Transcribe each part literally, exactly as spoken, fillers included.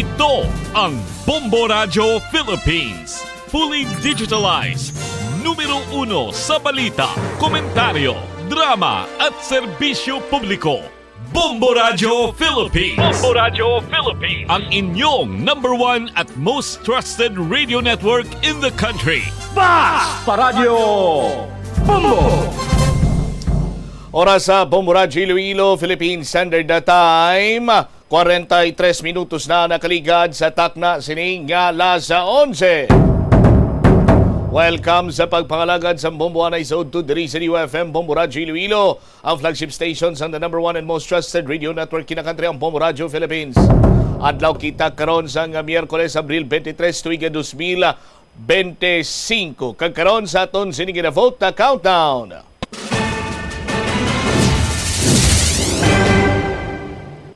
Ito ang Bombo Radyo Philippines. Fully digitalized. Numero uno sa balita, komentaryo, drama at serbisyo publiko. Bombo Radyo Philippines. Bombo Radyo Philippines. Ang inyong number one at most trusted radio network in the country. Basta Radyo Bombo! Oras sa Bombo Radyo Iloilo, Philippine Standard Time. Kwarenta y tres minutos na nakaligad sa takna sini nga alas onse. Welcome sa pagpangalagad sa Bombo Anay sa Udto diri sa D Y F M Bombo Radyo Iloilo, ang flagship station sang the number one and most trusted radio network kinakantri, ang Bombo Radyo Philippines. Adlaw kita karon sang Miyerkules, Abril twenty-three, tuig dos mil twenty-five. Kag karon sa aton sini nga vote countdown.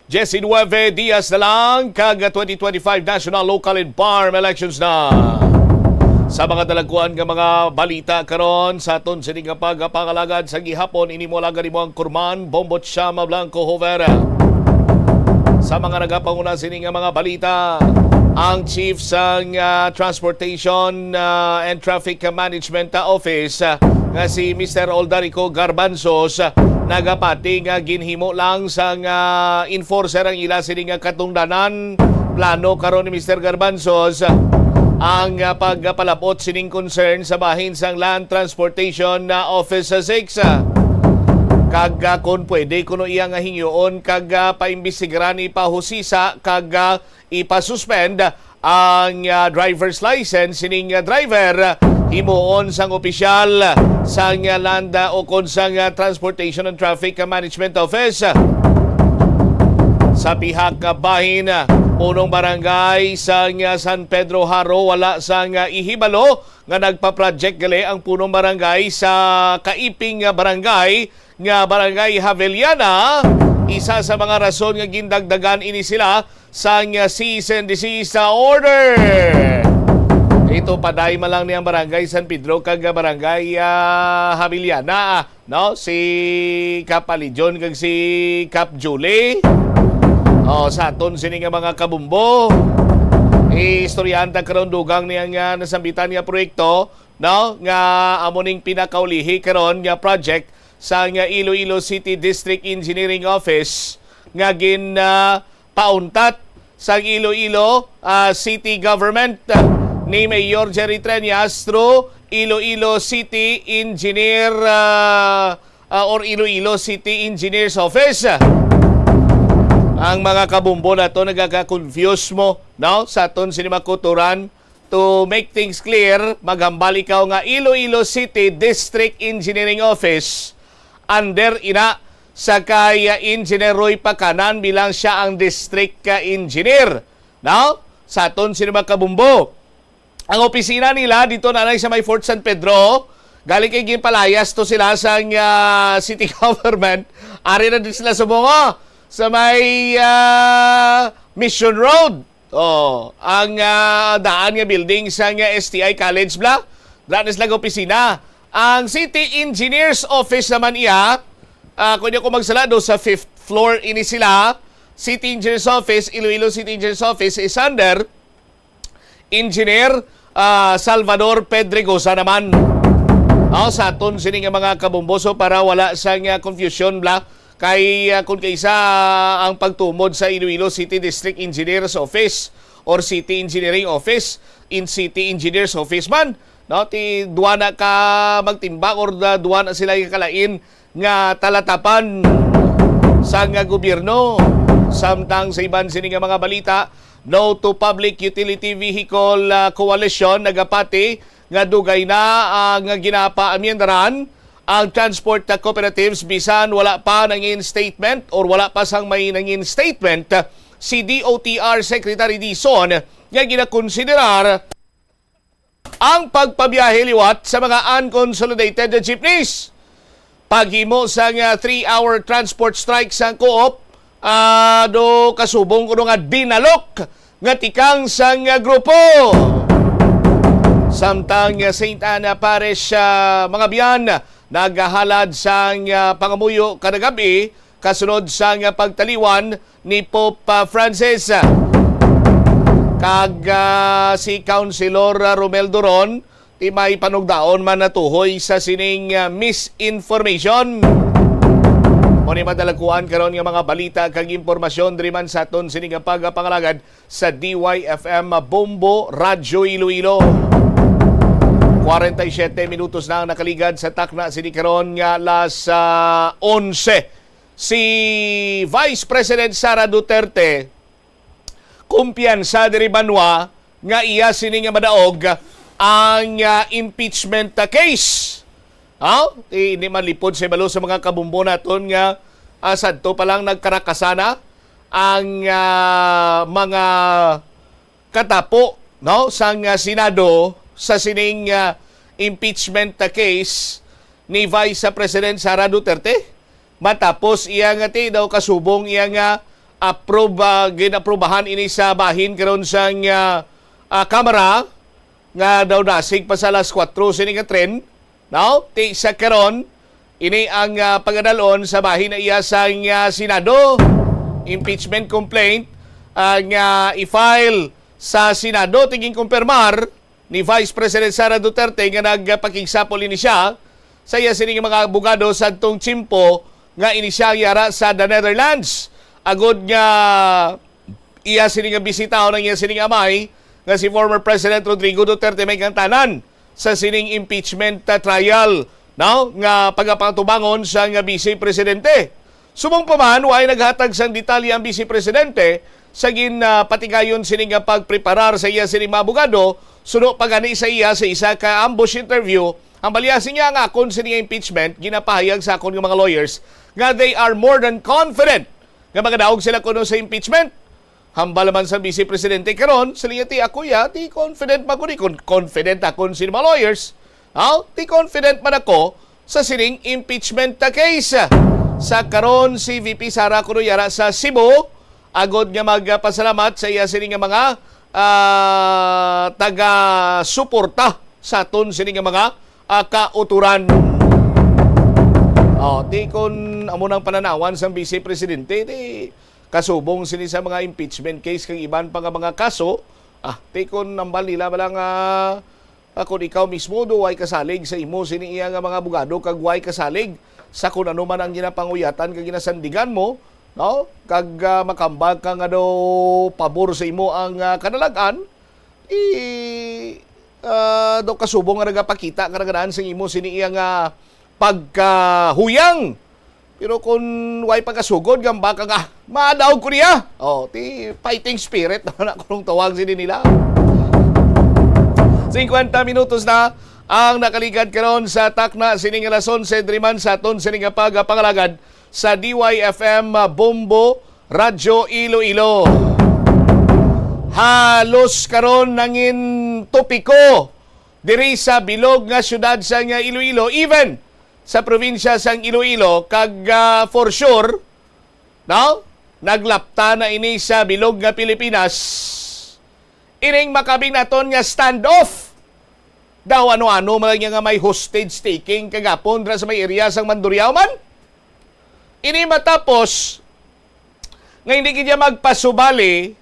Diecinueve dias na lang kag twenty twenty-five national, local, and farm elections na. Sa mga dalagkuan nga mga balita karon sa aton sini nga pagpangalagad sa gihapon, ini mo alagad nimo ang Kurman, Bombot Siama Blanco Hover. Sa mga nagapanguna sini nga mga balita, ang chief sang, ah, Transportation, ah, and Traffic Management, ah, Office, ah, nga si Mister Oldarico Garbanzos, ah, nagapati nga ginhimo lang sang enforcer ang ila sini nga katungdanan. Plano karon ni Mister Garbanzos, ah, ang, ah, pagpalabot sining concern sa bahin sang Land Transportation, ah, Office, ah, six, ah. Kag, ah, kon pwede, kuno iya nga hingyoon kag, ah, paimbestigaran, ipahusisa kag, ah, ipasuspend ang, ah, driver's license sining, ah, driver, himuon sang opisyal sang, ah, Land, ah, o kon sang, ah, Transportation and Traffic Management Office. Sa pihak, ah, bahin, ah, punong barangay sang, ah, San Pedro Jaro, wala sang, ah, ihibalo nga nagpa-project gali ang punong barangay sa kaiping nga barangay, nga Barangay Javellana. Isa sa mga rason nga gindagdagan ini sila sang cease and desist order. Ito, paday man lang ni ang Barangay San Pedro kag Barangay, ah, Javellana, no? Si Kap Alijon kag si Kap Julie. Oh, sa aton sini nga mga kabumbo, istoryahan ta karon dugang ni ang, ah, nasambitan nga proyekto, no, nga amo ning pinakaulihi karon nga project sang Iloilo City District Engineering Office nga gin, ah, pauntat sang Iloilo, ah, City Government, ah, ni Mayor Jerry Treñas through Iloilo City Engineer, ah, ah, or Iloilo City Engineer's Office. Ang mga kabumbo nato nagaka-confuse mo, no? Sa aton sini mga kutoran, to make things clear, maghambal ikaw nga Iloilo City District Engineering Office, under ina sa kay, ah, Engineer Roy Pacanan bilang siya ang district, ah, engineer. Now, sa aton sini mga kabumbo, ang opisina nila dito na sa may Fort San Pedro, galing kay ginpalayas to sila sa, ah, city government. Ari na din sila sa mga sa may, ah, Mission Road. Oh, ang, ah, daan nga building sang S T I College bla. Daan sila nga opisina. Ang City Engineers Office naman iya, ah, kung di ako magsala, do sa fifth floor ini sila. City Engineers Office, Iloilo City Engineers Office is under Engineer, ah, Salvador Pedregosa naman. Oh, sa aton sini nga mga kabumboso, para wala sang, ah, confusion bla. Kay, ah, kung kaisa ang pagtumod sa Iloilo City District Engineer's Office or City Engineering Office, in City Engineer's Office man, no? Ti duwa na ka magtimbang or da-, duwa na sila ka kalain nga talatapan sang gobyerno. Samtang sa iban sini nga mga balita, No to Public Utility Vehicle, ah, Coalition nagapati nga dugay na ang ginapaamyendaran ang transport cooperatives bisan wala pa nangin statement or wala pa sang may nangin statement si D O T R Secretary Dizon nga ginakonsiderar ang pagpabiyahe liwat sa mga unconsolidated jeepneys. Paghimo sang, ah, three-hour transport strike sang co-op, ah, do kasubong kuno nga dinalok nga tikang sang, ah, grupo. Samtang, ah, Saint Anna Parish, ah, mga biyan, nagahalad sang, ah, pangamuyo kada gab-i kasunod sang, ah, pagtaliwan ni Pope, ah, Francis. Kag, ah, si Councilor, ah, Romel Duron, ti may panugdaon man natuhoy sa sining, ah, misinformation. Mo ni madalakuan karon nga mga balita kag impormasyon diri man sa aton sining nga pagpangalagad sa D Y F M Bombo Radyo Iloilo. Kwarenta y siyete minutos na ang nakaligad sa takna sini karon nga alas, ah, onse. Si Vice President Sara Duterte kumpiyansa diri banwa nga iya sini nga madaog ang, ah, impeachment, ah, case. Ha? Ti, hindi man lipod sa balo sa mga kabumbo naton nga, ah, sadto pa lang nagkarakasana ang, ah, mga katapo, no, sang, ah, Senado sa sining, ah, impeachment, ah, case ni Vice President Sara Duterte. Matapos iya nga ti daw kasubong iya nga approve, ah, ginaprobahan ini sa bahin karon sang, ah, ah, Kamara nga daw dasig pa sa alas kuwatro sini nga tren, no? Ti sa karon, ini ang, ah, pagadalon sa bahin na iya sa, ah, Senado. Impeachment complaint, ah, nga i-file sa Senado, tingin kumpirmar ni Vice President Sara Duterte nga nagpakigsapol ini siya sa iya sining mga abogado sa adtong tiyempo nga ini siya yara sa the Netherlands. Agod nga iya sini nga bisitahon ang iya sining amay nga si former President Rodrigo Duterte may kantanan sa sining impeachment, uh, trial, no, nga pagapatubangon sa nga Vice Presidente. Subong pa man, way naghatag sang detalye ang Vice Presidente sa gin, uh, patigayon sini nga pagpreparar sa iya sining mga abogado, suno pa gani sa iya sa isa ka ambush interview. Ang balya siya nga akon sini nga impeachment ginapahayag sa akon nga mga lawyers nga they are more than confident nga magadaog sila kuno sa impeachment. Hambal naman sa Vice Presidente karon, sila ti ako ya, ti confident man ko ni, kon-, confident ako sa mga lawyers. Aw, ti confident man ako sa sining impeachment na case. Sa karon, si V P Sara kuno yara sa Cebu, agod nga magpasalamat sa iya sini nga mga, ah, taga-suporta sa aton sini nga mga, ah, kauturan. Oh, ti kon amo nang pananawan sang Vice Presidente, ti kasubong sini sa mga impeachment case kag iban pa nga mga kaso, ah, ti kon nambal nila bala nga, ah, kon ikaw mismo do way kasalig sa imo sini iya nga mga abogado kag way kasalig sa kun ano man ang ginapanguyatan kag ginasandigan mo, no? Kag, ah, makambal ka nga do pabor sa imo ang, ah, kanalag-an, i, ah, do kasubong nga nagapakita ka na ganahan sing imo sini iya nga pagkahuyang. Pero kung way pagkasugod, gamba ka nga, "Madaog ko niya." Oh, ti fighting spirit naman ako nung tawag sini nila. Singkwenta minutos na ang nakaligad karon sa takna sining alas onse, diri man sa aton sining nga pagpangalagad sa D Y F M Bombo Radyo Iloilo. Halos karon nangin topiko diri sa bilog nga siyudad sa nga Iloilo, even sa probinsya sang Iloilo, kag, ah, for sure, no? Naglapta na ini sa bilog nga Pilipinas. Ining makabing naton nga standoff. Daw ano-ano man lang nga may hostage taking kagapon dira sa may area sang Mandurriao man. Ini matapos nga hindi gid niya magpasubali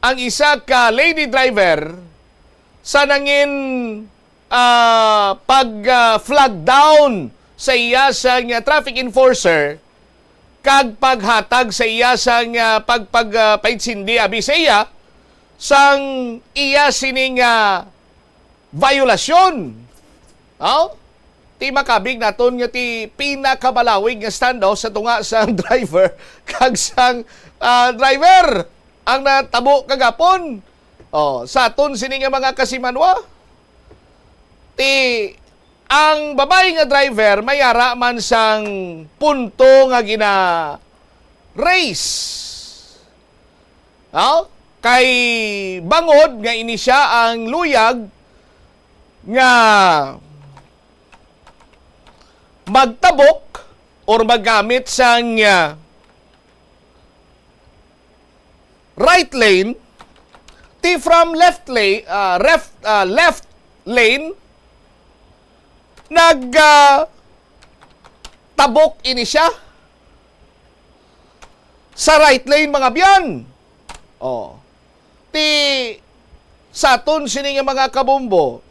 ang isa ka lady driver sa nangin, ah, pag, ah, flag down sa iya sang, ah, traffic enforcer kag paghatag sa iya sang, ah, pag, pag, ah, paitsindi abi sa iya sang iya sining, ah, violasyon. Oh? Ti makabig naton nga ti pinakabalawig nga standoff sa tunga sa driver kag sang, ah, driver ang natabo kagapon. Oh, sa aton sini nga mga kasimanwa, ti ang babayi nga driver may ara man sang punto nga gina-raise. No? Kay bangod nga ini siya ang luyag nga magtabok or maggamit sang, ah, right lane, ti from left lane, ah, ref-, ah, left lane, nag, ah, tabok ini siya sa right lane, mga biyan. Oh. Ti sa aton sini nga mga kabombo,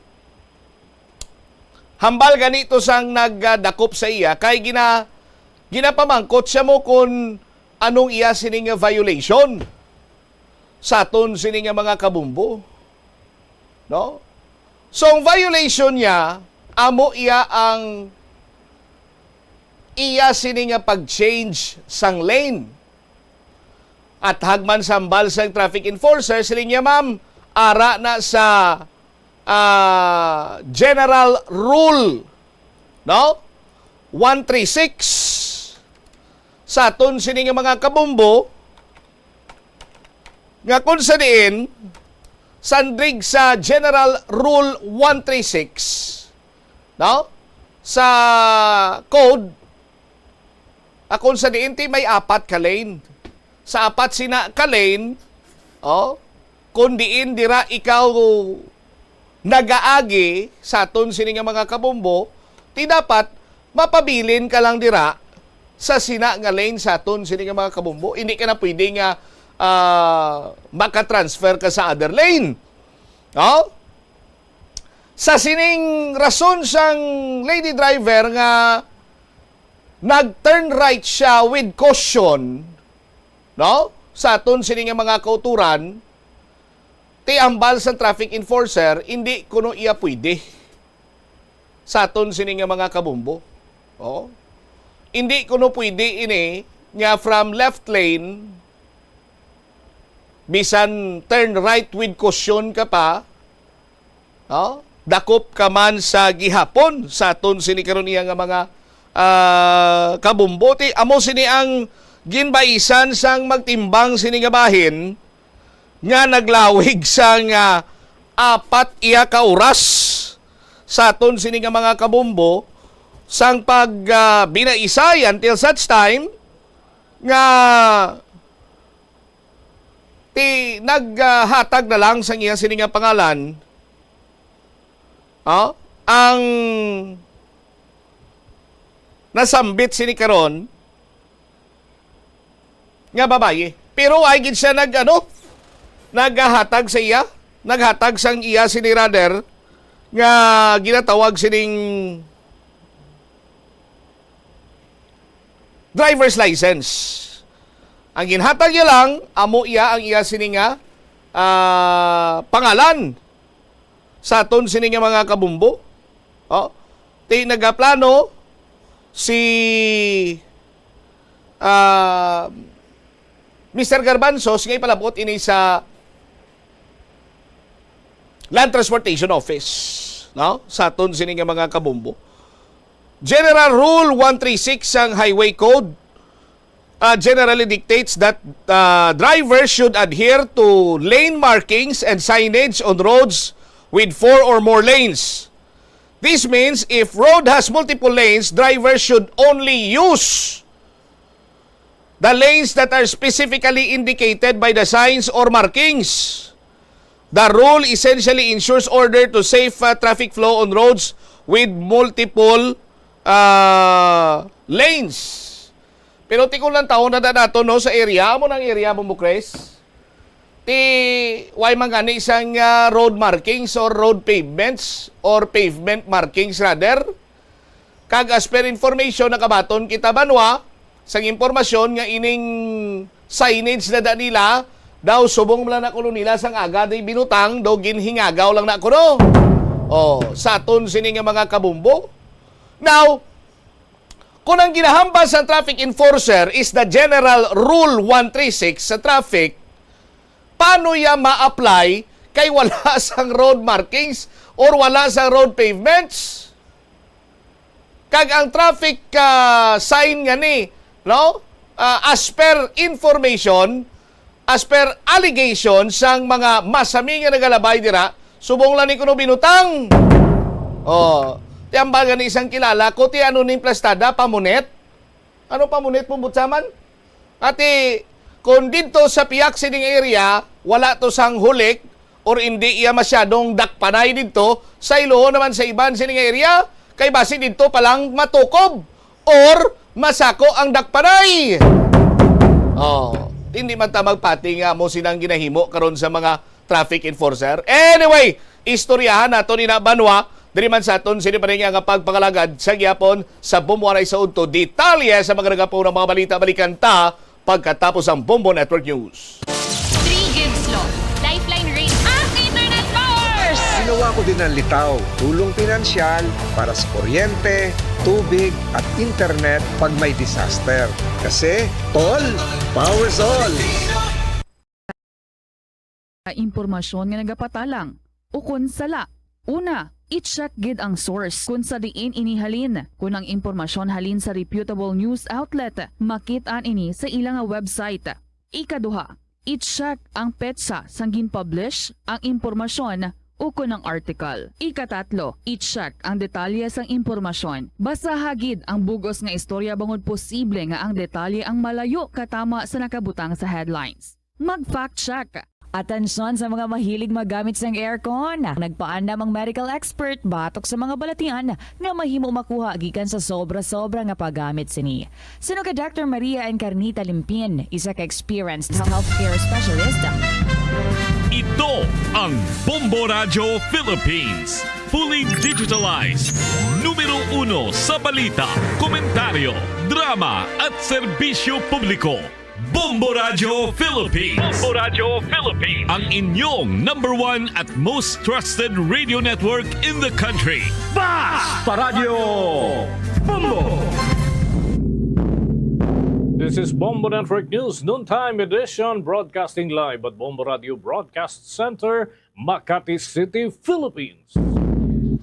hambal gani to sang nagdakop sa iya, kay gina-, ginapamangkot siya mo kung anong iya sini nga violation sa aton sini nga mga kabombo, no? So, ang violation niya, amo iya ang iya sini nga pag-change sang lane. At hagman sa hambal sang traffic enforcer, siling niya, "Ma'am, ara na sa, ah, general rule, no? One three six sa aton sini nga mga kabombo, nga kung sa diin, sandig sa General Rule one three six, no? Sa code, akon sa diin ti may apat ka lane. Sa apat sina ka lane, oh, kung diin dira ikaw nagaagi sa aton sini nga mga kabombo, ti dapat mapabilin ka lang dira sa sina nga lane sa aton sini nga mga kabombo. Hindi ka na pwede nga, ah, makatransfer ka sa other lane. Oh? Sa sining rason sang lady driver nga nag-turn right siya with caution, no? Sa aton sini nga mga kauturan, ti hambal sa traffic enforcer, hindi kuno iya pwede sa aton sini nga mga kabombo. Oh. Hindi kuno pwede ini nga from left lane, bisan turn right with caution ka pa, no? Dakop ka man sa gihapon sa aton sini karon iya nga mga, ah, kabombo. Ti amo sini ang ginbaisan sang magtimbang sini nga bahin nga naglawig sang, ah, apat iya ka oras sa aton sini nga mga kabombo sang pag, ah, binaisay until such time nga ti naghatag na lang sang iya sini nga pangalan, oh, ang nasambit sini karon nga babayi. Pero ay gid siya nag, ano, naghatag sa iya, naghatag sang iya sini, rather, nga ginatawag sining driver's license. Ang ginhatag niya lang, amo iya ang iya sini nga, ah, pangalan sa aton sini nga mga kabumbo. Oh, ti nagaplano si, ah, Mister Garbanzos nga ipalabot ini sa Land Transportation Office, no? Sa aton sini nga mga kabumbo. General Rule one three six sang Highway Code, uh, generally dictates that, uh, drivers should adhere to lane markings and signage on roads with four or more lanes. This means if road has multiple lanes, drivers should only use the lanes that are specifically indicated by the signs or markings. The rule essentially ensures order to safe, uh, traffic flow on roads with multiple, uh, lanes. Pero tikon lang taon na nato, no, sa area. Amo nang area mo, Mukres? Ti, way man gani sang, ah, road markings or road pavements or pavement markings, rather. Kag as per information, nakabaton kita, banwa, sang impormasyon nga ining signage na da nila, daw subong man lang na kuno nila sang aga di binutang, daw ginhingagaw lang na kuno. Oh, sa aton sini nga mga kabumbo. Now, kung ang ginahambal sa traffic enforcer is the general rule one three six sa traffic, paano iya ma-apply kay wala sang road markings or wala sang road pavements? Kag ang traffic, ah, sign nga ni, no? Ah, as per information, as per allegation sang mga masami nga nagalabay dira, subong lang ni kuno binutang. Oh, ti hambal gani sang kilala ko, ti ano ning plastada, pamunit? Ano pamunit mo, butsaman? Ati, kung didto sa piyak sining area, wala to sang hulik or indi iya masyadong dakpanay didto, sa iluho naman sa iban sining area, kay basi didto pa lang matukob or masako ang dakpanay. Oh, hindi man ta magpati nga amo sinang ginahimo karon sa mga traffic enforcer. Anyway, istoryahan nato ni na Banwa, diri man sa aton sini pa rin nga pagpangalagad sa gihapon sa Bombo Aray sa Udto. Detalye sa mga nagapon ng mga balita, balikan ta pagkatapos ang Bombo Network News. Three Gigs Law, Lifeline Rate, ang Internet Powers! Ginawa ko din ang Litaw, tulong pinansyal para sa kuryente, tubig, at internet pag may disaster. Kasi, tol, powers all! Impormasyon nga nagapatalang ukon sala. Una, i-check gid ang source kung sa diin ini halin. Kung ang impormasyon halin sa reputable news outlet, makit-an ini sa ila nga website. Ikaduha, i-check ang petsa sang gin-publish ang impormasyon ukon ang article. Ikatatlo, i-check ang detalye sang impormasyon. Basaha gid ang bug-os nga istorya bangod posible nga ang detalye ang malayo katama sa nakabutang sa headlines. Mag-fact check. Atensyon sa mga mahilig maggamit sang aircon. Nagpaandam ang medical expert batok sa mga balatian nga mahimo makuha gikan sa sobra-sobra nga paggamit sini. Suno kay Doctor Maria Encarnita Limpin, isa ka experienced healthcare specialist. Ito ang Bombo Radyo Philippines. Fully digitalized. Numero uno sa balita, komentaryo, drama at serbisyo publiko. Bombo Radyo Philippines. Bombo Radyo Philippines. Ang inyong number one at most trusted radio network in the country. Basta Radyo Bombo! This is Bombo Network News, noontime edition, broadcasting live at Bombo Radio Broadcast Center, Makati City, Philippines.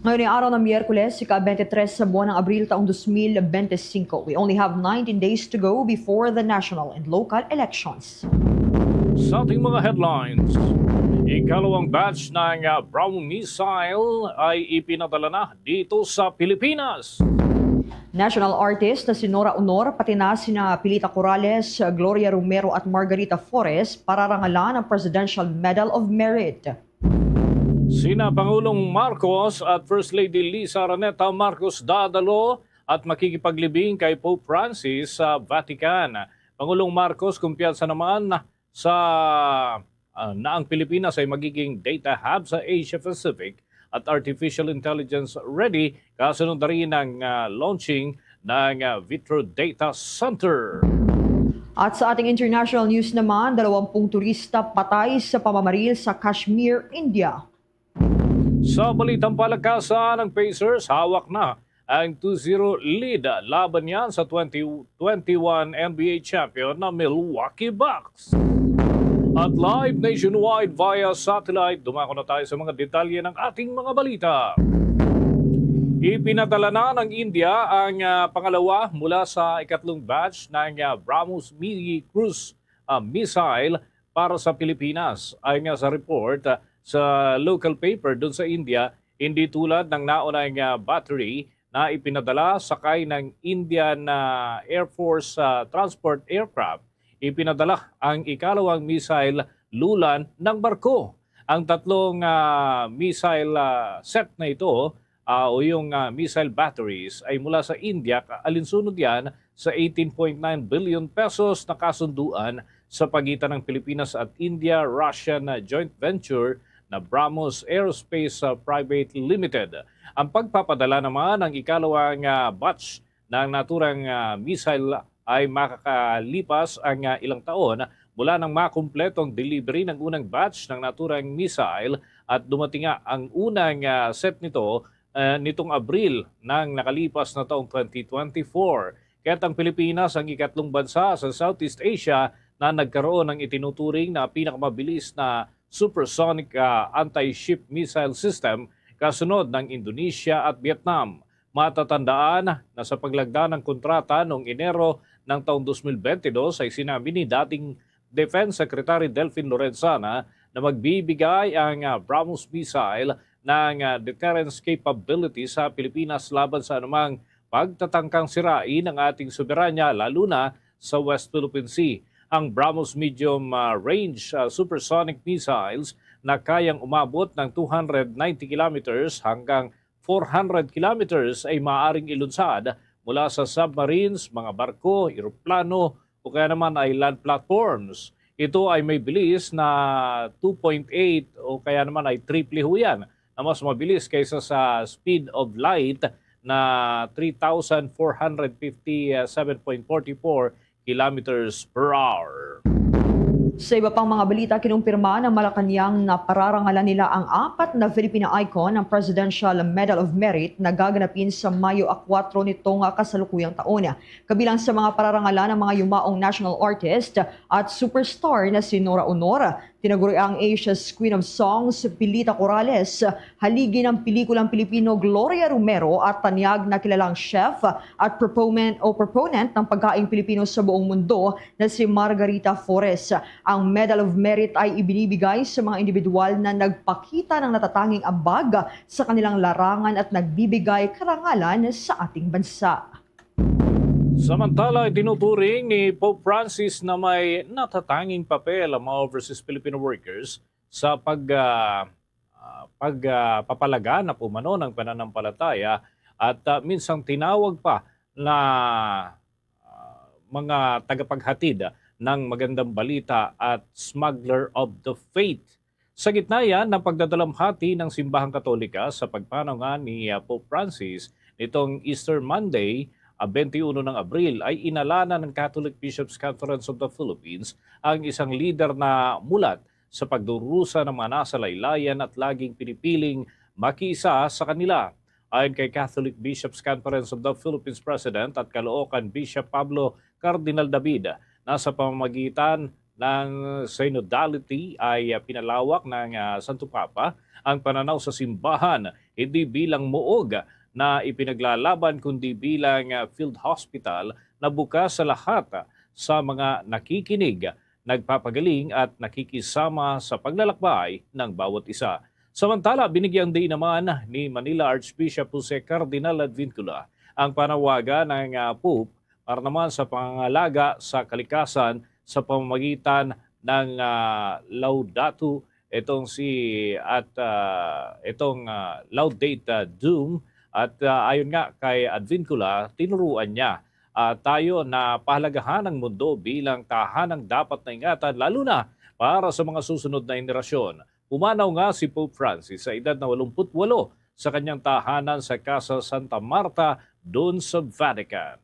Ngayon ay araw ng Miyerkules, ika-twenty-three sa buwan ng Abril taong twenty twenty-five. We only have nineteen days to go before the national and local elections. Sa ating mga headlines, ikalawang batch ng, ah, Brahmos missile ay ipinadala na dito sa Pilipinas. National artist na si Nora Honor, pati na sina Pilita Corrales, Gloria Romero at Margarita Flores pararangalan ng Presidential Medal of Merit. Sina Pangulong Marcos at First Lady Liza Araneta Marcos dadalo at makikipaglibing kay Pope Francis sa Vatican. Pangulong Marcos, kumpiyansa naman sa, ah, na ang Pilipinas ay magiging data hub sa Asia Pacific at artificial intelligence ready, kasunod na rin ang, ah, launching ng, ah, Vitro Data Center. At sa ating international news naman, dalawampung turista patay sa pamamaril sa Kashmir, India. Sa balitang palakasan, ang Pacers hawak na ang two zero lead laban niyan sa twenty twenty-one N B A champion na Milwaukee Bucks. At live nationwide via satellite, dumako na tayo sa mga detalye ng ating mga balita. Ipinadala na ng India ang, ah, pangalawa mula sa ikatlong batch ng, ah, Brahmos mini cruise, ah, missile para sa Pilipinas. Ayon nga sa report, ah, sa local paper dun sa India, hindi tulad ng naunang, ah, battery na ipinadala sakay ng Indian, ah, Air Force, ah, transport aircraft, ipinadala ang ikalawang missile lulan ng barko. Ang tatlong, ah, missile, ah, set na ito, ah, o yung, ah, missile batteries ay mula sa India. Ka-, alinsunod yan sa eighteen point nine billion pesos na kasunduan sa pagitan ng Pilipinas at India-Russian, ah, joint venture na Brahmos Aerospace, ah, Private Limited. Ang pagpapadala naman ng ikalawang, ah, batch ng naturang, ah, missile ay makakalipas ang, ah, ilang taon mula nang makumpleto ang delivery ng unang batch ng naturang missile at dumating nga ang unang, ah, set nito, ah, nitong Abril ng nakalipas na taong twenty twenty-four. Kaya't ang Pilipinas ang ikatlong bansa sa Southeast Asia na nagkaroon ng itinuturing na pinakamabilis na supersonic, ah, anti-ship missile system kasunod ng Indonesia at Vietnam. Matatandaan na sa paglagda ng kontrata noong Enero ng taong dos mil bentidós ay sinabi ni dating Defense Secretary Delfin Lorenzana na magbibigay ang, ah, Brahmos missile ng, ah, deterrence capability sa Pilipinas laban sa anumang pagtatangkang sirain ang ating soberanya, lalo na sa West Philippine Sea. Ang Brahmos medium, ah, range, ah, supersonic missiles na kayang umabot ng two hundred ninety kilometers hanggang four hundred kilometers ay maaaring ilunsad mula sa submarines, mga barko, eroplano, o kaya naman ay land platforms. Ito ay may bilis na two point eight o kaya naman ay triple ho yan na mas mabilis kaysa sa speed of light na three thousand four hundred fifty-seven point forty-four kilometers per hour. Sa iba pang mga balita, kinumpirma ng Malacañang na pararangalan nila ang apat na Filipina icon ng Presidential Medal of Merit na gaganapin sa Mayo a kuwatro nitong kasalukuyang taon. Kabilang sa mga pararangalan ang mga yumaong national artist at superstar na si Nora Honor, tinaguriang Asia's Queen of Songs, Pilita Corrales, haligi ng pelikulang Pilipino Gloria Romero at tanyag na kilalang chef at proponent o proponent ng pagkaing Pilipino sa buong mundo na si Margarita Flores. Ang Medal of Merit ay ibinibigay sa mga individual na nagpakita ng natatanging ambag sa kanilang larangan at nagbibigay karangalan sa ating bansa. Samantala, itinuturing ni Pope Francis na may natatanging papel ang mga overseas Filipino workers sa pag, ah, ah, pag, ah, papalaganap umano ng pananampalataya at, ah, minsang tinawag pa na, ah, mga tagapaghatid ng magandang balita at smuggler of the faith. Sa gitna yan ng pagdadalamhati ng Simbahang Katolika sa pagpanaw nga ni, ah, Pope Francis nitong Easter Monday, ah, twenty-one ng Abril, ay inalana ng Catholic Bishops' Conference of the Philippines ang isang lider na mulat sa pagdurusa ng mga nasa laylayan at laging pinipiling makiisa sa kanila. Ayon kay Catholic Bishops' Conference of the Philippines President at Caloocan Bishop Pablo Cardinal David, nasa pamamagitan ng synodality ay, ah, pinalawak ng, ah, Santo Papa ang pananaw sa simbahan, hindi bilang muog na ipinaglalaban, kundi bilang, ah, field hospital na bukas sa lahat, ah, sa mga nakikinig, nagpapagaling at nakikisama sa paglalakbay ng bawat isa. Samantala, binigyang diin naman ni Manila Archbishop Jose Cardinal Advincula ang panawagan ng, ah, Pope para naman sa pangangalaga sa kalikasan sa pamamagitan ng, ah, Laudato itong si at, ah, itong, ah, Laudate, ah, Deum. At, ah, ayon nga kay Advincula, tinuruan niya, ah, tayo na pahalagahan ang mundo bilang tahanang dapat na ingatan, lalo na para sa mga susunod na henerasyon. Pumanaw nga si Pope Francis sa edad na walumput walo sa kanyang tahanan sa Casa Santa Marta doon sa Vatican.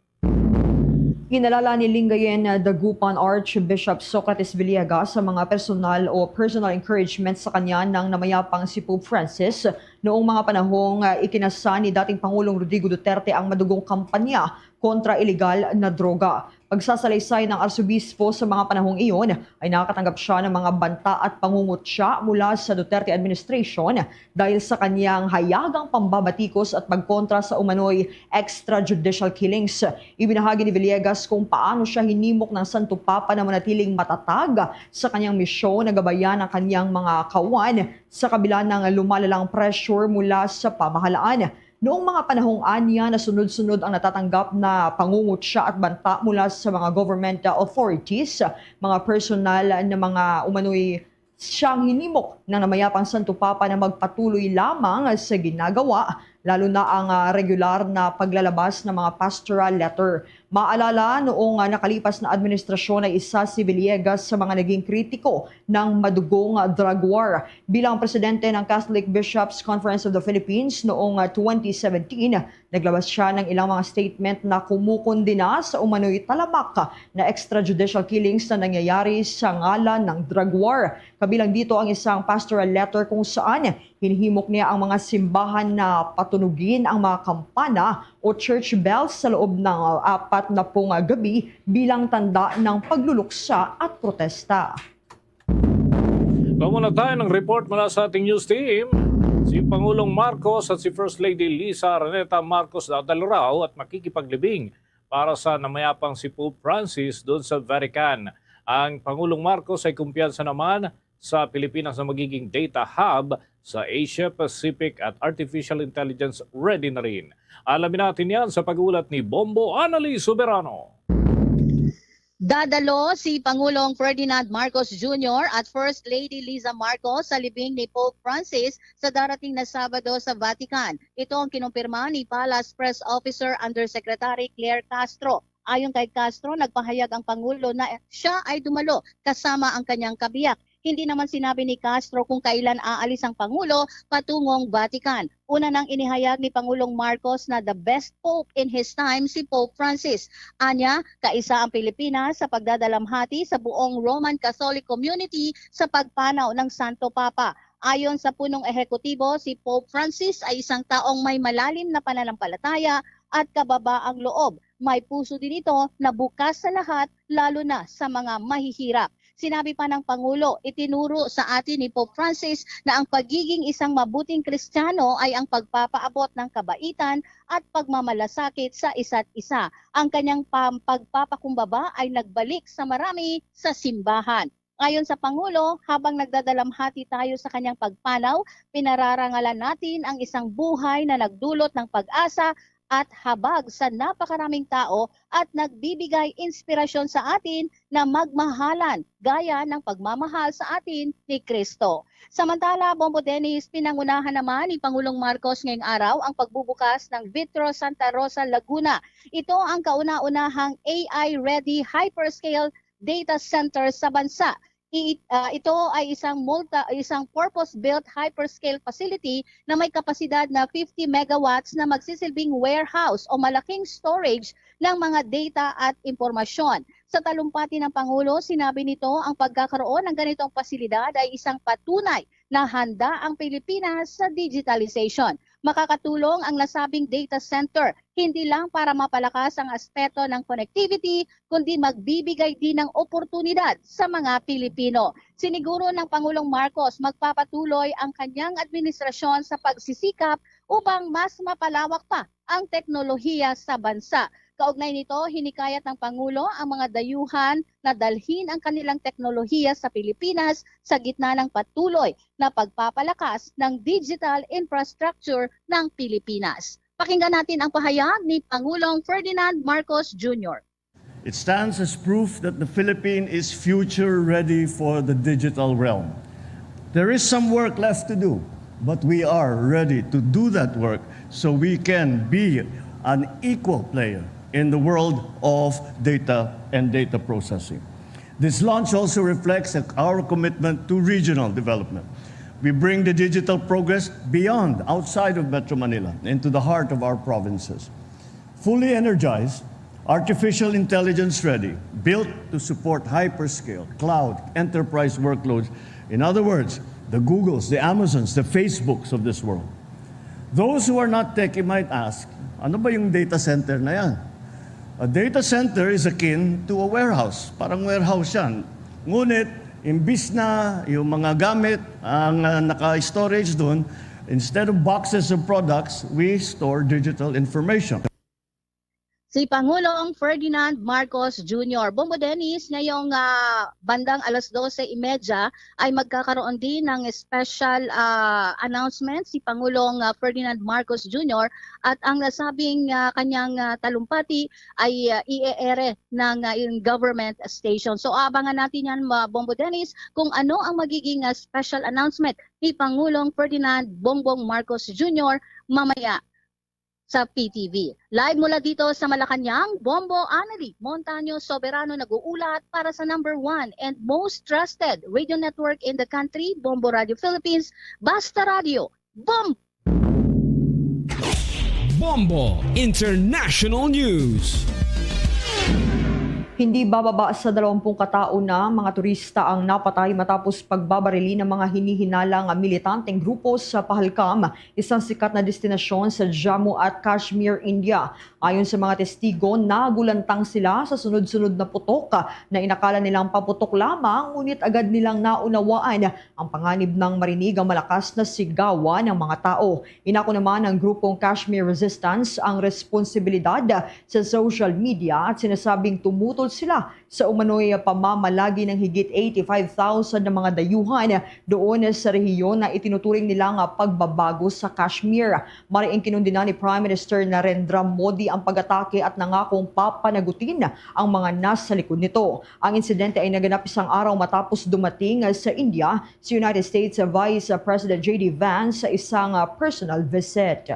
Ginalala ni Lingayen Dagupan Archbishop Socrates Villegas sa mga personal o personal encouragement sa kanya nang namayapang si Pope Francis. Noong mga panahong, ah, ikinasa ni dating Pangulong Rodrigo Duterte ang madugong kampanya kontra iligal na droga. Pagsasalaysay ng Arsobispo sa mga panahong iyon ay nakatanggap siya ng mga banta at pangungutya mula sa Duterte administration dahil sa kanyang hayagang pambabatikos at pagkontra sa umano'y extrajudicial killings. Ibinahagi ni Villegas kung paano siya hinimok ng Santo Papa na manatiling matatag sa kanyang misyon na gabayan ang kanyang mga kauwan sa kabila ng lumalalang pressure mula sa pamahalaan. Noong mga panahong anya, nasunod-sunod ang natatanggap na pangungutya at banta mula sa mga government authorities, mga personal na mga umano'y siyang hinimok ng namayapang Santo Papa na magpatuloy lamang sa ginagawa, lalo na ang, ah, regular na paglalabas ng mga pastoral letter. Maalala, noong, ah, nakalipas na administrasyon ay isa si Villegas sa mga naging kritiko ng madugong, ah, drug war. Bilang presidente ng Catholic Bishops' Conference of the Philippines noong, ah, twenty seventeen, naglabas siya ng ilang mga statement na kumukundina sa umano'y talamak na extrajudicial killings na nangyayari sa ngalan ng drug war. Kabilang dito ang isang pastoral letter kung saan hinihimok niya ang mga simbahan na patunugin ang mga kampana o church bells sa loob ng apat na pung gabi bilang tanda ng pagluluksa at protesta. Pamuna tayo ng report mula sa ating news team. Si Pangulong Marcos at si First Lady Liza Araneta Marcos dadalo raw at makikipaglibing para sa namayapang si Pope Francis doon sa Vatican. Ang Pangulong Marcos ay kumpiyansa naman sa Pilipinas na magiging data hub sa Asia Pacific at artificial intelligence ready na rin. Alamin natin yan sa pag-ulat ni Bombo Anali Soberano. Dadalo si Pangulong Ferdinand Marcos Junior at First Lady Liza Marcos sa libing ni Pope Francis sa darating na Sabado sa Vatican. Ito ang kinumpirma ni Palace Press Officer Undersecretary Claire Castro. Ayon kay Castro, nagpahayag ang Pangulo na siya ay dumalo kasama ang kanyang kabiyak. Hindi naman sinabi ni Castro kung kailan aalis ang Pangulo patungong Vatican. Una nang inihayag ni Pangulong Marcos na the best pope in his time si Pope Francis. Anya, kaisa ang Pilipinas sa pagdadalamhati sa buong Roman Catholic community sa pagpanaw ng Santo Papa. Ayon sa punong ehekutibo, si Pope Francis ay isang taong may malalim na pananampalataya at kababaang loob. May puso din ito na bukas sa lahat, lalo na sa mga mahihirap. Sinabi pa ng Pangulo, itinuro sa atin ni Pope Francis na ang pagiging isang mabuting Kristiyano ay ang pagpapaabot ng kabaitan at pagmamalasakit sa isa't isa. Ang kanyang pam- pagpapakumbaba ay nagbalik sa marami sa simbahan. Ayon sa Pangulo, habang nagdadalamhati tayo sa kanyang pagpanaw, pinararangalan natin ang isang buhay na nagdulot ng pag-asa at habag sa napakaraming tao at nagbibigay inspirasyon sa atin na magmahalan gaya ng pagmamahal sa atin ni Kristo. Samantala, Bombo Dennis, pinangunahan naman ni Pangulong Marcos ngayong araw ang pagbubukas ng Vitro Santa Rosa, Laguna. Ito ang kauna-unahang A I-ready hyperscale data center sa bansa. I- ah, ito ay isang multa, isang purpose-built hyperscale facility na may kapasidad na fifty megawatts na magsisilbing warehouse o malaking storage ng mga data at impormasyon. Sa talumpati ng Pangulo, sinabi nito ang pagkakaroon ng ganitong pasilidad ay isang patunay na handa ang Pilipinas sa digitalization. Makakatulong ang nasabing data center hindi lang para mapalakas ang aspeto ng connectivity, kundi magbibigay din ng oportunidad sa mga Pilipino. Siniguro ng Pangulong Marcos, magpapatuloy ang kanyang administrasyon sa pagsisikap upang mas mapalawak pa ang teknolohiya sa bansa. Kaugnay nito, hinikayat ng Pangulo ang mga dayuhan na dalhin ang kanilang teknolohiya sa Pilipinas sa gitna ng patuloy na pagpapalakas ng digital infrastructure ng Pilipinas. Pakinggan natin ang pahayag ni Pangulong Ferdinand Marcos Junior. It stands as proof that the Philippine is future ready for the digital realm. There is some work left to do, but we are ready to do that work so we can be an equal player in the world of data and data processing. This launch also reflects our commitment to regional development. We bring the digital progress beyond, outside of Metro Manila, into the heart of our provinces. Fully energized, artificial intelligence ready, built to support hyperscale, cloud, enterprise workloads. In other words, the Googles, the Amazons, the Facebooks of this world. Those who are not techie might ask, ano ba yung data center na yan? A data center is akin to a warehouse. Parang warehouse yan. Ngunit, imbis na yung mga gamit ang uh, naka-storage doon, instead of boxes of products, we store digital information. Si Pangulong Ferdinand Marcos Junior. Bombo Dennis, ngayong uh, bandang alas dose y media ay magkakaroon din ng special uh, announcement si Pangulong uh, Ferdinand Marcos Junior at ang nasabing uh, kanyang uh, talumpati ay uh, i-ere ng uh, government station. So abangan natin yan, uh, Bombo Dennis, kung ano ang magiging uh, special announcement ni Pangulong Ferdinand Bongbong Marcos Junior mamaya sa P T V. Live mula dito sa Malacañang, Bombo Annalie Montaño Soberano nag-uulat para sa number one and most trusted radio network in the country, Bombo Radio Philippines, Basta Radio, Bombo! Bombo International News. Hindi bababa sa dalawampung katao na mga turista ang napatay matapos pagbabarili ng mga hinihinalang militanteng grupo sa Pahalgam, isang sikat na destinasyon sa Jammu at Kashmir, India. Ayon sa mga testigo, nagulantang sila sa sunod-sunod na putok na inakala nilang paputok lamang, ngunit agad nilang naunawaan ang panganib nang marinig ang malakas na sigawan ng mga tao. Inako naman ng grupong Kashmir Resistance ang responsibilidad sa social media at sinasabing tumutol sila sa umano'y pamamalagi ng higit eighty-five thousand na mga dayuhan doon sa rehiyon na itinuturing nilang pagbabago sa Kashmir. Mariing kinundina ni Prime Minister Narendra Modi ang pag-atake at nangakong papanagutin ang mga nasa likod nito. Ang insidente ay naganap isang araw matapos dumating sa India si United States Vice President J D Vance sa isang personal visit.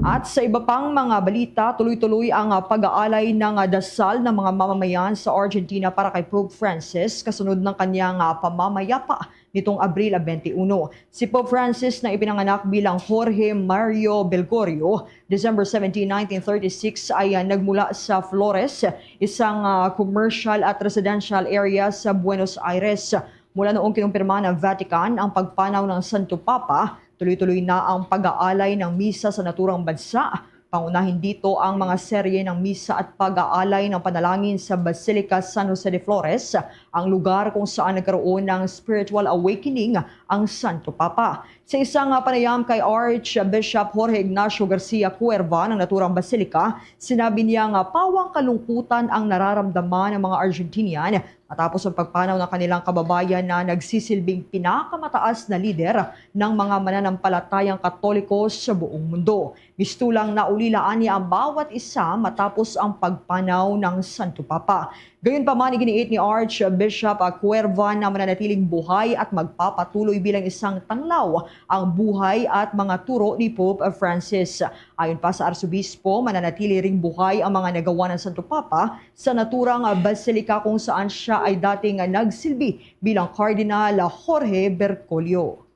At sa iba pang mga balita, tuloy-tuloy ang, ah, pag-aalay ng, ah, dasal ng mga mamamayan sa Argentina para kay Pope Francis kasunod ng kanyang, ah, pamamayapa nitong Abril twenty-one. Si Pope Francis na ipinanganak bilang Jorge Mario Bergoglio, December seventeen, nineteen thirty-six, ay, ah, nagmula sa Flores, isang, ah, commercial at residential area sa Buenos Aires. Mula noong kinumpirma ng Vatican ang pagpanaw ng Santo Papa, tuloy-tuloy na ang pag-aalay ng misa sa naturang bansa. Pangunahin dito ang mga serye ng misa at pag-aalay ng panalangin sa Basilica San Jose de Flores, ang lugar kung saan nagkaroon ng spiritual awakening ang Santo Papa. Sa isang, ah, panayam kay Archbishop Jorge Ignacio Garcia Cuerva ng naturang Basilica, sinabi niya nga pawang kalungkutan ang nararamdaman ng mga Argentinian matapos ang pagpanaw ng kanilang kababayan na nagsisilbing pinakamataas na lider ng mga mananampalatayang Katoliko sa buong mundo. Mistulang naulilaan niya ang bawat isa matapos ang pagpanaw ng Santo Papa. Gayunpaman, iginiit ni Archbishop Cuerva na mananatiling buhay at magpapatuloy bilang isang tanglaw ang buhay at mga turo ni Pope Francis. Ayon pa sa Arsobispo, mananatili ring buhay ang mga nagawa ng Santo Papa sa naturang basilika kung saan siya ay dating nagsilbi bilang Cardinal Jorge Bergoglio.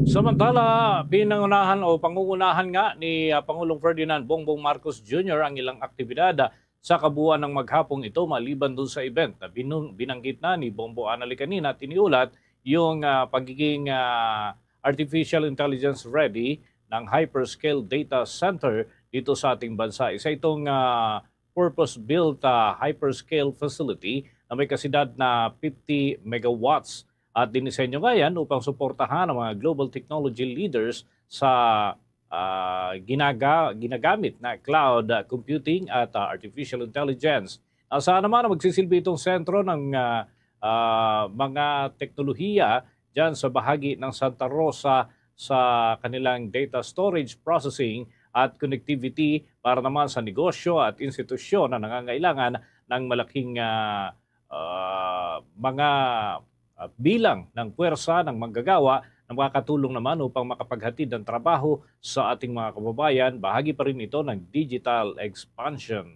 Samantala, pinangunahan o pangungunahan nga ni, ah, Pangulong Ferdinand Bongbong Marcos Junior ang ilang aktibidad, ah, sa kabuuan ng maghapong ito, maliban dun sa event na binu-, binanggit na ni Bombo Anali kanina at iniulat yung, ah, pagiging, ah, artificial intelligence ready ng hyperscale data center dito sa ating bansa. Isa itong, ah, purpose-built, ah, hyperscale facility na may kasidad na fifty megawatts at dinisenyo nga yan upang suportahan ang mga global technology leaders sa, ah, ginaga-, ginagamit na cloud, ah, computing at, ah, artificial intelligence. Nasaan naman ang magsisilbi itong sentro ng, ah, ah, mga teknolohiya dyan sa bahagi ng Santa Rosa sa kanilang data storage, processing at connectivity para naman sa negosyo at institusyon na nangangailangan ng malaking, ah, ah, mga, ah, bilang ng puwersa ng manggagawa na makakatulong naman upang makapaghatid ng trabaho sa ating mga kababayan. Bahagi pa rin ito ng digital expansion.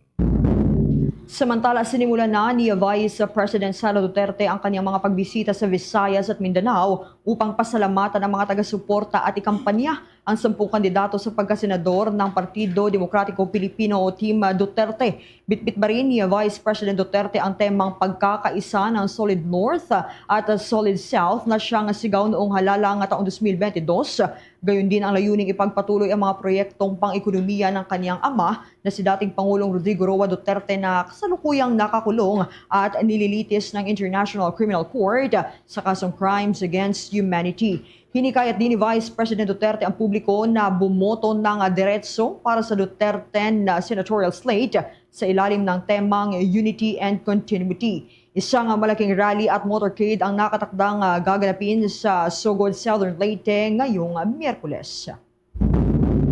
Samantala, sinimulan na ni Vice President Sara Duterte ang kanyang mga pagbisita sa Visayas at Mindanao upang pasalamatan ang mga taga-suporta at ikampanya ang sampung kandidato sa pagkasenador ng Partido Demokratiko Pilipino o Team Duterte. Bitbit ba rin ni Vice President Duterte ang temang pagkakaisa ng Solid North at Solid South na siyang sigaw noong halala nga taong dos mil bentidós? Gayon din ang layuning ipagpatuloy ang mga proyektong pang-ekonomiya ng kanyang ama na si dating Pangulong Rodrigo Roa Duterte na kasalukuyang nakakulong at nililitis ng International Criminal Court sa kasong crimes against humanity. Hinikayat din ni Vice President Duterte ang publiko na bumoto ng diretso para sa Duterte na senatorial slate sa ilalim ng temang Unity and Continuity. Isang malaking rally at motorcade ang nakatakdang, ah, gaganapin sa Sogod, Southern Leyte ngayong Miyerkules.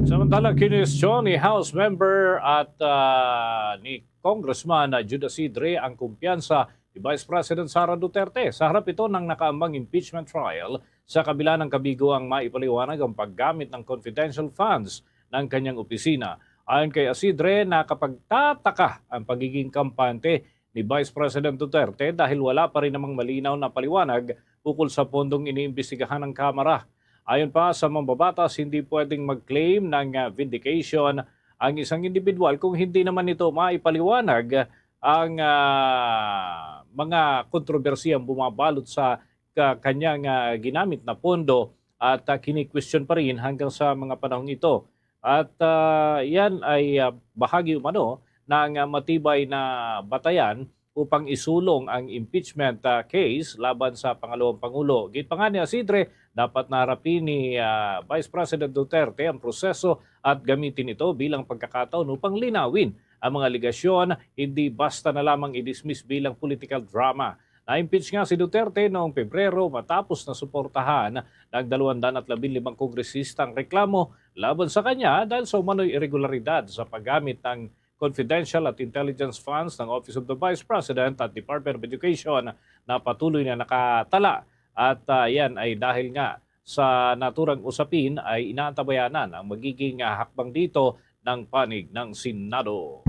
Samantala, kinwestiyon ni House Member at, ah, ni Congressman Jude Asidre ang kumpiyansa ni Vice President Sara Duterte sa harap ito ng nakaambang impeachment trial sa kabila ng kabiguang maipaliwanag ang paggamit ng confidential funds ng kanyang opisina. Ayon kay Asidre, nakapagtataka ang pagiging kampante ni Vice President Duterte dahil wala pa rin namang malinaw na paliwanag ukol sa pondong iniimbestigahan ng Kamara. Ayon pa sa mambabatas, hindi pwedeng mag-claim ng, ah, vindication ang isang individual kung hindi naman nito maipaliwanag ang, ah, mga kontrobersiyang bumabalot sa ka-, kanyang, ah, ginamit na pondo at, ah, kini-question pa rin hanggang sa mga panahong ito. At, ah, yan ay, ah, bahagi umano ng, ah, matibay na batayan upang isulong ang impeachment, ah, case laban sa pangalawang pangulo. Gid pa nga ni Asidre, dapat na harapin ni, ah, Vice President Duterte ang proseso at gamitin ito bilang pagkakataon upang linawin ang mga alegasyon, hindi basta na lamang i-dismiss bilang political drama. Na-impeach nga si Duterte noong Pebrero matapos na suportahan ng dalawang daan at labing limang kongresista ang reklamo laban sa kanya dahil sa umano'y iregularidad sa paggamit ng confidential at intelligence funds ng Office of the Vice President at Department of Education na patuloy na nakatala. At, ah, yan ay dahil nga sa naturang usapin ay inaantabayanan ang magiging, ah, hakbang dito ng panig ng Senado.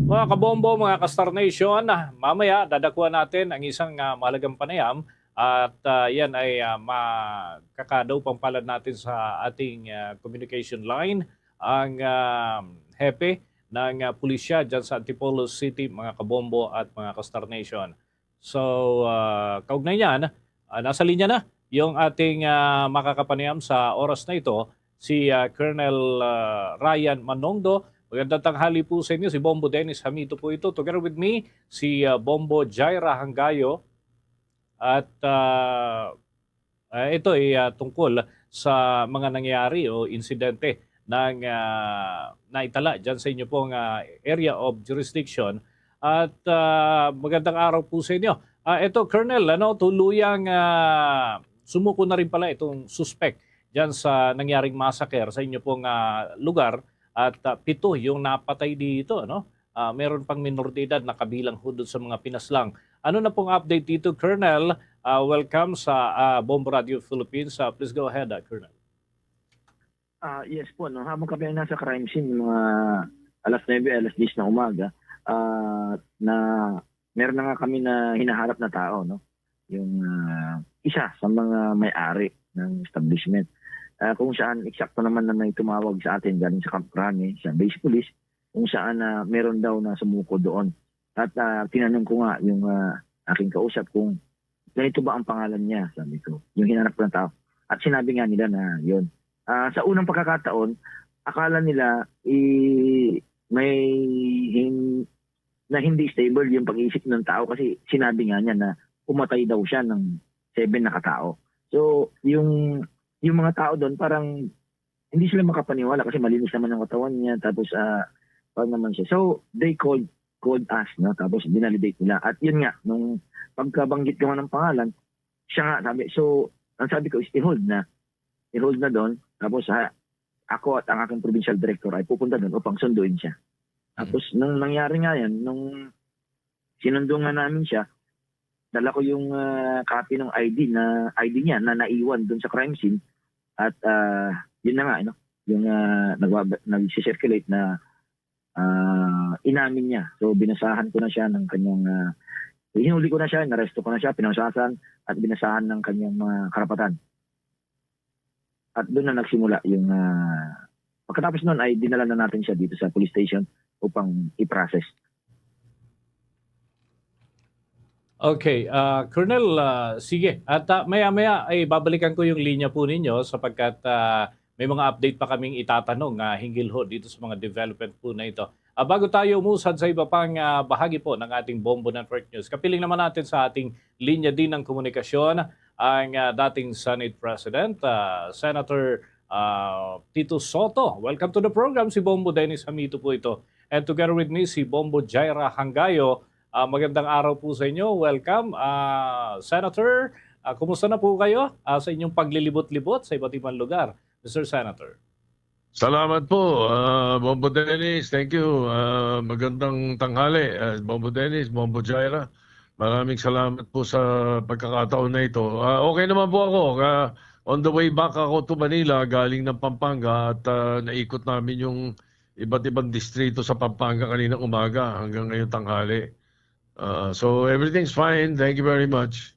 Mga kabombo, mga ka-Star Nation, ah, mamaya dadakuan natin ang isang, ah, mahalagang panayam at, ah, yan ay, ah, makakadaw pang palad natin sa ating, ah, communication line, ang, ah, hepe ng, ah, pulisya dyan sa Antipolo City, mga kabombo at mga ka-Star Nation. So, ah, kaugnay niyan, ah, nasa linya na yung ating, ah, makakapanayam sa oras na ito, si, ah, Colonel, ah, Ryan Manongdo. Magandang tanghali po sa inyo. Si Bombo Dennis Hamito po ito. Together with me, si, ah, Bombo Jaira Hanggayo. At, ah, ah, ito ay, ah, tungkol sa mga nangyari o insidente ng, ah, naitala dyan sa inyo pong, ah, area of jurisdiction. At, ah, magandang araw po sa inyo. Ah, ito, Colonel, ano, tuluyang, ah, sumuko na rin pala itong suspek dyan sa nangyaring massacre sa inyo pong, ah, lugar. At, ah, pito yung napatay dito, ano? Ah, meron pang minor de edad na kabilang ho doon sa mga pinaslang. Ano na pong update dito, Colonel? Ah, welcome sa, ah, Bombo Radio Philippines. Ah, please go ahead, ah, Colonel. Ah, yes po, no. Habang kami ay nasa crime scene, mga alas nuebe, alas diyes na umaga, ah, na meron na nga kami na hinahanap na tao, no. Yung, ah, isa sa mga may-ari ng establishment. Ah, kung saan eksakto naman na may tumawag sa atin galing sa Camp Crame, sa base police, kung saan na meron daw na sumuko doon. At, ah, tinanong ko nga yung, ah, aking kausap kung ganito ba ang pangalan niya, sabi ko, yung hinanap ko ng tao. At sinabi nga nila na yun. Ah, sa unang pagkakataon, akala nila i-, may hin-, na hindi stable yung pag-iisip ng tao kasi sinabi nga niya na umatay daw siya ng seven na katao. So, yung, yung mga tao doon parang hindi sila makapaniwala kasi malinis naman ang katawan niya, tapos, ah, ano naman siya. So, they called, called us, no? Tapos binalidate nila. At yun nga, nung pagkabanggit ko nga ng pangalan, siya nga sabi, so, ang sabi ko is i-hold na. I-hold na doon. Tapos, ha, ako at ang aking provincial director ay pupunta doon upang sunduin siya. Mhm. Tapos, nung nangyari nga yan, nung sinundo nga namin siya, dala ko yung, ah, copy ng I D na, I D niya na naiwan doon sa crime scene. At, ah, yun na nga, ano, yung, ah, nagwa-, nagsi-circulate na, ah, inamin niya. So, binasahan ko na siya ng kanyang, ah, hinuli ko na siya, inaresto ko na siya, pinausasan at binasahan ng kanyang mga karapatan. At doon na nagsimula yung, ah, pagkatapos nun ay dinala na natin siya dito sa police station upang i-process. Okay, ah, Colonel, ah, sige. At, ah, maya-maya ay babalikan ko yung linya po ninyo sapagkat, ah, may mga update pa kaming itatanong, ah, hinggil ho dito sa mga development po na ito. Ah, bago tayo umusad sa iba pang, ah, bahagi po ng ating Bombo Network News, kapiling naman natin sa ating linya din ng komunikasyon ang, ah, dating Senate President, ah, Senator, ah, Tito Soto. Welcome to the program. Si Bombo Dennis Hamito po ito. And together with me, si Bombo Jaira Hanggayo. Ah, magandang araw po sa inyo. Welcome. Ah, Senator, ah, kumusta na po kayo, ah, sa inyong paglilibot-libot sa iba't ibang lugar, Mister Senator? Salamat po, ah, Bombo Dennis. Thank you. Ah, magandang tanghali, ah, Bombo Dennis, Bombo Jaira. Maraming salamat po sa pagkakataon na ito. Ah, okay naman po ako. Ah, on the way back ako to Manila, galing ng Pampanga at, ah, naikot namin yung iba't ibang distrito sa Pampanga kaninang umaga hanggang ngayong tanghali. Ah, so everything's fine. Thank you very much.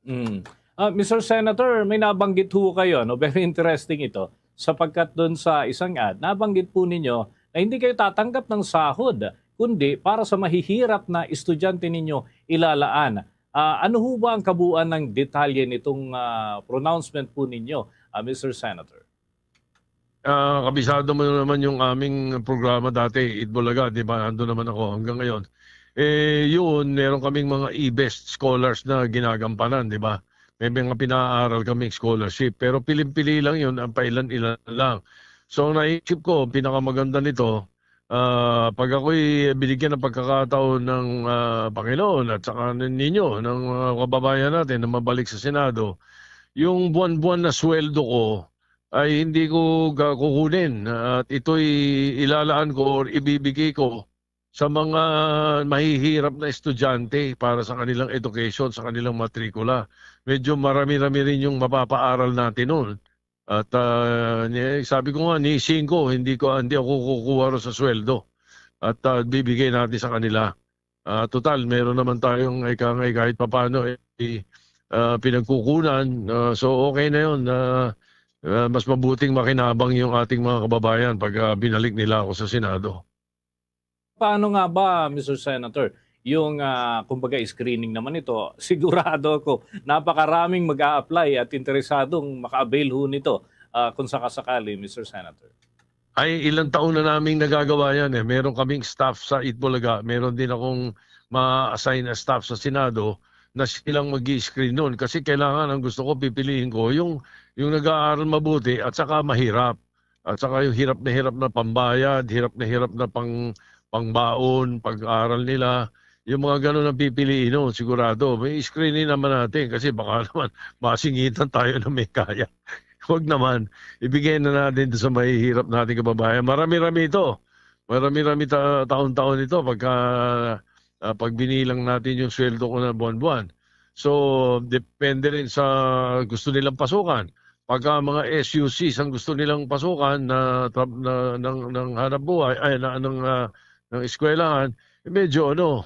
Mm. Ah, Mister Senator, may nabanggit ho kayo, no? Very interesting ito. Sapagkat doon sa isang ad, nabanggit po ninyo na hindi kayo tatanggap ng sahod, kundi para sa mahihirap na estudyante ninyo ilalaan. Ah, ano ho ba ang kabuuan ng detalye nitong, ah, pronouncement po ninyo, ah, Mister Senator? Ah, kabisado mo naman yung aming programa dati, Eat Bulaga, di ba? Nandun naman ako hanggang ngayon. Eh, yun, meron kaming mga e-best scholars na ginagampanan, di ba? May mga pinaaral kaming scholarship, pero piling-pili lang yun, ang pailan-ilan lang. So, ang naisip ko, ang pinakamaganda nito, ah, pag ako'y binigyan ng pagkakataon ng, ah, Panginoon at saka ninyo, ng mga kababayan natin na mabalik sa Senado, yung buwan-buwan na sweldo ko, ay hindi ko ga-, kukunin at ito'y ilalaan ko or ibibigay ko sa mga mahihirap na estudyante para sa kanilang education, sa kanilang matrikula. Medyo marami-rami rin yung mapapaaral natin noon. At, ah, ni-, sabi ko nga, ni singko, hindi ko, hindi ako kukuha ro sa sweldo. At, ah, bibigay natin sa kanila. Ah, total, meron naman tayong, ika nga, kahit papaano, eh, ah, pinagkukunan. Ah, so, okay na yun. Ah, ah, mas mabuting makinabang yung ating mga kababayan pag, ah, binalik nila ako sa Senado. Paano nga ba, Mister Senator, yung, ah, kumbaga, screening naman ito? Sigurado ako, napakaraming mag-a-apply at interesadong maka-avail ho nito, ah, kung sakasakali, Mister Senator. Ay, ilang taon na naming nagagawa yan, eh. Meron kaming staff sa Itbulaga, meron din akong ma-assign na staff sa Senado na silang mag-i-screen nun. Kasi kailangan, ang gusto ko, pipiliin ko yung, yung nag-aaral mabuti at saka mahirap. At saka yung hirap na hirap na pambayad, hirap na hirap na pang-, pangbaon, pag-aral nila. Yung mga ganun ang pipiliin nun, sigurado. May screening naman natin kasi baka naman masingitan tayo na may kaya. Huwag naman. Ibigay na natin sa mahihirap nating kababayan. Marami-rami ito. Marami-rami ta-, taon-taon ito pagka, ah, pag binilang natin yung sweldo ko na buwan-buwan. So, depende rin sa gusto nilang pasukan. Pagka mga S U Cs ang gusto nilang pasukan na tra-, na, ng, ng hanap buhay, ay, na, ng, ah, ng eskwelahan, medyo ano,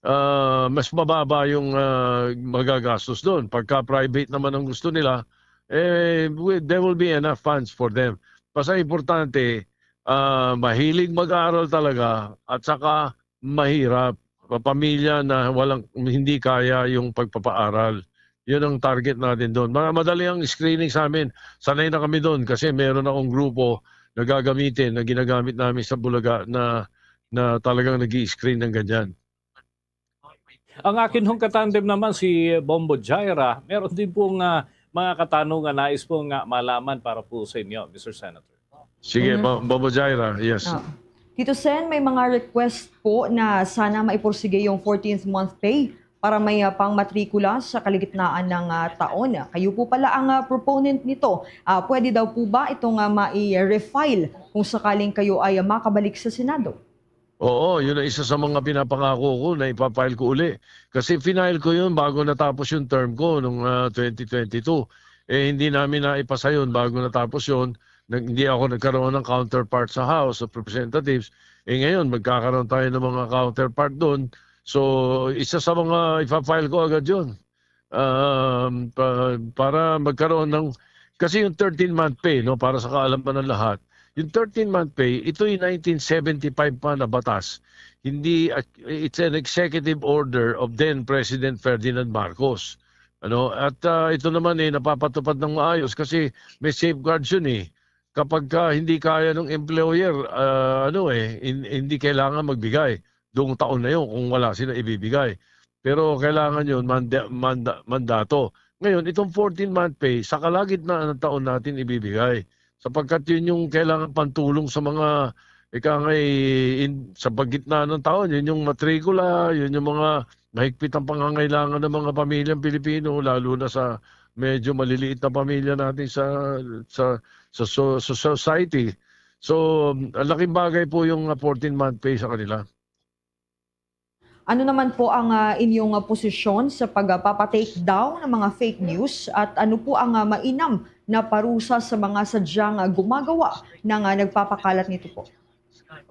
ah, mas mababa yung, ah, magagastos doon. Pagka private naman ang gusto nila, eh, wi-, there will be enough funds for them. Basta importante, ah, mahilig mag-aral talaga at saka mahirap, pa-, pamilya na walang, hindi kaya yung pagpapaaral. Yun ang target natin doon. Ma-, madali ang screening sa amin. Sanay na kami doon kasi meron akong grupo na gagamitin, na ginagamit namin sa Bulaga na, na talagang nag-i-screen ng ganyan. Ang akin hong katandem naman si Bombo Jaira, meron din pong, ah, mga katanungan nais pong, ah, malaman para po sa inyo, Mister Senator. Sige, Mhm. Bo-, Bombo Jaira, yes. Ah. Tito Sen, may mga request po na sana maipursige yung fourteenth month pay para may, ah, pangmatrikula sa kaligitnaan ng, ah, taon. Kayo po pala ang, ah, proponent nito. Ah, pwede daw po ba itong, ah, mai-refile kung sakaling kayo ay, ah, makabalik sa Senado? Oo, yun ang isa sa mga pinapangako ko na ipa-file ko uli. Kasi final ko yun bago natapos yung term ko nung, ah, twenty twenty-two. Eh, hindi namin naipasa yun bago natapos yun. Nag-, hindi ako nagkaroon ng counterpart sa House of Representatives. Eh, ngayon, magkakaroon tayo ng mga counterpart doon. So, isa sa mga ipa-file ko agad yun. Um, pa-, para magkaroon ng, kasi yung thirteen-month pay, no, para sa kaalaman ng lahat, yung thirteen-month pay, ito'y nineteen seventy-five pa na batas. Hindi, uh, it's an executive order of then President Ferdinand Marcos. Ano, at, ah, ito naman, eh, napapatupad ng maayos kasi may safeguards yun, eh. Kapag ka hindi kaya ng employer, ah, ano, eh, hin-, hindi kailangan magbigay. Doong taon na yun kung wala sila ibibigay. Pero kailangan yun, manda-, manda-, mandato. Ngayon, itong fourteen-month pay, sa kalagitnaan ng taon natin ibibigay. Sapagkat yun yung kailangan pantulong sa mga, ika nga, eh, in-, sa pagitnaan ng taon, yun yung matrikula, yun yung mga mahigpit ang pangangailangan ng mga pamilyang Pilipino, lalo na sa medyo maliliit na pamilya natin sa, sa, sa so-, sa society. So, ang laking bagay po yung, ah, fourteen-month pay sa kanila. Ano naman po ang, ah, inyong, ah, posisyon sa pag, ah, papa-take down ng mga fake news? At ano po ang, ah, mainam na parusa sa mga sadyang, ah, gumagawa ng, ah, nagpapakalat nito po?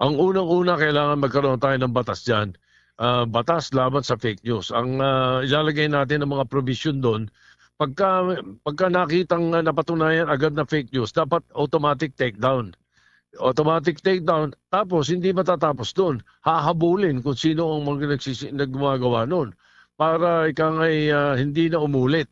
Ang unang-una, kailangan magkaroon tayo ng batas diyan. Ah, batas laban sa fake news. Ang, ah, ilalagay natin ng mga provision doon, pagka, pagka nakitang, ah, napatunayan agad na fake news, dapat automatic takedown. Automatic takedown, tapos hindi matatapos doon. Hahabulin kung sino ang mga nagsisi-, naggumagawa noon para ika nga'y, ah, hindi na umulit.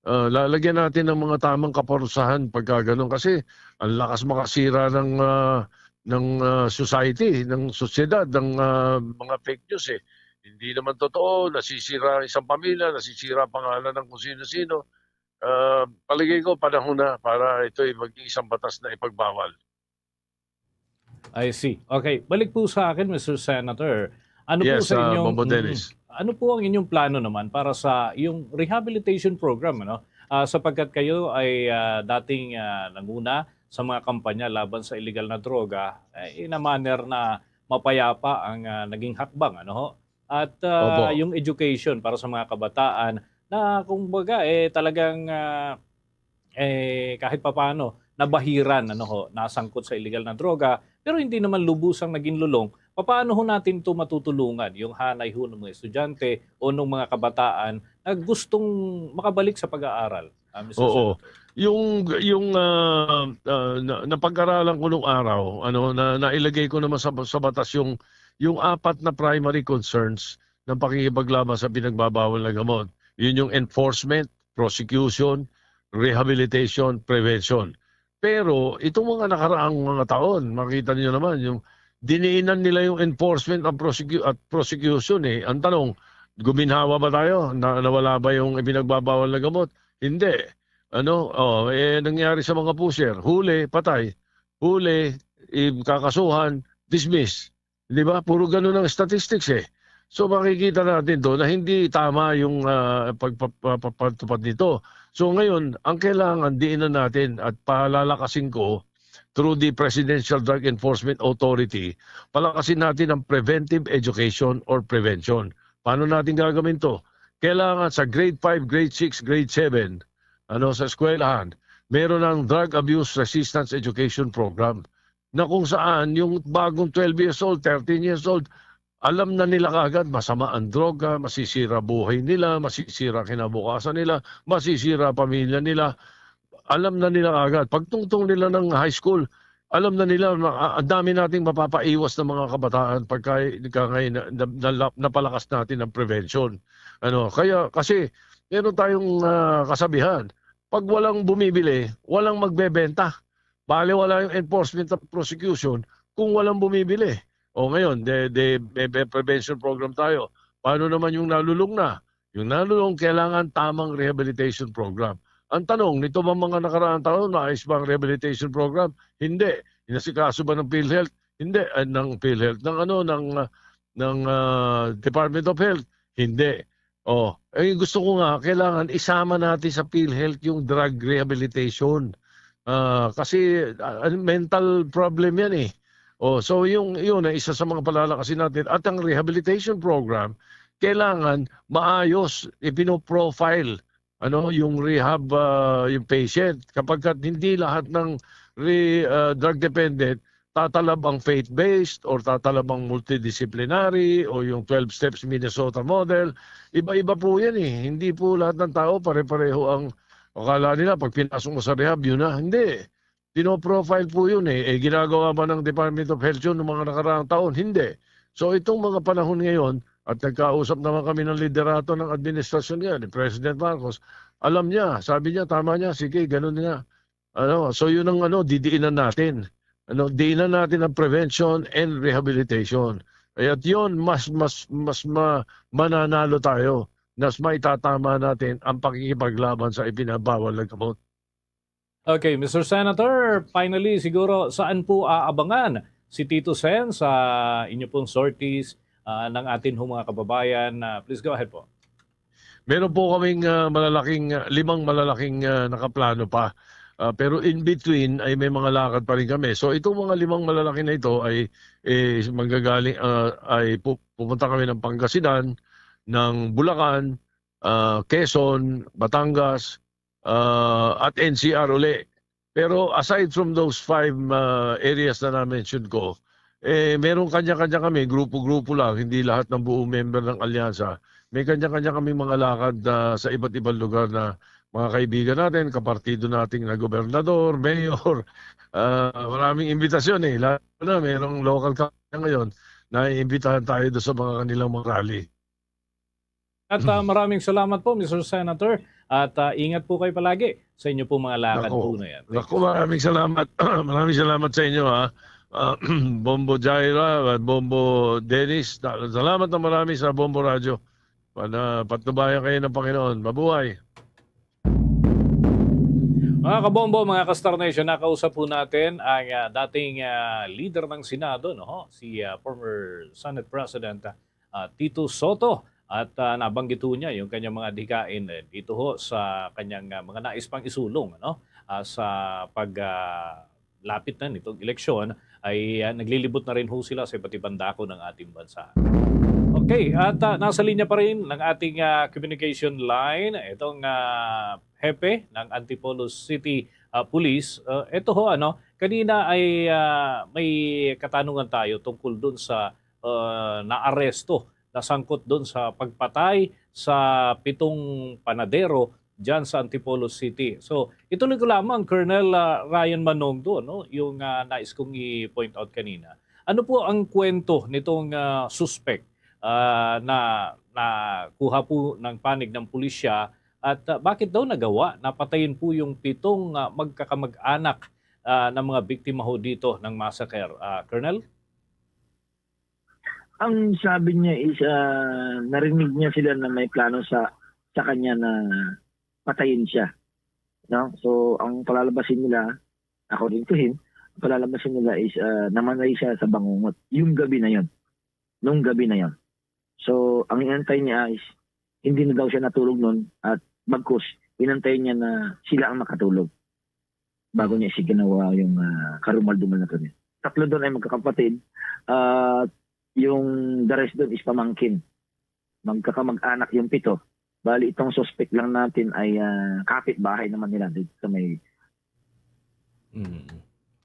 Ah, lalagyan natin ng mga tamang kaparusahan pagka ganun. Kasi ang lakas makasira ng, ah, ng, ah, society, ng sosyedad, ng, ah, mga fake news, eh. Hindi naman totoo, nasisira ang isang pamilya, nasisira ang pangalan ng kung sino-sino. Ah, palagay ko, panahon na para ito'y maging isang batas na ipagbawal. I see. Okay, balik po sa akin, Mister Senator. Ano po Yes, sa ah, inyong, Bombo mm, Dennis. Ano po ang inyong plano naman para sa yung rehabilitation program, ano? Ah, sapagkat kayo ay, ah, dating, ah, nanguna sa mga kampanya laban sa illegal na droga, eh, in a manner na mapayapa ang, ah, naging hakbang, ano ho? At, ah, Opo. yung education para sa mga kabataan na kumbaga, eh, talagang, ah, eh, kahit papaano nabahiran, ano ho, nasangkot sa illegal na droga, pero hindi naman lubusang naging lulong. Papaano ho natin 'to matutulungan, yung hanay ho ng mga estudyante o ng mga kabataan na gustong makabalik sa pag-aaral, ah, Mister Oo. Senator? Yung, yung, ah, ah, na napag-aralan ko nung araw, ano, na nailagay ko naman sa sa batas yung, yung apat na primary concerns ng pakikipaglaban sa pinagbabawal na gamot. Yun yung enforcement, prosecution, rehabilitation, prevention. Pero itong mga nakaraang mga taon, makita niyo naman yung diniinan nila yung enforcement at prosecu at prosecution, eh. Ang tanong, guminhawa ba tayo? Na nawala ba yung ipinagbabawal na gamot? Hindi. Ano? Oh, eh, nangyari sa mga pusher, huli, patay. Huli, i kakasuhan, dismiss. Di ba? Puro ganun ang statistics, eh. So, makikita natin 'to na hindi tama yung, ah, pagpa pa pa patupad nito. So, ngayon, ang kailangan diinan natin at palalakasin ko through the Presidential Drug Enforcement Authority, palakasin natin ang preventive education or prevention. Paano natin gagawin 'to? Kailangan sa grade five, grade six, grade seven, ano, sa eskwelahan, meron ng Drug Abuse Resistance Education Program na kung saan yung bagong twelve years old, thirteen years old, alam na nila kaagad masama ang droga, masisira buhay nila, masisira kinabukasan nila, masisira pamilya nila. Alam na nila kaagad. Pagtungtong nila ng high school, alam na nila na, ah, ang dami nating mapapaiwas ng mga kabataan pagka, ika nga, na na na napalakas natin ang prevention. Ano, kaya kasi meron tayong, ah, kasabihan, 'pag walang bumibili, walang magbebenta. Balewala yung enforcement at prosecution kung walang bumibili. O ngayon, de de may may prevention program tayo. Paano naman yung nalulung na? Yung nalulung kailangan tamang rehabilitation program. Ang tanong, nito bang mga nakaraang taon, maayos ba ang rehabilitation program? Hindi. Inasikaso ba ng PhilHealth? Hindi. Ah, ng PhilHealth, ng ano, ng, ah, ng, ah, Department of Health? Hindi. Oh, eh, gusto ko nga, kailangan isama natin sa PhilHealth yung drug rehabilitation. Ah, kasi, ah, mental problem yan, eh. Oh, so yung, yun ang isa sa mga palalakasin natin. At ang rehabilitation program, kailangan maayos, ipino-profile, ano, yung rehab, ah, yung patient. Kapagkat hindi lahat ng re ah, drug dependent tatalab ang faith-based or tatalab ang multidisciplinary o yung twelve steps Minnesota model. Iba-iba po yan, eh. Hindi po lahat ng tao pare-pareho ang akala nila 'pag pinasok mo sa rehab, yun na. Hindi. Pino-profile po yun, eh. Eh, ginagawa ba ng Department of Health yun noong mga nakaraang taon? Hindi. So, itong mga panahon ngayon, at nagkausap naman kami ng liderato ng administrasyon ngayon, ni President Marcos, alam niya, sabi niya, tama niya, sige, ganun nga. Ano, so yun ang ano, didiinan natin. Ano, diinan natin ang prevention and rehabilitation. Ay, at yun, mas, mas, mas ma mananalo tayo, mas maitatama natin ang pakikipaglaban sa ipinagbawal na gamot. Okay, Mister Senator, finally, siguro, saan po aabangan si Tito Sen sa inyo pong sorties, ah, ng atin hong mga kababayan? Ah, please go ahead po. Meron po kaming, ah, malalaking, ah, limang malalaking, ah, nakaplano pa. Ah, pero in between ay may mga lakad pa rin kami. So, itong mga limang malalaki na ito ay, eh, manggagaling, ah, ay pu pupunta kami ng Pangasinan, ng Bulacan, ah, Quezon, Batangas, ah, at N C R uli. Pero aside from those five, ah, areas na na-mention ko, eh, merong kanya-kanya kami, grupo-grupo lang, hindi lahat ng buong member ng alyansa. May kanya-kanya kaming mga lakad, ah, sa iba't ibang lugar na mga kaibigan natin, kapartido natin na gobernador, mayor. Ah, maraming imbitasyon, eh. Lalo na merong local government ngayon, naiimbitahan tayo doon sa mga kanilang mga rally. At, ah, maraming salamat po, Mister Senator. At, ah, ingat po kayo palagi sa inyo pong mga lakad Naku. po na yan. Thank Naku, you. maraming salamat. Maraming salamat sa inyo, ha. Ah, Bombo Jaira at Bombo Dennis, ta salamat na marami sa Bombo Radyo. Pana patnubayan kayo ng Panginoon. Mabuhay. Mga kabombo, mga ka-Star Nation, nakausap po natin ang, ah, dating, ah, leader ng Senado, no? Si, ah, former Senate President, ah, ah, Tito Soto. At, ah, nabanggit ho niya yung kanyang mga adhikain, eh, dito ho sa kanyang, ah, mga nais pang isulong, ano, ah, sa pag, ah, lapit na nitong eleksyon. ay, ah, naglilibot na rin ho sila sa iba't ibang dako ng ating bansa. Okay, at, ah, nasa linya pa rin ng ating, ah, communication line, itong, ah, hepe ng Antipolo City, ah, Police. Ah, ito ho, ano, kanina ay, ah, may katanungan tayo tungkol dun sa, ah, naaresto, nasangkot dun sa pagpatay sa pitong panadero dyan sa Antipolo City. So, ituloy ko lamang, Colonel, ah, Ryan Manongdo, no, yung, ah, nais kong i-point out kanina. Ano po ang kwento nitong, ah, suspek, ah, na nakuha po ng panig ng pulisya at, ah, bakit daw nagawa na patayin po yung pitong, ah, magkakamag-anak, ah, ng mga biktima ho dito ng massacre, ah, Colonel? Ang sabi niya is, ah, narinig niya sila na may plano sa, sa kanya na patayin siya, no? So, ang palalabasin nila, according to him, ang palalabasin nila is, ah, namatay siya sa bangungot yung gabi na yon, nung gabi na yon. So, ang inantay niya is, hindi na daw siya natulog nun at bagkus, inantay niya na sila ang makatulog bago niya siya ginawa yung, ah, karumal-dumal na krimen. Tatlo doon ay magkakapatid, at yung the rest doon is pamangkin. Magkakamag-anak yung pito. Bali, itong suspect lang natin ay, ah, kapitbahay naman nila dito sa may Mm.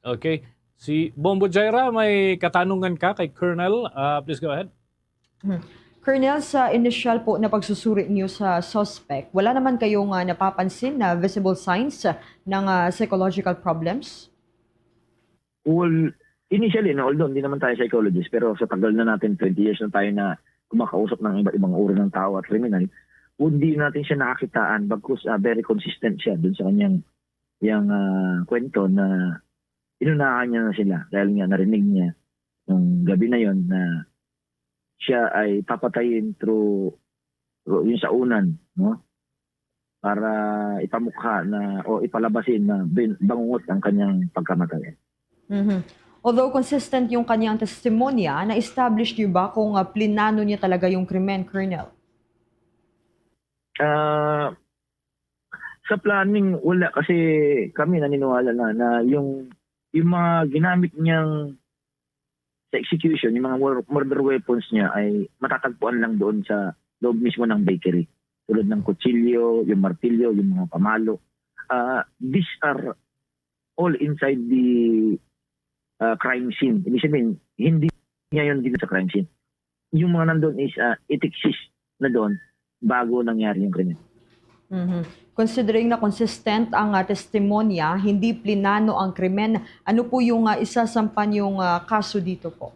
Okay. Si Bombo Jaira, may katanungan ka kay Colonel? Ah, please go ahead. Hmm. Colonel, sa initial po na pagsusuri niyo sa suspect, wala naman kayong, ah, napapansin na visible signs ng, ah, psychological problems? Well, initially, no, although hindi naman tayo psychologist, pero sa tagal na natin, twenty years na tayo na kumakausap ng iba't ibang uri ng tao at kriminal, hindi natin siya nakakitaan, bagkus, ah, very consistent siya dun sa kanyang, yang, ah, kwento na inunahan niya na sila dahil nga narinig niya nung gabi na yon na siya ay papatayin through, through yung saunan, no? Para ipamukha na o ipalabasin na bin-, bangungot ang kanyang pagkamatay. Mhm. Although consistent yung kanyang testimonya, na-establish niyo ba kung, ah, plinano niya talaga yung krimen, Colonel? Ah, sa planning, wala. Kasi kami naniniwala na, na yung, yung mga ginamit niyang sa execution, yung mga mur-, murder weapons niya ay matatagpuan lang doon sa loob mismo ng bakery. Tulad ng kutsilyo, yung martilyo, yung mga pamalo. Ah, these are all inside the, ah, crime scene. Ibig sabihin, hindi niya yun dito sa crime scene. Yung mga nandun is, ah, it exists na doon bago nangyari yung krimen. Mhm. Considering na consistent ang, ah, testimonya, hindi plinano ang krimen, ano po yung, ah, isasampan yung, ah, kaso dito po?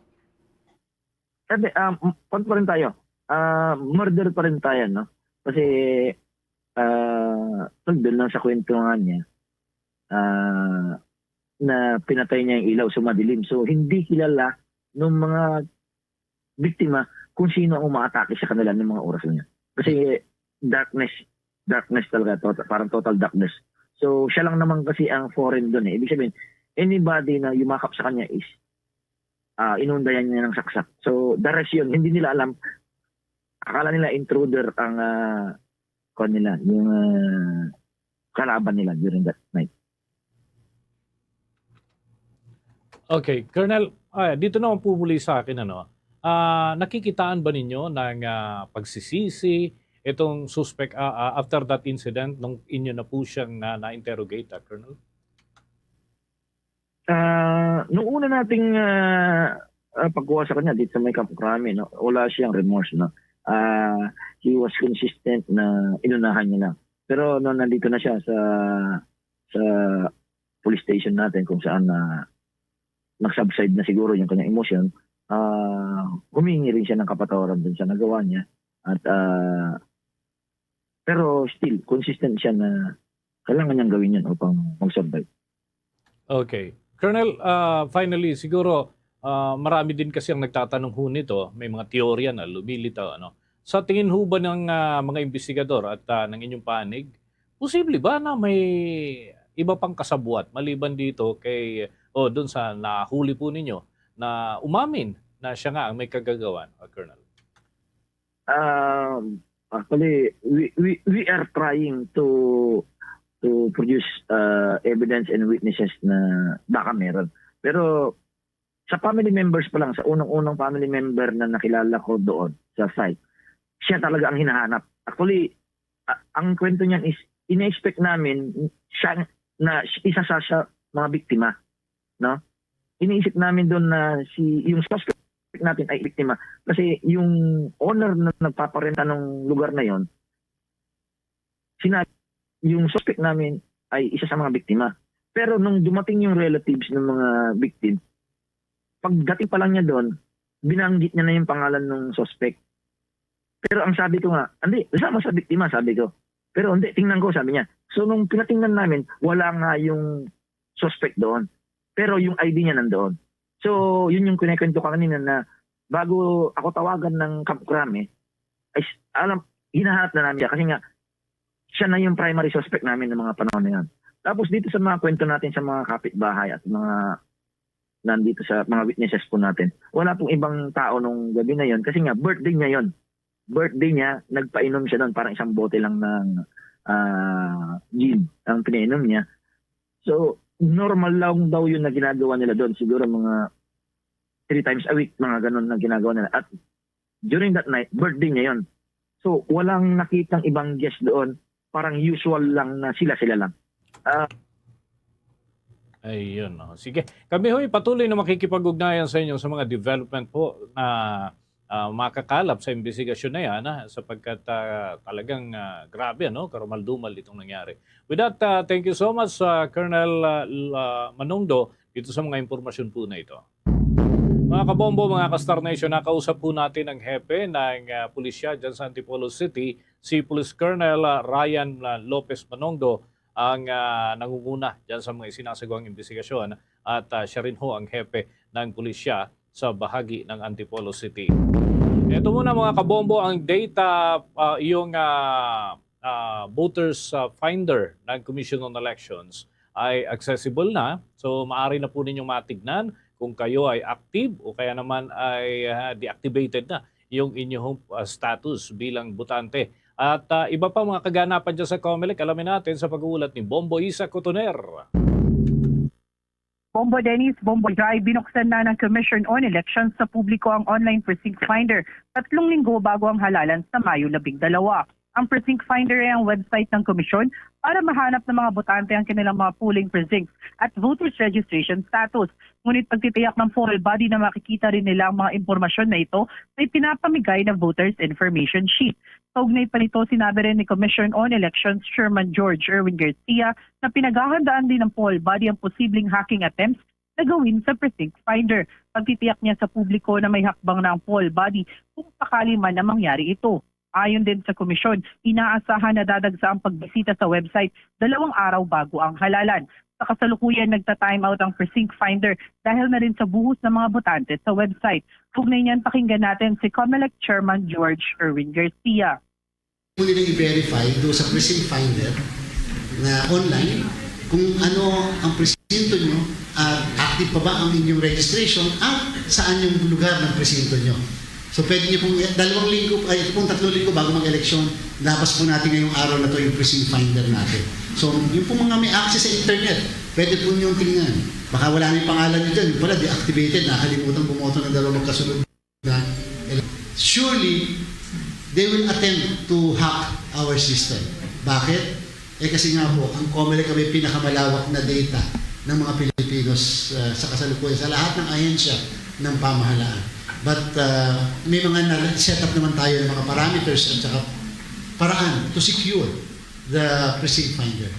Sabi, ah, m-, kwan pa rin tayo. Ah, murder pa rin tayo, no? Kasi, ah, sundin lang sa kwento nga niya, ah, na pinatay niya yung ilaw sa madilim. So, hindi kilala nung mga biktima kung sino ang umaatake sa kanila ng mga oras na yun. Kasi darkness, darkness talaga, total, parang total darkness. So, siya lang naman kasi ang foreign doon eh. Ibig sabihin, anybody na yumakap sa kanya is, ah, inundayan niya ng saksak. So, the rest yun, hindi nila alam. Akala nila intruder ang, ah, kwan nila, yung, ah, kalaban nila during that night. Okay, Colonel, ah, dito naman po muli sa akin, ano, ah, nakikitaan ba ninyo ng, ah, pagsisisi itong suspect, ah, ah, after that incident, nung inyo na po siyang na, na-interrogate, ah, Colonel? Ah, nung una nating, ah, ah, pagkuha sa kanya dito sa may Campo Crame, no, wala siyang remorse, no. Ah, he was consistent na inunahan niya lang. Pero nung nandito na siya sa, sa police station natin kung saan na nag-subside na siguro yung kanyang emosyon, ah, humingi rin siya ng kapatawaran dun sa nagawa niya. At, ah, pero still, consistent siya na kailangan niyang gawin yun upang mag-survive. Okay. Colonel, ah, finally, siguro, ah, marami din kasi ang nagtatanong ho nito, may mga teorya na lumilitaw, ano. Sa tingin ho ba ng, ah, mga investigador at, ah, ng inyong panig, posible ba na may iba pang kasabwat maliban dito kay, o dun sa nahuli po ninyo na umamin na siya nga ang may kagagawan, ah, Colonel? Um, actually, we, we, we are trying to, to produce, uh, evidence and witnesses na baka meron. Pero sa family members pa lang, sa unang-unang family member na nakilala ko doon sa site, siya talaga ang hinahanap. Actually, a-, ang kwento niyan is, ina-expect namin siya na isa sa, sa mga biktima, no? Iniisip namin doon na si, yung suspect natin ay biktima kasi yung owner na nagpaparenta ng lugar na yon, sinabi, yung suspect namin ay isa sa mga biktima. Pero nung dumating yung relatives ng mga victim, pagdating pa lang niya doon, binanggit niya na yung pangalan ng suspect. Pero ang sabi ko nga, "Hindi, sama sa biktima," sabi ko. "Pero hindi, tingnan ko," sabi niya. So, nung pinatingnan namin, wala nga yung suspect doon. Pero yung I D niya nandoon. So, yun yung kinikwento ko kanina na bago ako tawagan ng Kamkrame, ay s-, alam, hinahanap na namin siya kasi nga, siya na yung primary suspect namin ng mga panahon na yun. Tapos dito sa mga kwento natin sa mga kapitbahay at mga nandito sa mga witnesses po natin, wala pong ibang tao nung gabi na yon kasi nga birthday niya yon. Birthday niya, nagpainom siya doon, parang isang bote lang ng, ah, gin ang pinainom niya. So, normal lang daw yun na ginagawa nila doon. Siguro mga three times a week, mga ganun na ginagawa nila. At during that night, birthday niya yon. So, walang nakitang ibang guest doon. Parang usual lang na sila-sila lang. Ah, Ayun, oh. Sige. Kami ho'y patuloy na makikipag-ugnayan sa inyo sa mga development po na ah, makakalap sa imbestigasyon na yan, ah, sapagkat ah, talagang ah, grabe, ano, karumal-dumal itong nangyari. With that, ah, thank you so much, ah, Colonel ah, L-, ah, Manongdo, dito sa mga impormasyon po na ito. Mga kabombo, mga ka-Star Nation, nakausap po natin ang hepe ng ah, pulisya dyan sa Antipolo City, si Police Colonel ah, Ryan ah, Lopez Manongdo, ang ah, nangunguna dyan sa mga isinasagawang imbestigasyon at ah, siya rin ho ang hepe ng pulisya sa bahagi ng Antipolo City. Ito muna, mga kabombo, ang data, ah, yung ah, ah, voters ah, finder ng Commission on Elections ay accessible na. So, maaari na po ninyong matignan kung kayo ay active o kaya naman ay ah, deactivated na yung inyong ah, status bilang botante. At ah, iba pa mga kaganapan dyan sa Comelec, alamin natin sa pag-uulat ni Bombo Isa Cotoner. Bombo Dennis, Bombo Jai, binuksan na ng Commission on Elections sa publiko ang online precinct finder tatlong linggo bago ang halalan sa Mayo labing dalawa. Ang precinct finder ay ang website ng komisyon para mahanap ng mga botante ang kanilang mga polling precincts at voters registration status. Ngunit pagtitiyak ng poll body na makikita rin nila ang mga impormasyon na ito sa ipinapamigay na voters information sheet. Kaugnay pa nito, sinabi rin ni Commission on Elections Chairman George Erwin Garcia na pinaghahandaan din ng poll body ang posibleng hacking attempts na gawin sa precinct finder. Pagtitiyak niya sa publiko na may hakbang na ang poll body kung sakali man na mangyari ito. Ayon din sa komisyon, inaasahan na dadagsa ang pagbisita sa website dalawang araw bago ang halalan. Sa kasalukuyan, nagta-time out ang precinct finder dahil na rin sa buhos ng mga botante sa website. Kaugnay niyan, pakinggan natin si Comelec Chairman George Erwin Garcia. Pwede nila i-verify do sa precinct finder na online kung ano ang presinto nyo at active pa ba ang inyong registration at saan yung lugar ng presinto nyo. So pwede nyo pong dalawang linggo, ay ito pong tatlong linggo bago mag-eleksyon, labas po natin ngayong araw na to yung precinct finder natin. So yung pong mga may access sa internet, pwede po nyo tingnan. Baka wala na yung pangalan nyo dyan, yung pala deactivated, nakalimutan bumoto ng dalawang magkasunod na ele-, surely they will attempt to hack our system. Bakit? Eh kasi nga po, ang Comelec ay may pinakamalawak na data ng mga Pilipinos uh, sa kasalukuyan sa lahat ng ahensya ng pamahalaan. But uh, may mga na-set up naman tayo ng mga parameters at saka paraan to secure the precinct finder.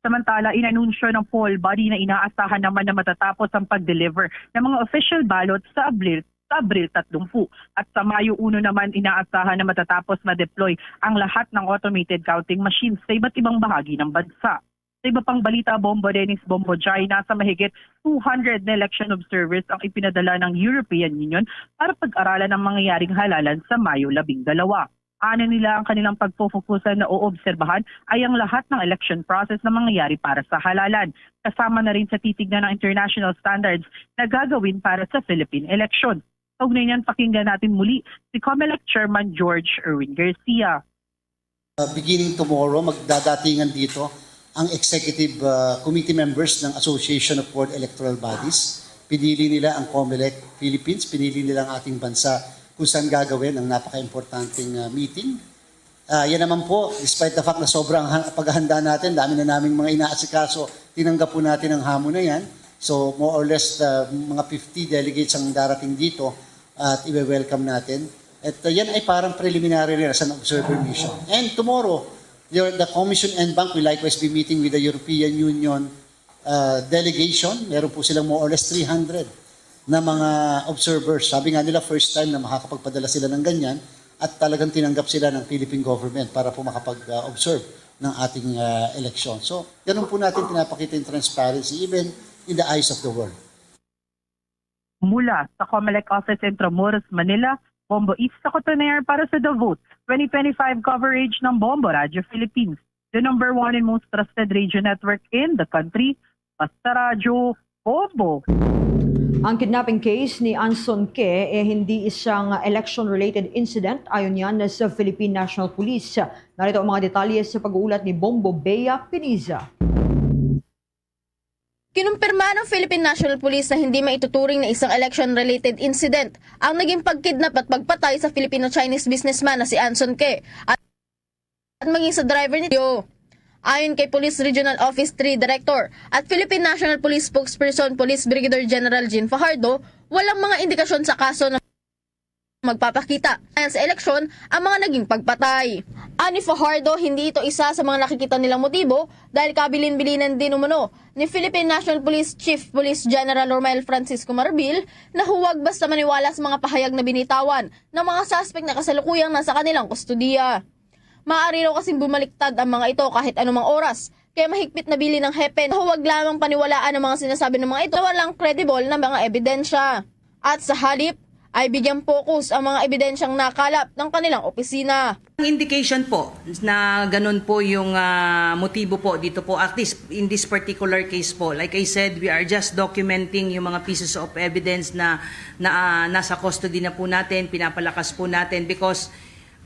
Samantala, inanunsyo ng poll body na inaasahan naman na matatapos ang pag-deliver ng mga official ballots sa Abril sa Abril tatlumput. At sa Mayo uno naman, inaasahan na matatapos ma-deploy ang lahat ng automated counting machines sa iba't ibang bahagi ng bansa. Sa iba pang balita, Bombo Dennis, Bombo Jai, nasa mahigit two hundred na election observers ang ipinadala ng European Union para pag-aralan ang mangyayaring halalan sa Mayo labing dalawa. Ana nila, ang kanilang pagpofokusan na oobserbahan ay ang lahat ng election process na mangyayari para sa halalan, kasama na rin sa titignan ng international standards na gagawin para sa Philippine election. Kaugnay niyan, pakinggan natin muli si Comelec Chairman George Erwin Garcia. Uh, beginning tomorrow, magdadatingan dito ang executive uh, committee members ng Association of World Electoral Bodies. Pinili nila ang Comelec Philippines, pinili nila ang ating bansa kung saan gagawin ang napaka-importanting, ah, meeting. Ah, yan naman po, despite the fact na sobrang ha- paghahanda natin, dami na naming mga inaasikaso, tinanggap po natin ang hamon na yan. So more or less, ah, mga fifty delegates ang darating dito at iwe-welcome natin. At, ah, yan ay parang preliminary nila sa observer mission. And tomorrow, your, the Commission en Banc will likewise be meeting with the European Union, ah, delegation. Meron po silang more or less three hundred na mga observers. Sabi nga nila, first time na makakapagpadala sila ng ganyan at talagang tinanggap sila ng Philippine government para po makapag-observe ng ating, ah, eleksyon. So, ganun po natin pinapakita yung transparency even in the eyes of the world. Mula sa Comelec Office, Intramuros, Manila, Bombo East sa Cotoner para sa The Vote twenty twenty-five coverage ng Bombo Radio Philippines, the number one and most trusted radio network in the country. Basta Radyo, Bombo! Ang kidnapping case ni Anson Ke eh hindi isang election-related incident ayon yan sa Philippine National Police. Narito ang mga detalye sa pag-uulat ni Bombo Bea Piniza. Kinumpirma ng Philippine National Police na hindi maituturing na isang election-related incident ang naging pagkidnap at pagpatay sa Filipino-Chinese businessman na si Anson Ke at, at maging sa driver nito. Ayon kay Police Regional Office three Director at Philippine National Police Spokesperson Police Brigadier General Jean Fajardo, walang mga indikasyon sa kaso na magpapakita sa eleksyon ang mga naging pagpatay. Ani Fajardo, hindi ito isa sa mga nakikita nilang motibo dahil kabilin-bilinan din umano ni Philippine National Police Chief Police General Romel Francisco Marbil na huwag basta maniwala sa mga pahayag na binitawan ng mga suspect na kasalukuyang nasa kanilang kustodiya. Maaari raw kasing bumaliktad ang mga ito kahit anumang oras, kaya mahigpit na bilin ng hepe na huwag lamang paniwalaan ang mga sinasabi ng mga ito na walang credible na mga ebidensya. At sa halip, ay bigyang focus ang mga ebidensyang nakalap ng kanilang opisina. Ang indication po na ganun po yung ah, motibo po dito po, at least in this particular case po, like I said, we are just documenting yung mga pieces of evidence na, na ah, nasa custody na po natin, pinapalakas po natin because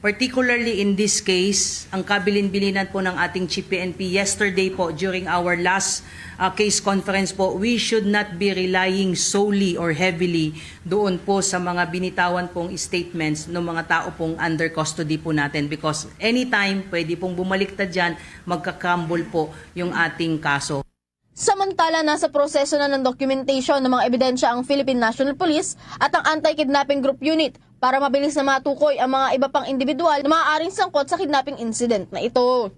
particularly in this case, ang kabilin-bilinan po ng ating Chief P N P yesterday po during our last uh, case conference po, we should not be relying solely or heavily doon po sa mga binitawan pong statements ng mga tao pong under custody po natin because anytime pwede pong bumaliktad dyan, magka-crumble po yung ating kaso. Samantala, nasa proseso na ng documentation ng mga ebidensya ang Philippine National Police at ang Anti-Kidnapping Group Unit para mabilis na matukoy ang mga iba pang individual na maaaring sangkot sa kidnapping incident na ito.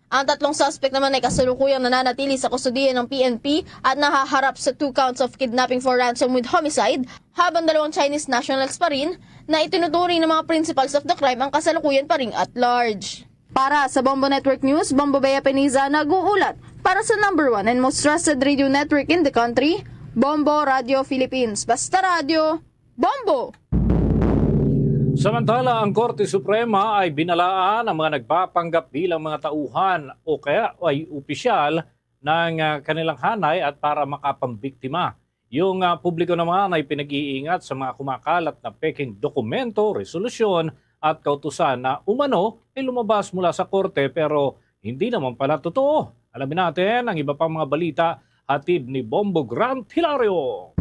Ang tatlong suspect naman ay kasalukuyang nananatili sa kustodiya ng P N P at nahaharap sa two counts of kidnapping for ransom with homicide, habang dalawang Chinese nationals pa rin na itinuturing ng mga principals of the crime ang kasalukuyan pa ring at large. Para sa Bombo Network News, Bombo Bea Peniza nag-uulat para sa number one and most trusted radio network in the country, Bombo Radio Philippines. Basta radyo, Bombo! Samantala, ang Korte Suprema ay binalaan ang mga nagpapanggap bilang mga tauhan o kaya ay opisyal ng ah, kanilang hanay at para makapambiktima. Yung ah, publiko naman ay pinag-iingat sa mga kumakalat na peking dokumento, resolusyon at kautusan na umano ay lumabas mula sa korte pero hindi naman pala totoo. Alamin natin ang iba pang mga balita hatid ni Bombo Grant Hilario.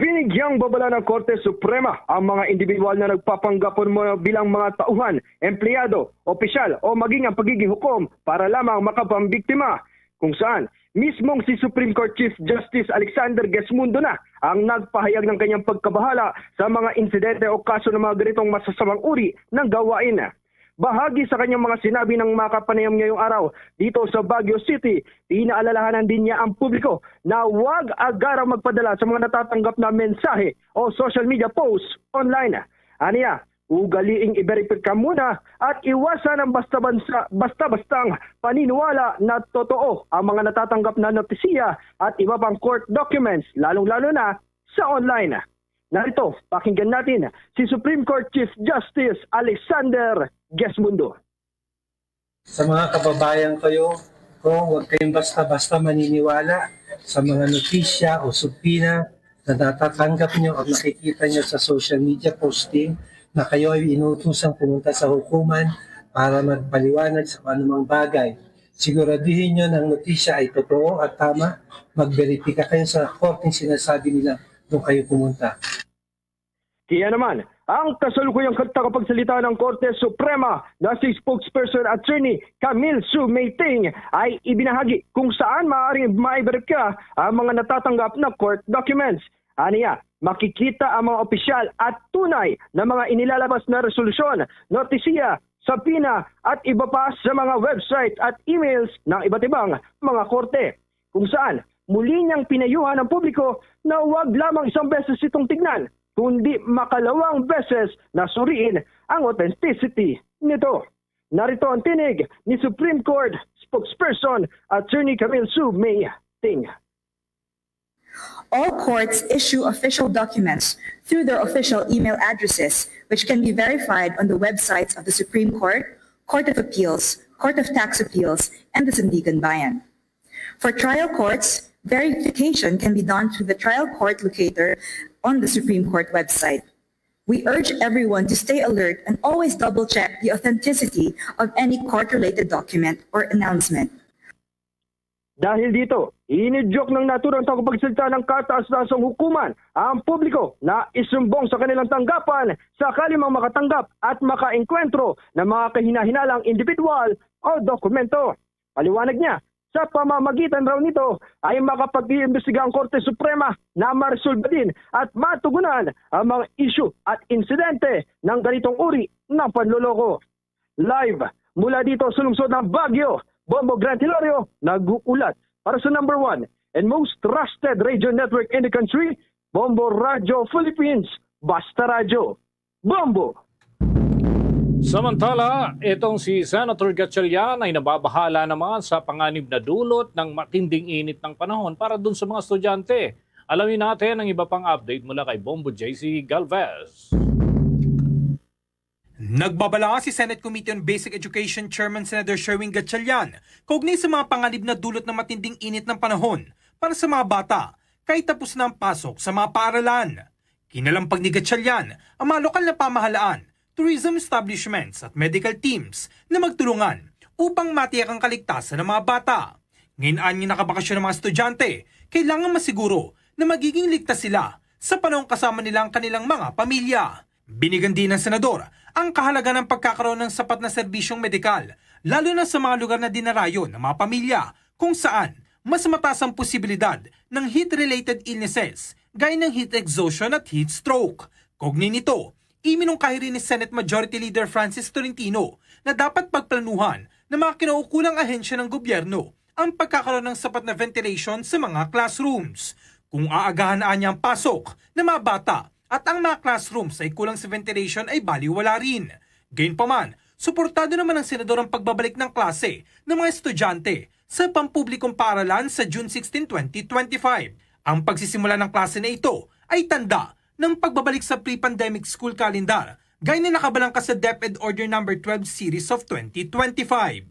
Binigyang babala ng Korte Suprema ang mga individual na nagpapanggap mo bilang mga tauhan, empleyado, opisyal o maging ang pagiging hukom para lamang makapambiktima, kung saan mismong si Supreme Court Chief Justice Alexander Gesmundo na ang nagpahayag ng kanyang pagkabahala sa mga insidente o kaso ng mga ganitong masasamang uri ng gawain. Bahagi sa kanyang mga sinabi ng makapanayam ngayong araw dito sa Baguio City, pinaalalahanan din niya ang publiko na huwag agarang magpadala sa mga natatanggap na mensahe o social media posts online. Aniya, ugaliing iberipika muna at iwasan ang basta-bansa, basta-bastang paniniwala na totoo ang mga natatanggap na notisiya at iba pang court documents, lalong-lalo na sa online. Narito, pakinggan natin si Supreme Court Chief Justice Alexander Gesmundo. Sa mga kababayan kayo, kung huwag kayong basta-basta maniniwala sa mga notisya o subpina na natatanggap nyo at nakikita nyo sa social media posting na kayo ay inuutosang pumunta sa hukuman para magpaliwanag sa anumang bagay. Siguraduhin nyo na ang notisya ay totoo at tama. Magberipika kayo sa korteng sinasabi nila doon kayo pumunta. Kaya naman, ang kasalukuyang tagapagsalita ng Korte Suprema na si Spokesperson Attorney Camille Sue Mayting ay ibinahagi kung saan maaaring maiberipika ang mga natatanggap na court documents. Aniya, makikita ang mga opisyal at tunay na mga inilalabas na resolusyon, notisiya, subpoena at iba pa sa mga website at emails ng iba't ibang mga korte, kung saan muli niyang pinayuhan ang publiko na huwag lamang isang beses itong tignan, kundi makalawang beses na suriin ang authenticity nito. Narito ang tinig ni Supreme Court Spokesperson Attorney Camille Sue May Ting. All courts issue official documents through their official email addresses, which can be verified on the websites of the Supreme Court, Court of Appeals, Court of Tax Appeals, and the Sandiganbayan. For trial courts, verification can be done through the trial court locator on the Supreme Court website. We urge everyone to stay alert and always double-check the authenticity of any court-related document or announcement. Dahil dito, inidyok ng naturang tagapagsalita ng kataas-taasang hukuman ang publiko na isumbong sa kanilang tanggapan sakali mang makatanggap at makaengkwentro ng mga kahinahinalang individual o dokumento. Paliwanag niya, sa pamamagitan raw nito ay makapag-iimbestiga ang Korte Suprema na maresolba din at matugunan ang mga isyu at insidente ng ganitong uri ng panloloko. Live mula dito sa lungsod ng Baguio, Bombo Grant Hilario nag-uulat para sa number one and most trusted radio network in the country, Bombo Radio Philippines, Basta Radyo. Bombo! Samantala, itong si Senator Gatchalian ay nababahala naman sa panganib na dulot ng matinding init ng panahon para dun sa mga estudyante. Alamin natin ang iba pang update mula kay Bombo J C Galvez. Nagbabala si Senate Committee on Basic Education Chairman Senator Sherwin Gatchalian kaugnay sa mga panganib na dulot ng matinding init ng panahon para sa mga bata kahit tapos na ang pasok sa mga paaralan. Kinalampag ni Gatchalian ang mga lokal na pamahalaan, tourism establishments at medical teams na magtulungan upang matiyak ang kaligtasan ng mga bata. Ngayon, anya nakabakasyon ang mga estudyante, kailangan masiguro na magiging ligtas sila sa panahon kasama nila ang kanilang mga pamilya. Binigyan din ng senador ang kahalagahan ng pagkakaroon ng sapat na serbisyong medikal, lalo na sa mga lugar na dinarayo ng mga pamilya kung saan mas mataas ang posibilidad ng heat-related illnesses gaya ng heat exhaustion at heat stroke. Kaugnay nito, iminungkahi rin ni Senate Majority Leader Francis Tolentino na dapat pagplanuhan ng mga kinaukulang ahensya ng gobyerno ang pagkakaroon ng sapat na ventilation sa mga classrooms. Kung aagahan na niya ang pasok ng mga bata at ang mga classrooms ay kulang sa ventilation ay baliwala rin. Gayunpaman, suportado naman ng senador ang pagbabalik ng klase ng mga estudyante sa pampublikong paaralan sa June sixteen, twenty twenty-five. Ang pagsisimula ng klase na ito ay tanda ng pagbabalik sa pre-pandemic school calendar, gaya na nakabalangkas sa DepEd Order Number twelve Series of twenty twenty-five.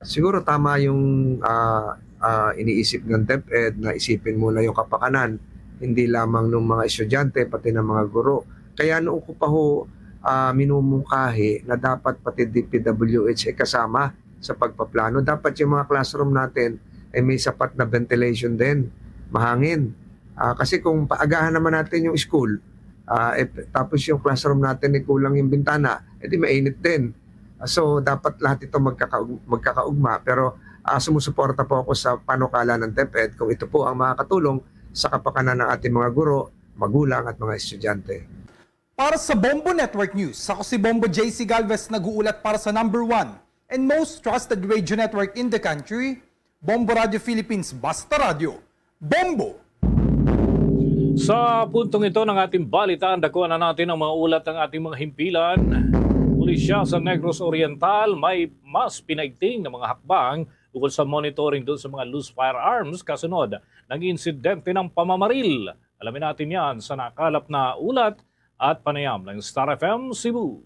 Siguro tama yung ah, ah, iniisip ng DepEd na isipin muna yung kapakanan, hindi lamang ng mga estudyante, pati ng mga guro. Kaya noon ko pa ho ah, minumungkahi na dapat pati D P W H ay kasama sa pagpaplano. Dapat yung mga classroom natin ay may sapat na ventilation din, mahangin. Ah, kasi kung paagahan naman natin yung school, ah, eh, tapos yung classroom natin ay kulang yung bintana, edi mainit din. Ah, so, dapat lahat ito magkakaug- magkakaugma. Pero ah, sumusuporta po ako sa panukala ng DepEd kung ito po ang makakatulong sa kapakanan ng ating mga guro, magulang at mga estudyante. Para sa Bombo Network News, ako si Bombo J C Galvez, nag-uulat para sa number one and most trusted radio network in the country, Bombo Radio Philippines, Basta Radyo. Bombo! Sa puntong ito ng ating balitaan, dakuan na natin ang mga ulat ng ating mga himpilan. Pulisya sa Negros Oriental may mas pinaigting na mga hakbang ukol sa monitoring doon sa mga loose firearms kasunod ng insidente ng pamamaril. Alamin natin yan sa nakalap na ulat at panayam ng Star F M Cebu.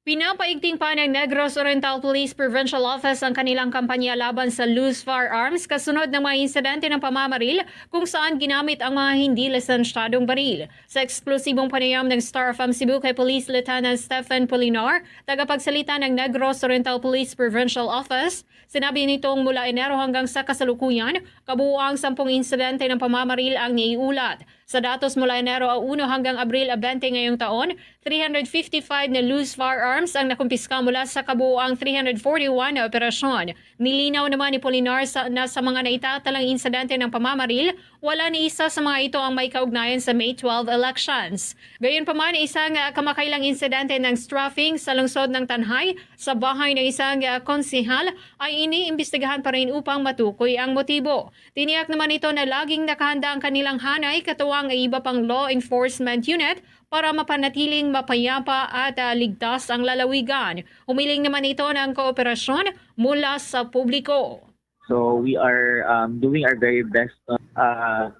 Pinapaigting pa ng Negros Oriental Police Provincial Office ang kanilang kampanya laban sa loose firearms kasunod ng mga insidente ng pamamaril kung saan ginamit ang mga hindi lisensyadong baril. Sa eksklusibong panayam ng Star F M Cebu kay Police Lieutenant Stephen Polinar, tagapagsalita ng Negros Oriental Police Provincial Office, sinabi nitong mula Enero hanggang sa kasalukuyan, kabuuang sampung insidente ng pamamaril ang naiulat. Sa datos mula Enero uno hanggang Abril twenty ngayong taon, three hundred fifty-five na loose firearms ang nakumpiska mula sa kabuuang three hundred forty-one na operasyon. Nilinaw naman ni Polinar sa, na sa mga naitatalang insidente ng pamamaril, wala ni isa sa mga ito ang may kaugnayan sa May twelve elections. Gayunpaman, isang, ah, kamakailang insidente ng strafing sa lungsod ng Tanjay sa bahay ng isang, ah, konsehal ay iniimbestigahan pa rin upang matukoy ang motibo. Tiniyak naman nito na laging nakahanda ang kanilang hanay katuwang ang iba pang law enforcement unit para mapanatiling mapayapa at, ah, ligtas ang lalawigan. Humiling naman ito ng kooperasyon mula sa publiko. So we are um, doing our very best. Uh,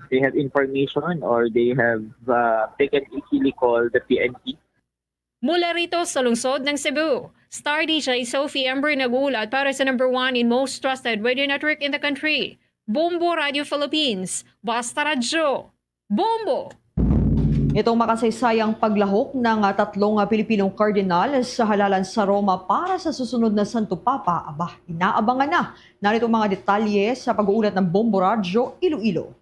they have information or they have uh, they can easily call the P N P. Mula rito sa lungsod ng Cebu, Star D J Sophie Ember nag-uulat para sa number one in most trusted radio network in the country, Bombo Radio Philippines. Basta Radyo, Bombo! Itong makasaysayang paglahok ng ah, tatlong ah, Pilipinong kardinal sa halalan sa Roma para sa susunod na Santo Papa, aba, inaabangan na. Narito ang mga detalye sa pag-uulat ng Bombo Radyo Iloilo.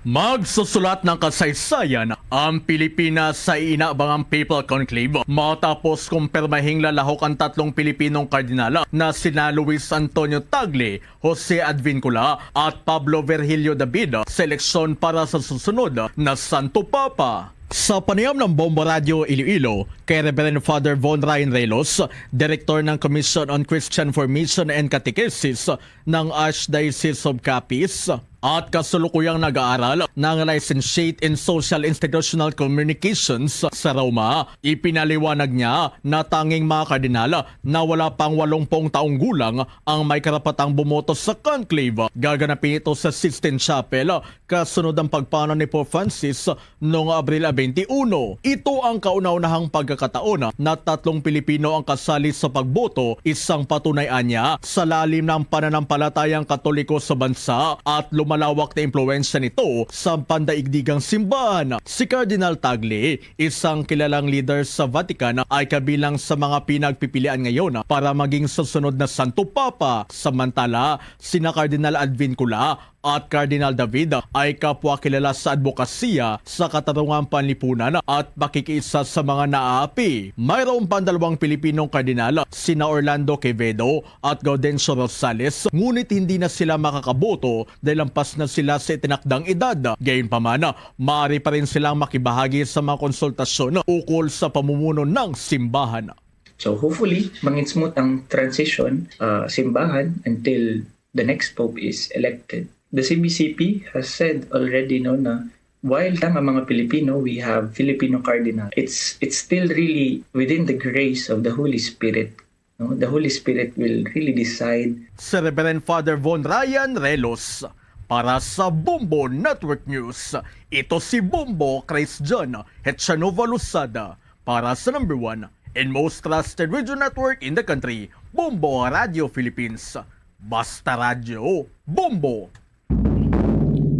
Magsusulat ng kasaysayan ang Pilipinas sa inaabangang papal conclave matapos kumpirmahing lalahok ang tatlong Pilipinong kardinal na sina Luis Antonio Tagle, Jose Advincula at Pablo Virgilio David sa eleksyon para sa susunod na Santo Papa. Sa panayam ng Bombo Radio Iloilo kay Reverend Father Von Ryan Relos, Director ng Commission on Christian Formation and Catechesis ng Archdiocese of Capiz, at kasulukuyang nag-aaral ng Licentiate in Social Institutional Communications sa Roma, ipinaliwanag niya na tanging mga kardinal na wala pang walumpung taong gulang ang may karapatang bumoto sa conclave. Gaganapin ito sa Sistine Chapel kasunod ang pagpanaw ni Pope Francis noong Abril twenty-one. Ito ang kauna-unahang pagkakataon na tatlong Pilipino ang kasali sa pagboto, isang patunay anya sa lalim ng pananampalatayang Katoliko sa bansa at lumalawak na impluwensya nito sa pandaigdigang simbahan. Si Cardinal Tagle, isang kilalang leader sa Vatican, ay kabilang sa mga pinagpipilian ngayon para maging susunod na Santo Papa. Samantala, sina Cardinal Advincula at Cardinal David ay kapwa kilala sa adbokasya sa katarungang panlipunan at pakikiisa sa mga naaapi. Mayroon pang dalawang Pilipinong kardinal, sina Orlando Quevedo at Gaudencio Rosales, ngunit hindi na sila makakaboto dahil lampas na sila sa itinakdang edad. Gayunpaman, maaari pa rin silang makibahagi sa mga konsultasyon ukol sa pamumuno ng simbahan. So hopefully, mangin smooth ang transition uh, simbahan until the next pope is elected. The C B C P has said already no na while ang mga Pilipino, we have Filipino cardinal. It's it's still really within the grace of the Holy Spirit. No? The Holy Spirit will really decide. Si Reverend Father Von Ryan Relos para sa Bombo Network News. Ito si Bombo Christian Hetchanova Losada para sa number one and most trusted radio network in the country, Bombo Radio Philippines. Basta Radyo, Bombo!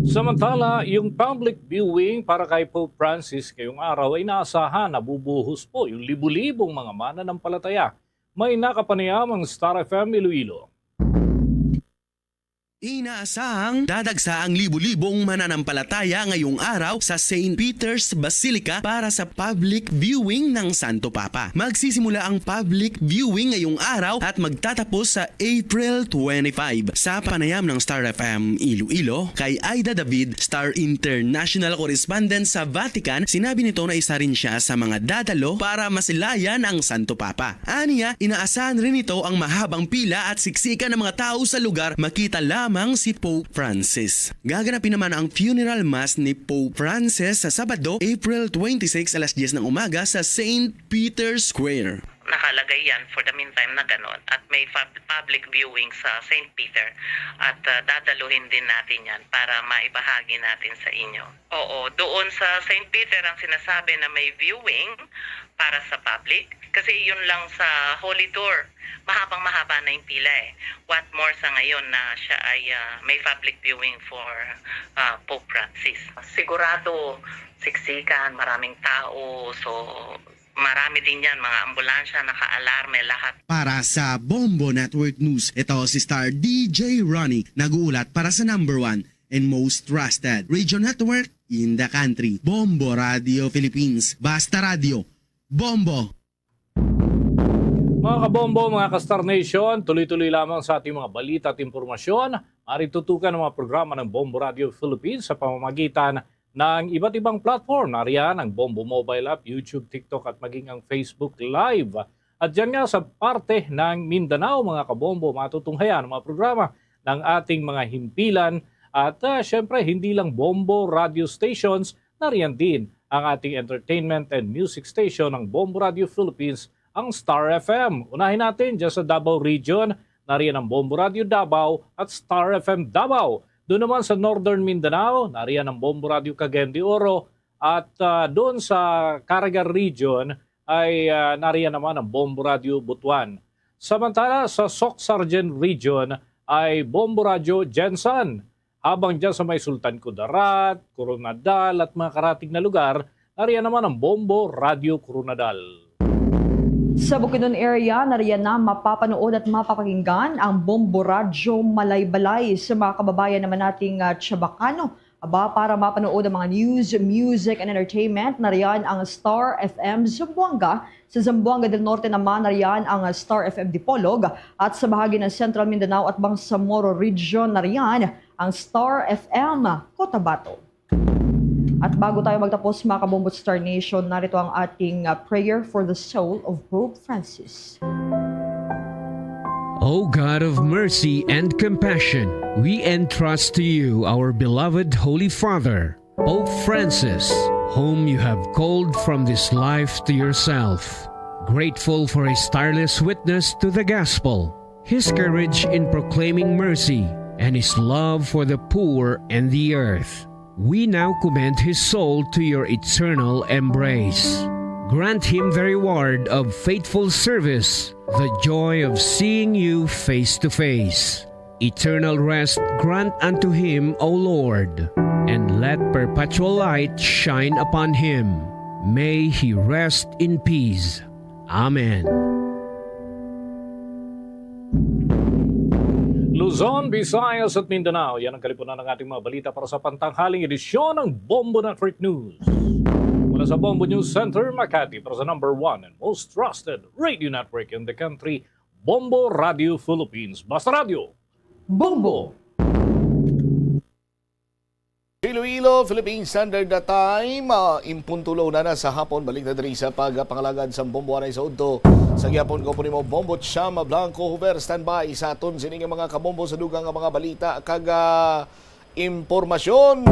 Samantala, yung public viewing para kay Pope Francis ngayong araw ay inaasahan na bubuhos po yung libu-libong mga mananampalataya. May nakapanayam ang Star F M Iloilo. Inaasahang dadagsa ang libu-libong mananampalataya ngayong araw sa Saint Peter's Basilica para sa public viewing ng Santo Papa. Magsisimula ang public viewing ngayong araw at magtatapos sa April twenty-five. Sa panayam ng Star F M Iloilo, kay Aida David, Star International Correspondent sa Vatican, sinabi nito na isa rin siya sa mga dadalo para masilayan ang Santo Papa. Aniya, inaasahan rin nito ang mahabang pila at siksikan ng mga tao sa lugar makita lamang si Pope Francis. Gaganapin naman ang funeral mass ni Pope Francis sa Sabado, April twenty-six, alas diyes ng umaga sa Saint Peter's Square. palagay yan for the meantime na ganon. At may fab-, public viewing sa Saint Peter. At, ah, dadaluhin din natin yan para maibahagi natin sa inyo. Oo, doon sa Saint Peter ang sinasabi na may viewing para sa public. Kasi yun lang sa Holy Tour, mahabang-mahaba na yung pila eh. What more sa ngayon na siya ay, ah, may public viewing for, ah, Pope Francis. Sigurado, siksikan, maraming tao. So, marami din yan, mga ambulansya, naka-alarme, lahat. Para sa Bombo Network News, ito si Star D J Ronnie, nag-uulat para sa number one and most trusted radio network in the country, Bombo Radio Philippines. Basta Radio, Bombo! Mga kabombo, mga ka-Star Nation, tuloy-tuloy lamang sa ating mga balita at impormasyon. Maaari tutukan ang mga programa ng Bombo Radio Philippines sa pamamagitan ng iba't ibang platform. Nariyan ang Bombo Mobile App, YouTube, TikTok, at maging ang Facebook Live. At dyan nga sa parte ng Mindanao, mga kabombo, matutunghayan ang mga programa ng ating mga himpilan. At, ah, syempre, hindi lang Bombo radio stations, nariyan din ang ating entertainment and music station, ang Bombo Radio Philippines, ang Star F M. Unahin natin dyan sa Davao Region, nariyan ang Bombo Radio Davao at Star F M Davao. Doon naman sa Northern Mindanao, nariyan ang Bombo Radio Cagayan de Oro, at, ah, doon sa Caraga Region ay, ah, nariyan naman ang Bombo Radio Butuan. Samantala, sa Soc-Sargen Region ay Bombo Radio Gensan, habang dyan sa may Sultan Kudarat, Koronadal, at mga karatig na lugar, nariyan naman ang Bombo Radio Koronadal. Sa Bukidnon area, nariyan na mapapanood at mapapakinggan ang Bombo Radyo Malaybalay. Sa mga kababayan naman nating, ah, Chavacano, aba, para mapanood ang mga news, music, and entertainment, nariyan ang Star F M Zamboanga. Sa Zamboanga del Norte naman, nariyan ang Star F M Dipolog. At sa bahagi ng Central Mindanao at Bangsamoro Region, nariyan ang Star F M Cotabato. At bago tayo magtapos, mga kabombo, Star Nation, narito ang ating, uh, prayer for the soul of Pope Francis. O God of mercy and compassion, we entrust to you our beloved Holy Father, Pope Francis, whom you have called from this life to yourself. Grateful for his tireless witness to the gospel, his courage in proclaiming mercy, and his love for the poor and the earth, we now commend his soul to your eternal embrace. Grant him the reward of faithful service, the joy of seeing you face to face. Eternal rest grant unto him, O Lord, and let perpetual light shine upon him. May he rest in peace. Amen. Luzon, Visayas at Mindanao, yan ang kalipunan ng ating mga balita para sa pantanghaling edisyon ng Bombo Network News. Mula sa Bombo News Center, Makati, para sa number one and most trusted radio network in the country, Bombo Radio Philippines. Basta Radio, Bombo! Iloilo, Philippine Standard Time, ah, impuntulo na na sa hapon. Balik na diri sa pagpangalagad sa Bombo anay sa udto. Sa gihapon ko po nimo, Bombo Chama Blanco Huber, standby sa aton sini nga mga kabombo sa dugang nga mga balita kag, ah, impormasyon.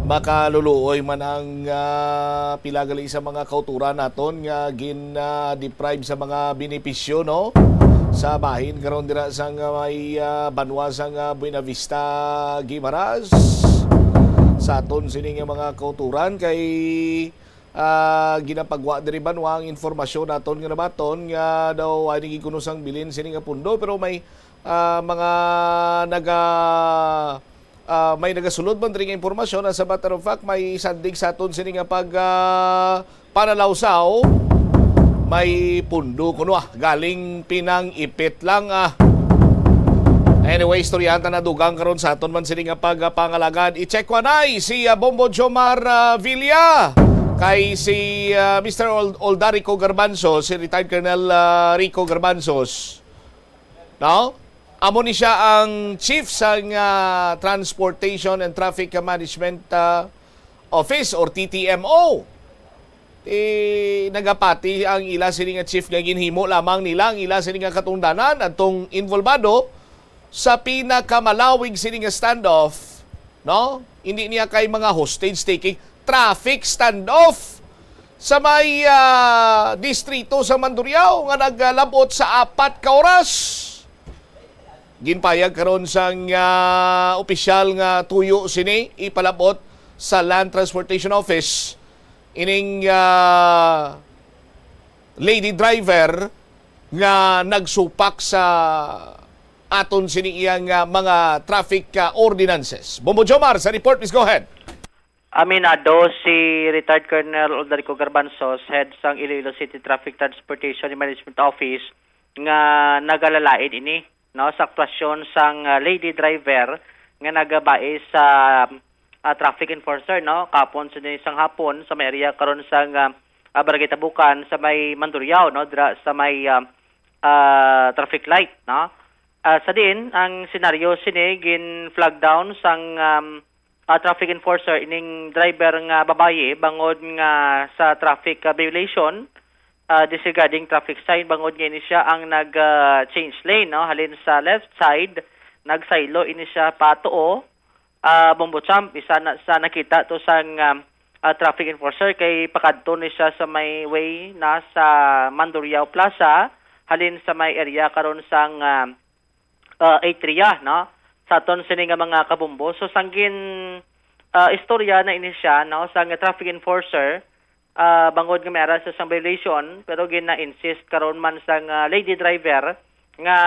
Makaluluoy man ang, ah, pila gali sa mga kauturan naton nga gin, ah, deprive sa mga benepisyo, no? Sa bahin karon dira sang, ah, may, ah, banwa sang, ah, Buenavista, Guimaras. Sa aton sini nga mga kauturan kay, ah, ginapagwa diri banwa ang informasyon naton nga nabaton nga daw ay nagikuno sang bilin sini nga pundo, pero may, ah, mga naga-, ah, may nagasulod man diri nga impormasyon. As a matter of fact, may sandig sa aton sini nga pag, ah, panalawsaw, may pundo kuno, ah, galing pinang-ipit lang, ah. Anyway, istoryahan ta na dugang karon sa aton man sini nga pagpangalagad. I-check ko anay si, ah, Bombo Jomar, ah, Villa, kay si, ah, Mister Ol-, Oldarico Garbanzo, si retired Colonel, ah, Rico Garbanzos. No? Amo ni siya ang chief sang, ah, Transportation and Traffic Management, ah, Office or T T M O. Eh, nagapati ang ila sini nga chief nga ginhimo lamang nila ang ila sini nga katungdanan adtong involbado sa pinakamalawig sini nga standoff, no? Hindi niya kay mga hostage taking, traffic standoff sa may, ah, distrito sa Mandurriao nga naglabot sa apat ka oras. Ginpayag karon sang, ah, opisyal nga tuyo sini ipalabot sa Land Transportation Office ining, ah, lady driver nga nagsupak sa aton sini iyang, ah, mga traffic, ah, ordinances. Bombo Jomar sa report, please go ahead. Aminado si Retired Colonel Aldarico Garbanzos, head sang Iloilo City Traffic Transportation Management Office, nga nagalalain ini, no, sa aktwasyon sang, ah, lady driver nga nagabae sa, ah, traffic enforcer, no, kapon sa sang hapon sa may area karon sang, ah, ah, Barangay Tabukan sa may Mandurriao, no, dira sa may, ah, ah, traffic light, no. Ah, sa diin ang senaryo sini gin flag down sang, um, ah, traffic enforcer ining driver nga babayi bangod nga sa traffic, ah, violation, ah, disregarding traffic sign bangod nga ini siya ang nag, ah, change lane, no, halin sa left side, nagsaylo ini siya patuo, ah, Bombo Champ, isa na sa nakita to sang, ah, ah, traffic enforcer kay pakadto ni siya sa may way na sa Mandurriao Plaza, halin sa may area karon sang, ah, ah, Atria, no? Sa aton sini nga mga kabombo. So, sanggin, ah, istorya na ini siya, no, sang traffic enforcer, ah, bangod nga may ara sa sang violation, pero gina-insist karon man sang, ah, lady driver nga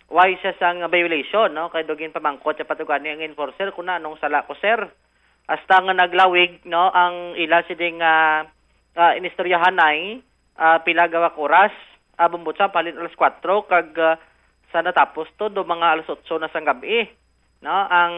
why siya sang violation, no? Kay daw ginpamangkot siya pa to gani ang enforcer kung anong sala ko, sir. Hasta nga naglawig, no, ang ila sini nga, ah, inistoryahanay, ah, pila gawak oras, ah, Bombo Champ, halin alas kuwatro kag, ah, sa natapos to, do mga alas otso na sang gab-i, no? Ang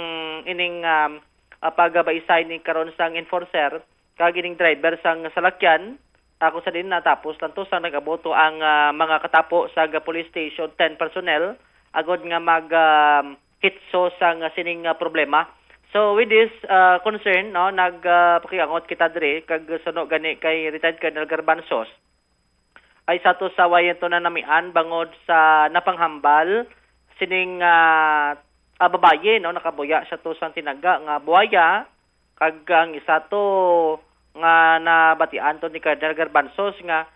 ining, um, ah, pagbaysay ni karon sang enforcer kag ining driver sang salakyan, ah, kung sa din natapos lang to sa nag-abot to ang, ah, mga katapo sa police station, ten personnel, agod nga mag, um, hitso sang sining, ah, problema. So, with this, ah, concern, no, nag, ah, pakiangot kita diri kag suno gani kay Retired Colonel Garbanzos, ay sa to sa wayan to na namian bangod sa napanghambal sining, ah, ah, babayi, no, nakabuya siya to sang tinaga nga buwaya, kag ang isa to nga nabatian to ni Colonel Garbanzos nga,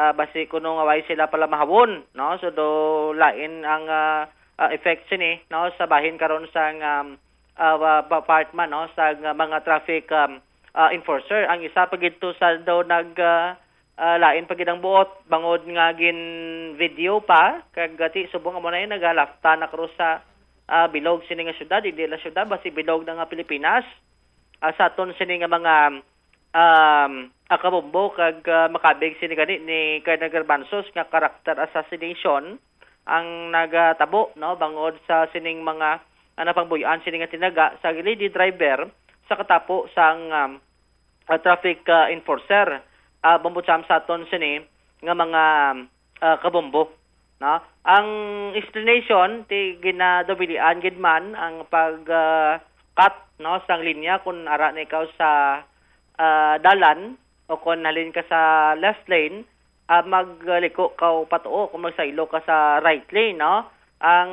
ah, basi kuno nga way sila pala mahawon, no? So, do lain ang, ah, ah, effect sini, no, sa bahin karon sang, um, ah, wa-, pa-, part man, no, sa mga traffic, um, ah, enforcer. Ang isa pa gid to sa daw nag, ah, ah, lain pa gid ang buot bangod nga gin-video pa, kag ti subong amo na yun, nagalafta na krus sa, ah, bilog sini nga syudad, hindi lang syudad, basi bilog na nga Pilipinas. Ah, sa aton sini nga mga, um, ah, kabombo kag, ah, makabig sini gani ni Colonel Garbanzos nga character assassination ang nagatabo, no, bangod sa sining mga, ah, napangbuy-an sini nga tinaga sa lady driver sa katapo sang, um, ah, traffic, ah, enforcer, ah, Bombo Champ, sa aton sini nga mga, ah, kabombo, no? Ang explanation, ti ginadabilian gid man ang pag, ah, cut, no, sang linya kung ara na ikaw sa, ah, dalan o kung halin ka sa left lane, ah, magliko ka o patuo kung magsaylo ka sa right lane, no? Ang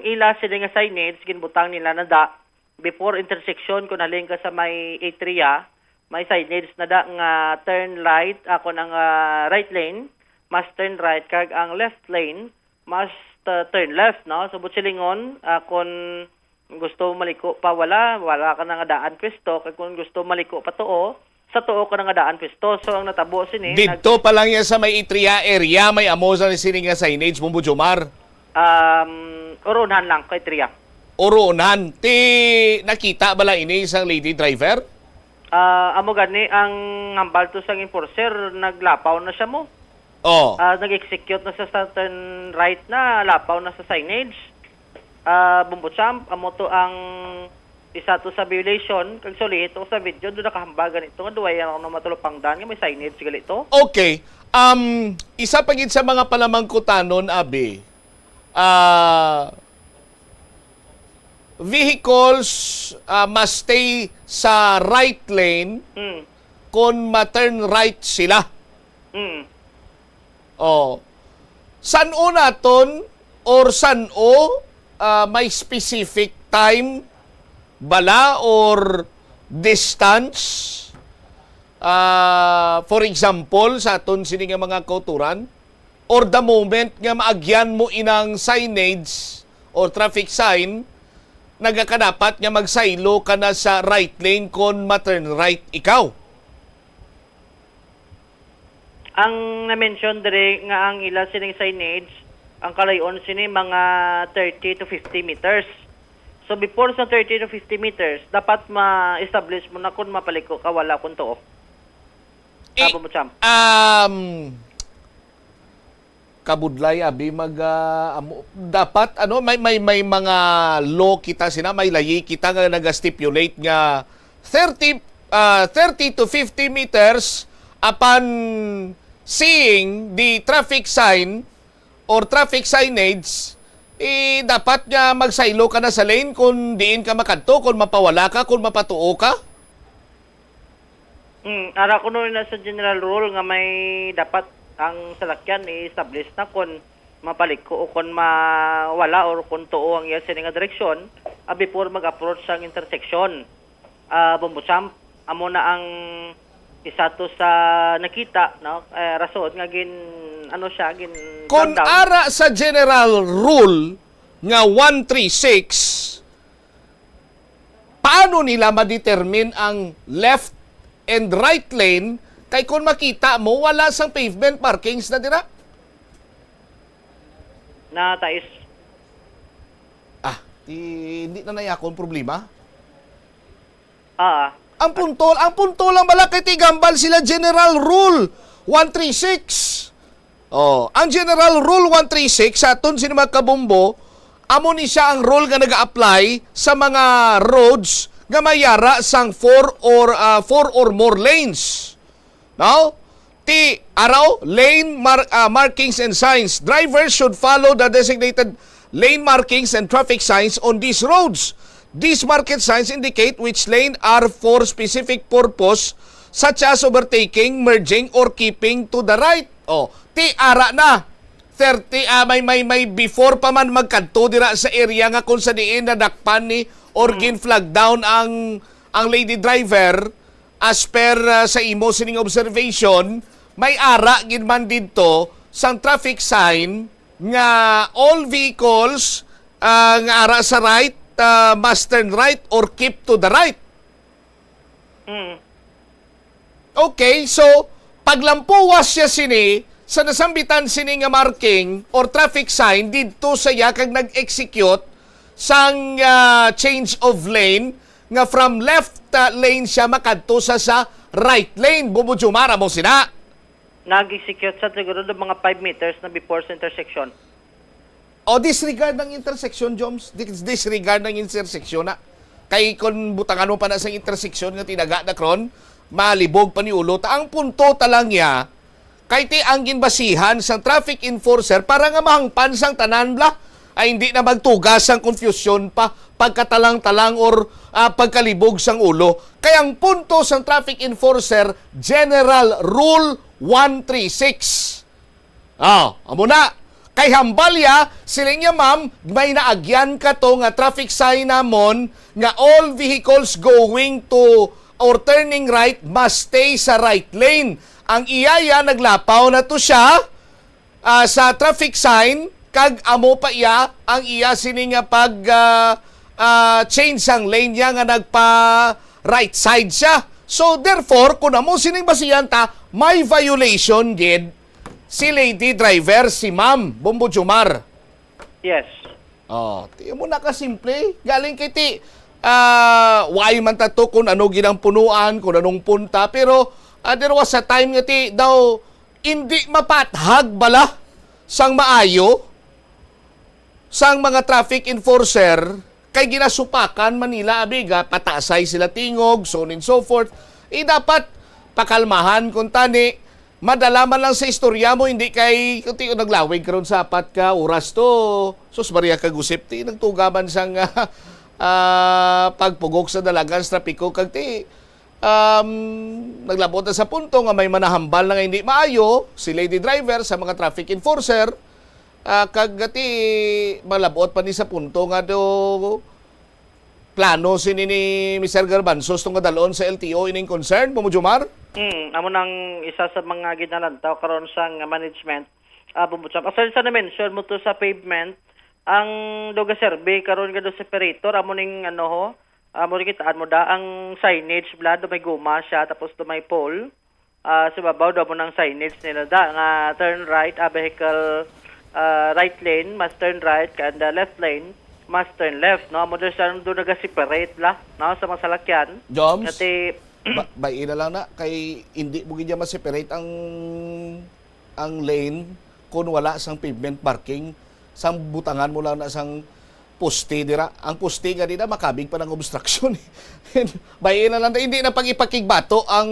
ila sini nga signage, ginbutang nila na da before intersection, kung halin ka sa may Atria, may signage na da nga turn right, ah, kung ang, ah, right lane, must turn right, kag ang left lane, must, ah, turn left, no? So, buot silingon, ah, kung gusto maliko pa, wala, wala ka na nga daan pwesto, kag kung gusto maliko pa tuo, sa tuo ka na nga daan pwesto. So, ang natabo sini, nag- Didto pa lang yan sa may Atria area, may amo sa sini nga signage, Bombo Jomar. Um, Oronan lang, kay Tria. Oronan. Ti nakita bala ini sang lady driver? Ah, amo gani ang hambal to sang enforcer, naglapaw na siya mo. Oh. Ah, nag-execute na sa, sa turn right na, lapaw na sa signage. Ah, Bombo Champ, amo to ang isa to sa violation, kag sulihi to sa video, do nakahambal gani to nga duwa yan ako na matulupangdan nga may signage gali to. Okay. Um, isa pa gid sa mga palamangkutanon, abi, ah, vehicles, ah, must stay sa right lane Hmm. kung ma-turn right sila. Hmm. Oh. San-o naton or san-o, ah, may specific time bala or distance, Ah, for example, sa aton sini nga mga kauturan, or the moment nga maagyan mo inang signage or traffic sign, nagakadapat nga magsaylo ka na sa right lane kon ma-turn right ikaw. Ang na-mention diri nga ang ila sining signage, ang kalayon sini mga thirty to fifty meters. So before sa thirty to fifty meters, dapat ma-establish mo na kung mapaliko ka wala kung tuo. Eh, Abo mo, champ. um, kabudlay abi mag ah, amo- dapat ano may may may mga law kita sina, may layi kita nga naga-stipulate nga thirty ah, thirty to fifty meters upon seeing the traffic sign or traffic signage, eh, dapat nga magsaylo ka na sa lane kung diin ka makadto, kung mapawala ka, kung mapatuo ka. Hmm, ara kuno na sa general rule nga may dapat ang salakyan i-establish na kon mapaliko o kon mawala or kon tuo ang iya sini nga direksyon, ah, before mag-approach sang intersection. Ah, Bombo Champ, amo na ang isa to sa nakita, no? Eh, rason nga gin ano siya gin Kon down. Ara sa general rule nga one three six, paano nila ma-determine ang left and right lane? Kay kung makita mo, wala sang pavement markings na dira. Na tais. Ah, di, hindi na naya akong problema. Ah, Ang punto, ang punto lang bala kay tigambal sila General Rule one three six. Oh, ang General Rule one three six sa aton sini mga kabombo, amo ni siya ang rule nga nag-a-apply sa mga roads nga may ara sang four or ah, four or more lanes. No? Ti araw, lane mar- ah, markings and signs. Drivers should follow the designated lane markings and traffic signs on these roads. These marked signs indicate which lane are for specific purpose, such as overtaking, merging, or keeping to the right. Oh, ti ara na. Thirty, ah, may, may, may before pa man magkadto dira sa area nga kung sa diin nadakpan ni or gin-flag down ang, ang lady driver, as per, ah, sa imo sining observation, may ara gid man didto sang traffic sign nga all vehicles, ah, nga ara sa right, ah, must turn right or keep to the right. Mm. Okay, so paglampuwas siya sini sa nasambitan sini nga marking or traffic sign didto sa iya kag nag-execute sang ah, change of lane nga from left ah, lane siya makadto sa sa right lane. Bubo Jumar, amo sina. Nag-execute sa siguro ng mga five meters na before sa intersection. O disregard ng intersection, Joms. Dis- Disregard ng intersection na. Kay kung butangan mo pa na sa intersection nga tinaga na kron, malibog pa ni ulo. Ta ang punto ta lang niya, kay ti ang ginbasihan sang traffic enforcer para nga mahangpan sang tanan bla. Ay hindi na magtugas sang konfusyon pa, pagkatalang-talang or ah, pagkalibog sang ulo. Kay ang punto sang traffic enforcer, General Rule one three six. Ah, amo na. Kay hambal ya, siling niya, "Ma'am, may naagyan ka to nga traffic sign namon nga all vehicles going to or turning right must stay sa right lane." Ang iya ya naglapaw na to siya ah, sa traffic sign kag amo pa iya ang iya sini nga pag ah, ah, change sang lane niya nga nagpa right side siya. So therefore, kung amo sining basihan ta, may violation gid si lady driver, si Ma'am Bombo Jumar. Yes. Oh, ti mo na ka simple. Galing kay ti ah, why man ta to kung ano ginang punuan, kung anong punta, pero ah, there was a time nga ti daw hindi mapathag bala sang maayo sang mga traffic enforcer kay ginasupakan man nila abi ga pataasay sila tingog, so on and so forth. Eh dapat pakalmahan kung tani madala man lang sa istorya mo, hindi kay kuti naglawig karon sa apat ka oras to. Sus Maria ka gusip ti nagtuga man sang ah, pagpugok sa dalagan sa trapiko kag ti um, naglabot na sa punto nga may manahambal na nga hindi maayo si lady driver sa mga traffic enforcer ah, kag ti malabot pa ni sa punto nga do plano sini ni Mister Garbanzos tungod dalon sa L T O ining concern, Bombong Jomar? Hmm, amo nang isa sa mga ginalantaw karon sang management. Ah, Bombong Jomar. Aside sa na-mention mo to sa pavement, ang duga survey karon nga do separator, amo ning ano ho, amo ning kitaan mo da, ang signage bala, do may guma siya, tapos do may pole. Ah, sa babaw do amo nang signage nila da, nga turn right, ah, vehicle, ah, right lane, must turn right, and the left lane, must turn left, no? Amo do siya do naga-separate la, no, sa mga salakyan. Joms? Kati, Ba, bayi na lang na kay hindi mo gid ma-separate ang ang lane kung wala sang pavement marking, sang butangan mo lang na sang poste dira. Ang poste nga dira makabig pa ng obstruction. Bayi na lang na hindi na pag-ipakigbato ang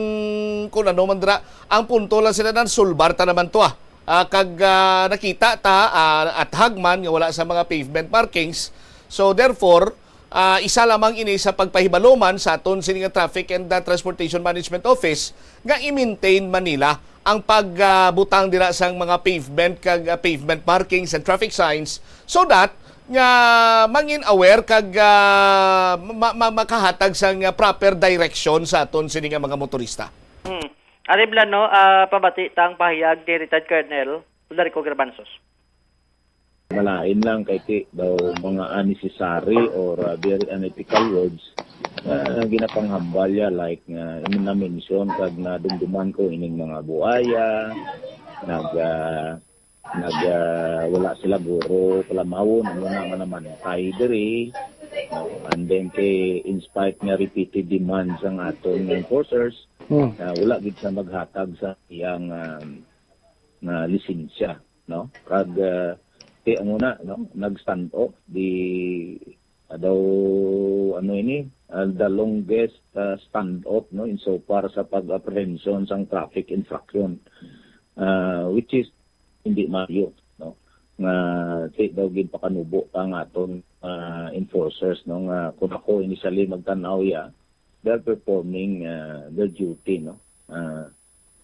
kung ano man dira. Ang punto lang sila nan sulbar ta naman to ah. Ah, kag ah, nakita ta ah, at hagman nga wala sa mga pavement markings. So therefore, ah, isa lamang ini sa pagpahibaluman sa aton sini nga Traffic and ah, Transportation Management Office nga i-maintain man nila ang pagbutang dira sang mga pavement kag ah, pavement markings and traffic signs so that nga mangin aware kag ah, ma- ma- makahatag sang ah, proper direction sa aton sini nga mga motorista. Hmm. Ari bala, no, ah, pabati tang pahayag ni Retired Colonel Ularico Garbanzos. Malain lang kay ti daw mga unnecessary or uh, very unethical words uh, ginapanghambal ya, like nga na-mention kag nadumduman ko ining mga buaya, nag uh, nag uh, wala sila guro palamawon, ano na nga naman kay diri. Uh, and then kay, in spite nga repeated demands ang aton nga enforcers, Hmm. uh, wala gid sa maghatag sa iyang um, nga lisensya, no? Kag uh, ti amo na, no, nag-stand off di uh, daw ano ini, uh, the longest uh, stand off, no, in so far sa pag-apprehension sang traffic infraction, uh, which is hindi maayo, no, nga ti daw ginpakanubo pa ang aton uh, enforcers, no, nga kung ako initially magtan-aw ya, they're performing uh, their duty, no, uh,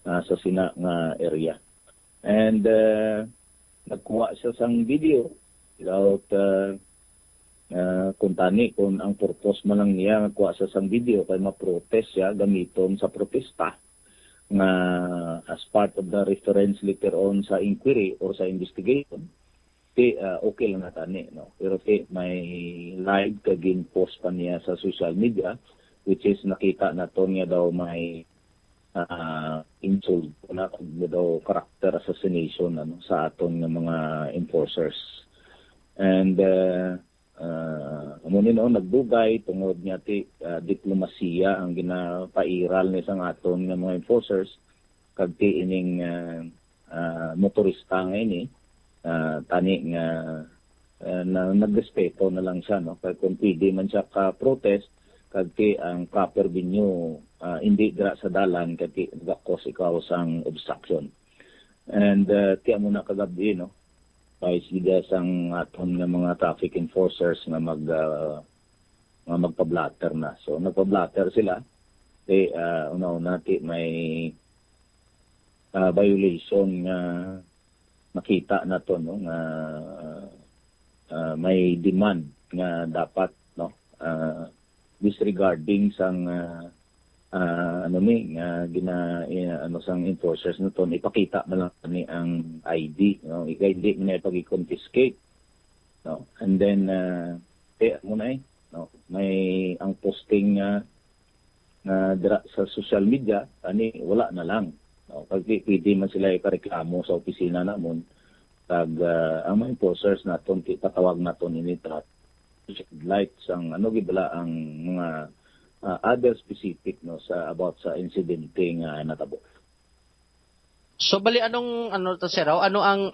uh, sa sina nga area. And uh, nagkuha siya sang video without uh, uh, kung tani kung ang purpose man lang niya nagkuha siya sang video kay ma-protest siya gamiton sa protesta nga as part of the reference later on sa inquiry or sa investigation, ti uh, okay lang na tani, no? Pero ti may live ka gin-post pa niya sa social media, which is nakita naton nga daw may uh, insult na kag daw character assassination, ano, sa aton nga mga enforcers. And uh, uh, amo ni, no, nagdugay tungod nga ti uh, diplomasiya ang ginapairal ni sang aton nga mga enforcers kag ti ining uh, uh, motorista nga ini, uh, tani nga uh, na, nagrespeto na lang siya, no, kay kung pwede man siya ka protest kag ti ang proper venue uh, hindi dira sa dalan kay ti nagakos ikaw sang obstruction. And uh, ti amo na kagabi, no, vice gid sang aton nga mga traffic enforcers nga mag uh, nga magpa-blotter na. So nagpa-blotter sila. Ti uh, una-una ti may uh, violation nga makita nato, no, nga uh, may demand nga dapat, no, uh, disregarding sang uh, uh, ano ni nga gina uh, ano sang enforcers naton, ipakita man lang ni ang I D, no, ikay hindi man na ipag-confiscate, no. And then uh, eh, amo na eh, no, may ang posting uh, nga dira sa social media, ani wala na lang. No? Kag di pwede man sila ikareklamo sa opisina namon. Kag ah, ang mga enforcers naton, ti patawag naton ini ta shed light sang ano gid bala ang mga ah, other specific, no, sa about sa insidente nga natabo. So bali anong ano to, sir, oh? Ano ang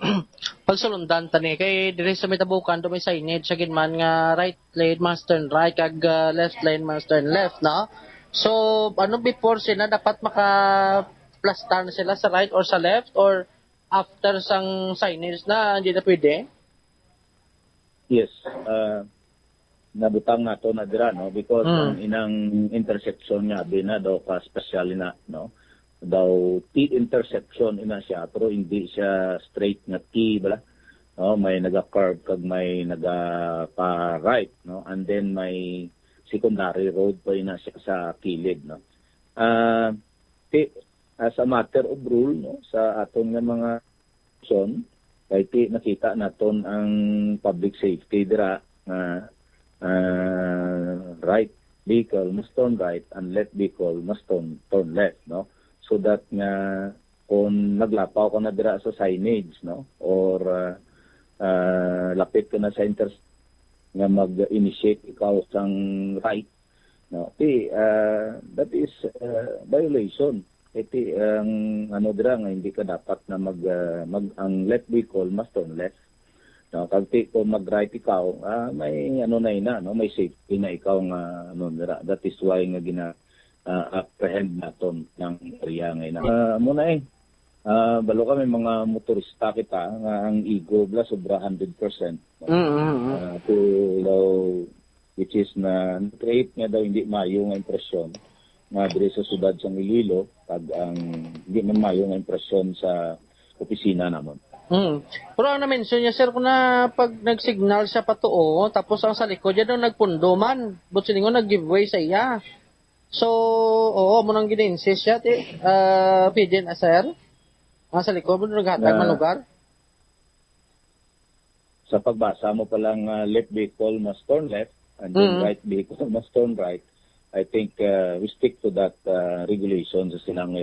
pagsulundan tani kay diri sa may tabukan do may signage sa ginman nga right lane must turn right kag ah, left lane must turn left, no? So ano, before sila dapat makaplastar na sila sa right or sa left, or after sang signage na hindi na pwede? Yes, uh, nabutang nato na dira, no, because Mm. ang inang intersection nga abi na daw ka special na, no, daw T intersection ina siya, pero hindi siya straight nga T bala, no, may naga-curve kag may naga pa right, no, and then may secondary road pa ina siya sa kilid, no? Ah, ti, as a matter of rule, no, sa aton nga mga aksyon, kay ti nakita naton ang public safety dira nga, ah, right vehicle must turn right and left vehicle must turn, turn left, no? So that nga kung naglapaw ka na dira sa signage, no? Or, ah, ah, lapit ka na sa inter-, nga mag-initiate ikaw sang right, no? Ti, ah, that is, ah, violation. Iti ang ano dira nga hindi ka dapat na mag, ah, mag, ang left vehicle must turn left. No, kag ti, kung mag-right ikaw, ah, may ano na ina, no, may safety na ikaw nga ano dira. That is why nga gina, ah, apprehend naton ng area nga ina. Ah, amo na eh. Ah, balo kami mga motorista kita nga ang ego bla sobra hundred percent. Mm, mm, mm. Ah, to, which is na create nga daw hindi mayo nga impresyon nga diri sa siyudad sang Iloilo, kag ang hindi man mayo nga impresyon sa opisina namon. Mm. Pero ang na-mention niya, sir, kung na pag nag-signal siya patuo, tapos ang sa likod niya daw nagpundo man, but silingon nag-give way sa iya. So, oo, mo nang gina-insist siya, ti, ah, pwede na, sir? Ang sa likod mo naghatag Na- man lugar? Sa pagbasa mo pa lang, ah, left vehicle must turn left, and then Mm. right vehicle must turn right, I think, ah, we stick to that, ah, regulation sa silang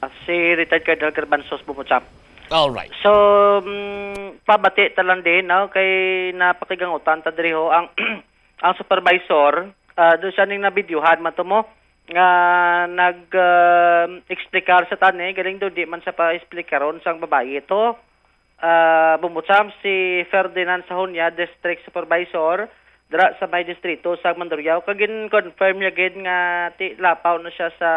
Ah, si retired Colonel Garbanzos Bumucham. All right. So, mm, pabati ta lang din, no? Kay napakigangutan ta diri ho ang, ang supervisor, ah, doon siya ning nabidyohan man to mo, nga nag, ah, explicar sa tani, galing doon di man siya pa-explikaron sang babayi ito. Ah, Bumucham, si Ferdinand Sahonia, District Supervisor, dira sa may distrito sa Mandurriao, kag gin-confirm niya gid nga ti lapaw na siya sa,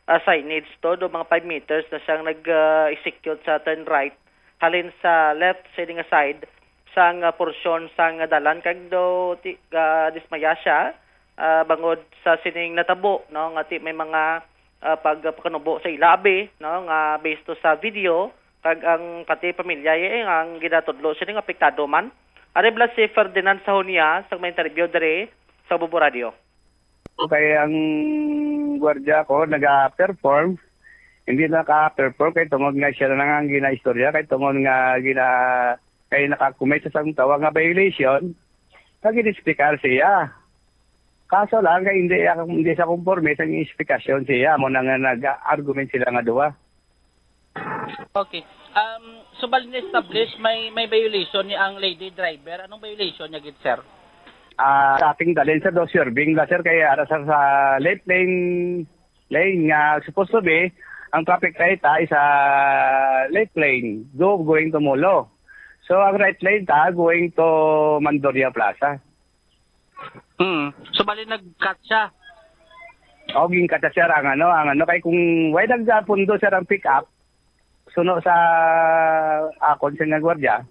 ah, signage to, do mga five meters na siyang nag, ah, execute sa turn right halin sa left side nga side sang, ah, porsyon sang dalan, kag do ti, ah, dismaya siya, ah, bangod sa sining natabo, no, nga ti may mga, ah, pagpakanubo sa ila abi, no, nga based to sa video, kag ang pati pamilya, eh, ang ginatudlo sini nga apektado man. Ari bala si Ferdinand Sahonia sa may interview diri sa Bubo Radio. Kay ang gwardiya ko naga-perform, hindi naka-perform kay tungod nga siya na lang ang ginaistorya, kay tungod nga gina-, kay naka-commit sa isang tawag nga violation, kag gin-explicar siya. Kaso lang kay hindi, hindi sa konforme sa explikasyon siya, mo na nga nag-argument sila nga duha. Okay. Um, so, bali na-establish may, may violation ni ang lady driver. Anong violation niya gid, sir? Ah, sa ating dalin, sir, do swerving la, sir, kay ara sa, sa left lane, lane nga supposed to be, ang traffic light, ah, is, ah, left lane, go going to Molo. So, ang right lane ta, going to Mandurriao Plaza. Hmm. So, bali nag-cut siya? O, gin-cut siya, sir, ang ano, ang ano, kay kung way nagpundo, sir, ang pick up, suno sa akon, sir, nga gwardiya,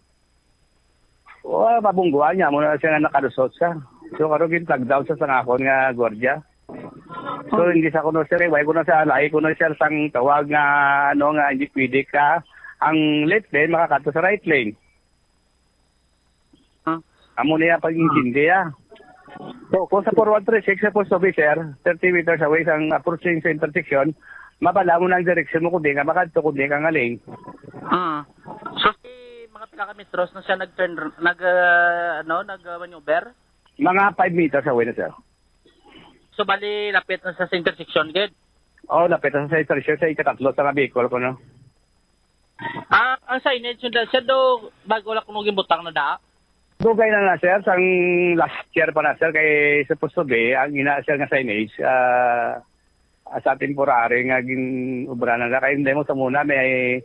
o, mabungguan niya, mo na siya nga nakalusot siya. So, karon gin-flag down sa sang akon nga gwardiya. So, hindi sa kuno, sir, eh, way kuno sa lahi kuno, sir, sang tawag nga, ano, nga hindi pwede ka, ang left lane, makakadto sa right lane. Huh? Amo niya pag-intindi, ah. So, kung sa four one three six sa post office, sir, thirty meters away sang approaching sa intersection, mabala mo na ang direksyon mo kundi nga makadto kundi ka nga lane. Ah. So, si mga pila ka metros na siya nag-turn, nag, ah, ano, nag, ah, maneuver? Mga five meters away na, sir. So, bali, lapit na sa intersection, gid? Oh, lapit na sa intersection, sa ikatatlo sa nga vehicle ko, no? Ah, ang signage nila, sir, do, bago lang kuno ginbutang na da? Dugay na na, sir, sang last year pa na, sir, kay supposed to be, ang ina, sir, nga signage, ah, ah, sa temporary nga gin-obra na, kay hindi mo sa muna, may,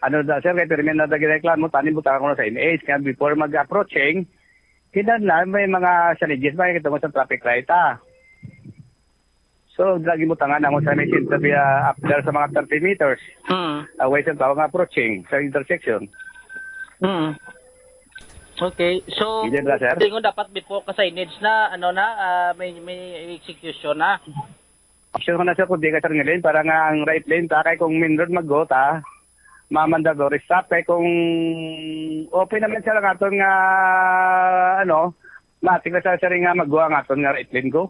ano na, sir, kay permi na da gireklamo, tanim butang ako na signage, kaya before mag-approaching, kinahanglan may mga signages, makikita mo sa traffic light, ah. So, lagi mo tangan namo sa may center via after sa mga thirty meters. Mm. Away sa tao nga approaching sa intersection. Mm. Okay. So, Hindi ba, sir? Tingin dapat before ka signage na, ano na, ah, may, may execution na. Action ko na, sir, kung di ka, sir, nga lane, para nga ang right lane, ta, kay kung main road mag-go, ta, ma-mandatory stop, kay kung open naman, sir, ang aton nga, ano, Matik na sa siya rin nga magwa ang aton nga right lane ko.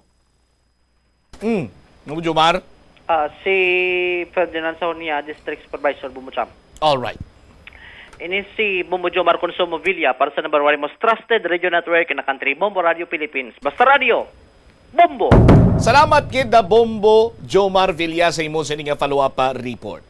Mm. Ano, Jomar? Ah, si Ferdinand Sahonia, District Supervisor, Bumbo Cham. All right. Ini si Bumbo Jomar Consumo Villa para sa number one most trusted radio network in the country, Bombo Radio Philippines. Basta Radio, Bombo! Salamat gid na Bombo Jomar Villa sa imo sini nga follow-up, ah, report.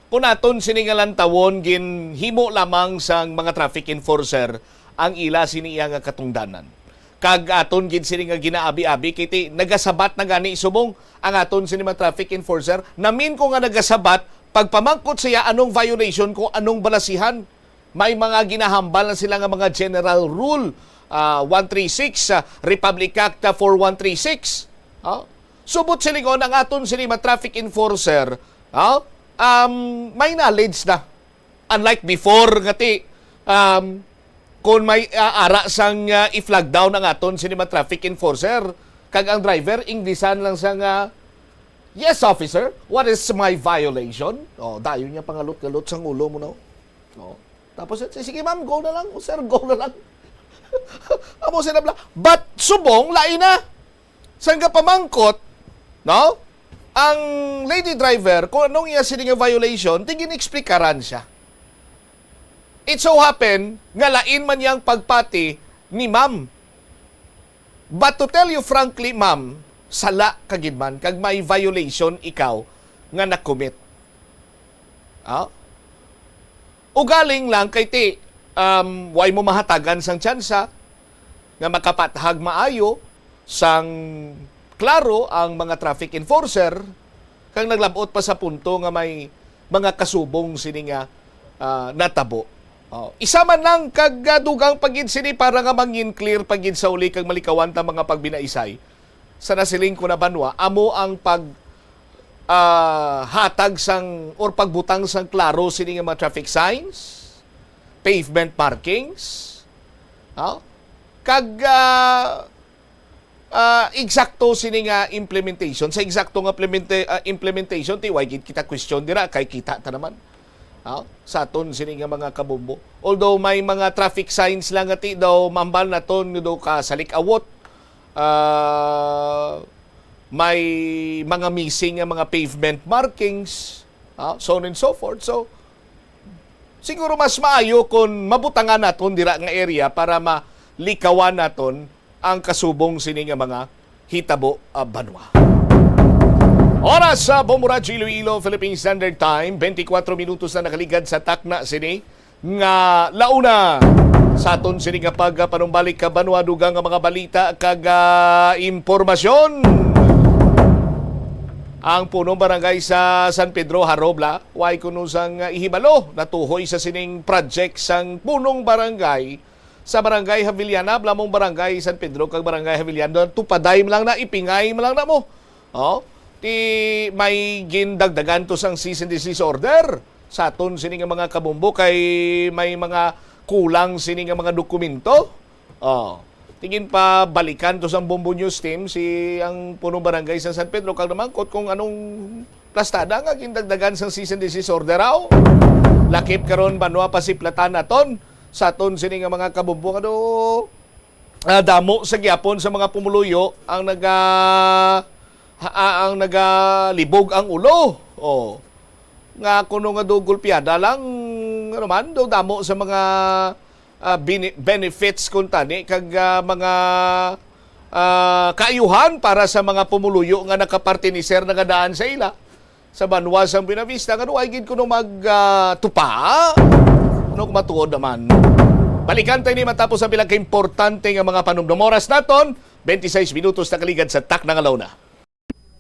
Kung aton sini nga lantawon, ginhimo lamang sang mga traffic enforcer ang ila sini iya nga katungdanan. Kag aton gid sini nga ginaabi-abi, kay ti nagasabat na gani subong ang aton sini mga traffic enforcer. Namin ko nga nagasabat, pagpamangkot siya anong violation ko, anong balasihan. May mga ginahambal na sila nga mga general rule, ah, one three six, ah, Republic Act, ah, four one three six. Ah, subot silingon ang aton sini mga traffic enforcer, ah, um, may knowledge na. Unlike before nga ti, um, kung may, ah, ara sang, ah, i-flag down ang aton sini mga traffic enforcer, kag ang driver, Inglesan lang sa nga, "Yes, officer, what is my violation?" Oh, dayon niya pangalot-galot sang ulo mo, no? Oh. Tapos, "Sige, ma'am, go na lang. O, sir, go na lang." Amo sila bla-, but subong, lain na. Sang kapamangkot, no? Ang lady driver, kung anong iya sini nga violation, ti gin-explikaran siya. It so happen nga lain man yang pagpati ni ma'am. But to tell you frankly, ma'am, sala ka gid man kag may violation ikaw nga na-commit. Ah? Ugaling lang kay ti, um, way mo mahatagan sang tsansa nga makapathag maayo sang klaro ang mga traffic enforcer, kag naglabot pa sa punto nga may mga kasubong sini nga, ah, natabo. Oh, isa man lang kag, ah, dugang pa gid sini para nga mangin clear pa gid sa uli kag malikawan ta mga pagbinaisay. Sa nasiling ko na banwa, amo ang pag, ah, hatag sang or pagbutang sang klaro sini nga mga traffic signs, pavement markings, ah, kag, ah, ah, eksakto sini nga implementation. Sa eksakto nga implementa-, ah, implementation, ti way gid kita question dira kay kita ta naman, ah, sa aton sini nga mga kabombo. Although may mga traffic signs lang nga ti daw mambal naton nga daw ka salik-awot, ah, may mga missing nga mga pavement markings, ah, so on and so forth. So, siguro mas maayo kung mabutangan naton dira nga area para malikawan naton ang kasubong sini nga mga hitabo, ah, banwa. Oras sa Bombo Radyo Iloilo, Philippine Standard Time, twenty-four minutos na nakaligad sa takna sini nga launa. Sa aton sini nga pagpanumbalik ka banwa, dugang nga mga balita kag, ah, impormasyon. Ang punong barangay sa San Pedro, Harobla, way kuno sang, ah, ihibalo, natuhoy sa sining project sang punong barangay sa Barangay Javillana, bala mong Barangay San Pedro kag Barangay Javillana, tupaday man lang na, ipingay man lang na mo. Oh, ti may gindagdagan to sang cease and desist order sa aton sini nga mga kabombo kay may mga kulang sini nga mga dokumento. Oh, tingin pa balikan to sang Bombo News Team si ang punong barangay sa San Pedro kag namangkot kung anong plastada nga gindagdagan sang cease and desist order, aw. Lakip karon banwa pasiplatan naton sa aton sini nga mga kabombo, ano, ah, damo sa gyapon sa mga pumuluyo ang naga-, ha-, ah, ang nagalibog ang ulo. Oh. Nga kuno nga do gulpiada lang, ano man, do damo sa mga, ah, bene-, benefits kuntani kag, ah, mga, ah, kaayuhan para sa mga pumuluyo nga nakapartiniser na nga daan sa ila sa banwa sang Buenavista, nga way gid kuno mag, ah, tupa. Ano kung matuod naman? Balikan tayo ni matapos ang pila ka importante nga mga panumdum. Oras naton, twenty-six minutos na kaligad sa takna nga launa.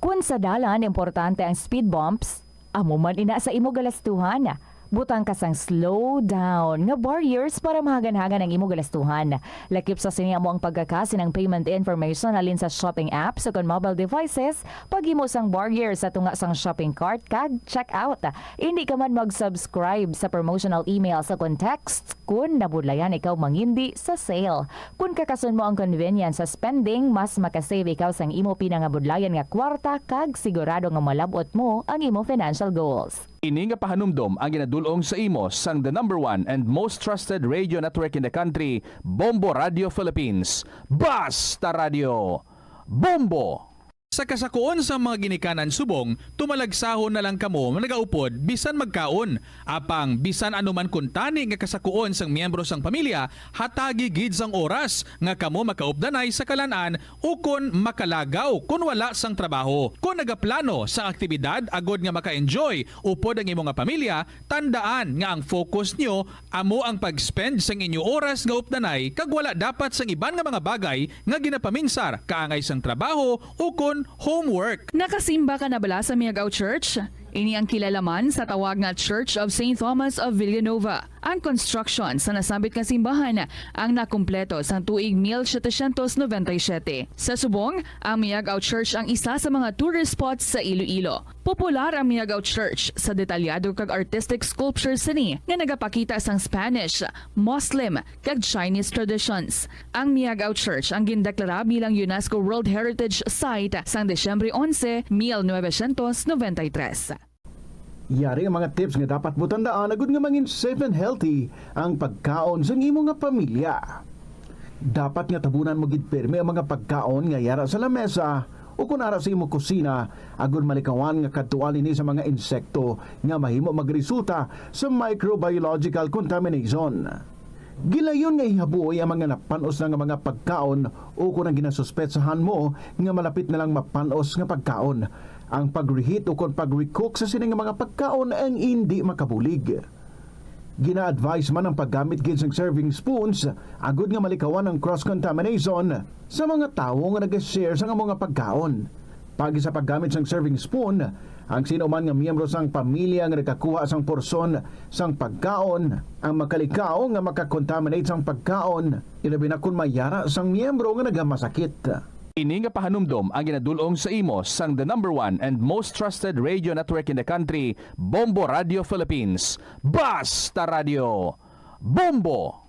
Kun sa dalan importante ang speed bumps, amo man ina sa imo galastuhan. Butang ka sang slow down nga barriers para mahagan-hagan ang imo galastuhan. Lakip sa sini amo ang pagkakasi ng payment information halin sa shopping apps o kon mobile devices, paghimo sang barrier sa tunga sang shopping cart kag checkout. Indi ka man mag-subscribe sa promotional email sa kon text kun nabudlayan ikaw mangindi sa sale. Kun kakason mo ang convenience sa spending, mas makasave ikaw sang imo pinangabudlayan nga kwarta kag sigurado nga malab-ot mo ang imo financial goals. Ini nga pahanumdom ang ginadul-ong sa imo sang the number one and most trusted radio network in the country, Bombo Radio Philippines. Basta Radio Bombo! Sa kasakuon sang mga ginikanan subong, tumalagsahon na lang kamo nagaupod bisan magkaon. Apang bisan ano man kuntani nga kasakuon sang miyembro sang pamilya, hatagi gid sang oras nga kamo makaupdanay sa kalan-an ukon makalagaw kon wala sang trabaho. Kon nagaplano sang aktibidad agod nga maka-enjoy upod ang imo nga pamilya, tandaan nga ang focus nyo amo ang pag-spend sang inyo oras nga updanay kag wala dapat sang iban nga mga bagay nga ginapaminsar kaangay sang trabaho ukon homework. Nakasimba ka na bala sa Miagao Church? Ini ang kilala man sa tawag nga Church of Saint Thomas of Villanova. Ang construction sa nasambit nga simbahan ang nakumpleto sang tuig mil setecientos noventa y siete. Sa subong, ang Miagao Church ang isa sa mga tourist spots sa Iloilo. Popular ang Miagao Church sa detalyado kag artistic sculptures sini nga nagapakita sang Spanish, Muslim, kag Chinese traditions. Ang Miagao Church ang gindeklara bilang UNESCO World Heritage Site sang Disyembre onse, mil novecientos noventa y tres. Yari ang mga tips nga dapat mo tandaan agud nga mangin safe and healthy ang pagkaon sang imo nga pamilya. Dapat nga tabunan mo gid pirme ang mga pagkaon nga yara sa lamesa o kon ara sa imo kusina, agud malikawan nga kadtuan ini sa mga insekto nga mahimo magresulta sa microbiological contamination. Gilayon nga ihaboy ang mga napan-os na nga mga pagkaon o kon ang ginasuspetsahan mo nga malapit na lang mapan-os nga pagkaon. Ang pag-reheat o kon pag-recook sa sini nga mga pagkaon ang indi makabulig. Gina-advise man ang paggamit gid sang serving spoons agud nga malikawan ang cross-contamination sa mga tawo nga nag-share sang amo nga pagkaon. Paagi sa paggamit sang serving spoon, ang sino man nga miyembro sang pamilya nga nagakuha sang porsyon sang pagkaon ang makalikaw nga maka-contaminate sang pagkaon, ilabi na kon may yara sang miyembro nga nagamasakit. Ini nga pahanumdom ang ginadul-ong sa imo sang the number one and most trusted radio network in the country, Bombo Radio Philippines. Basta Radio Bombo!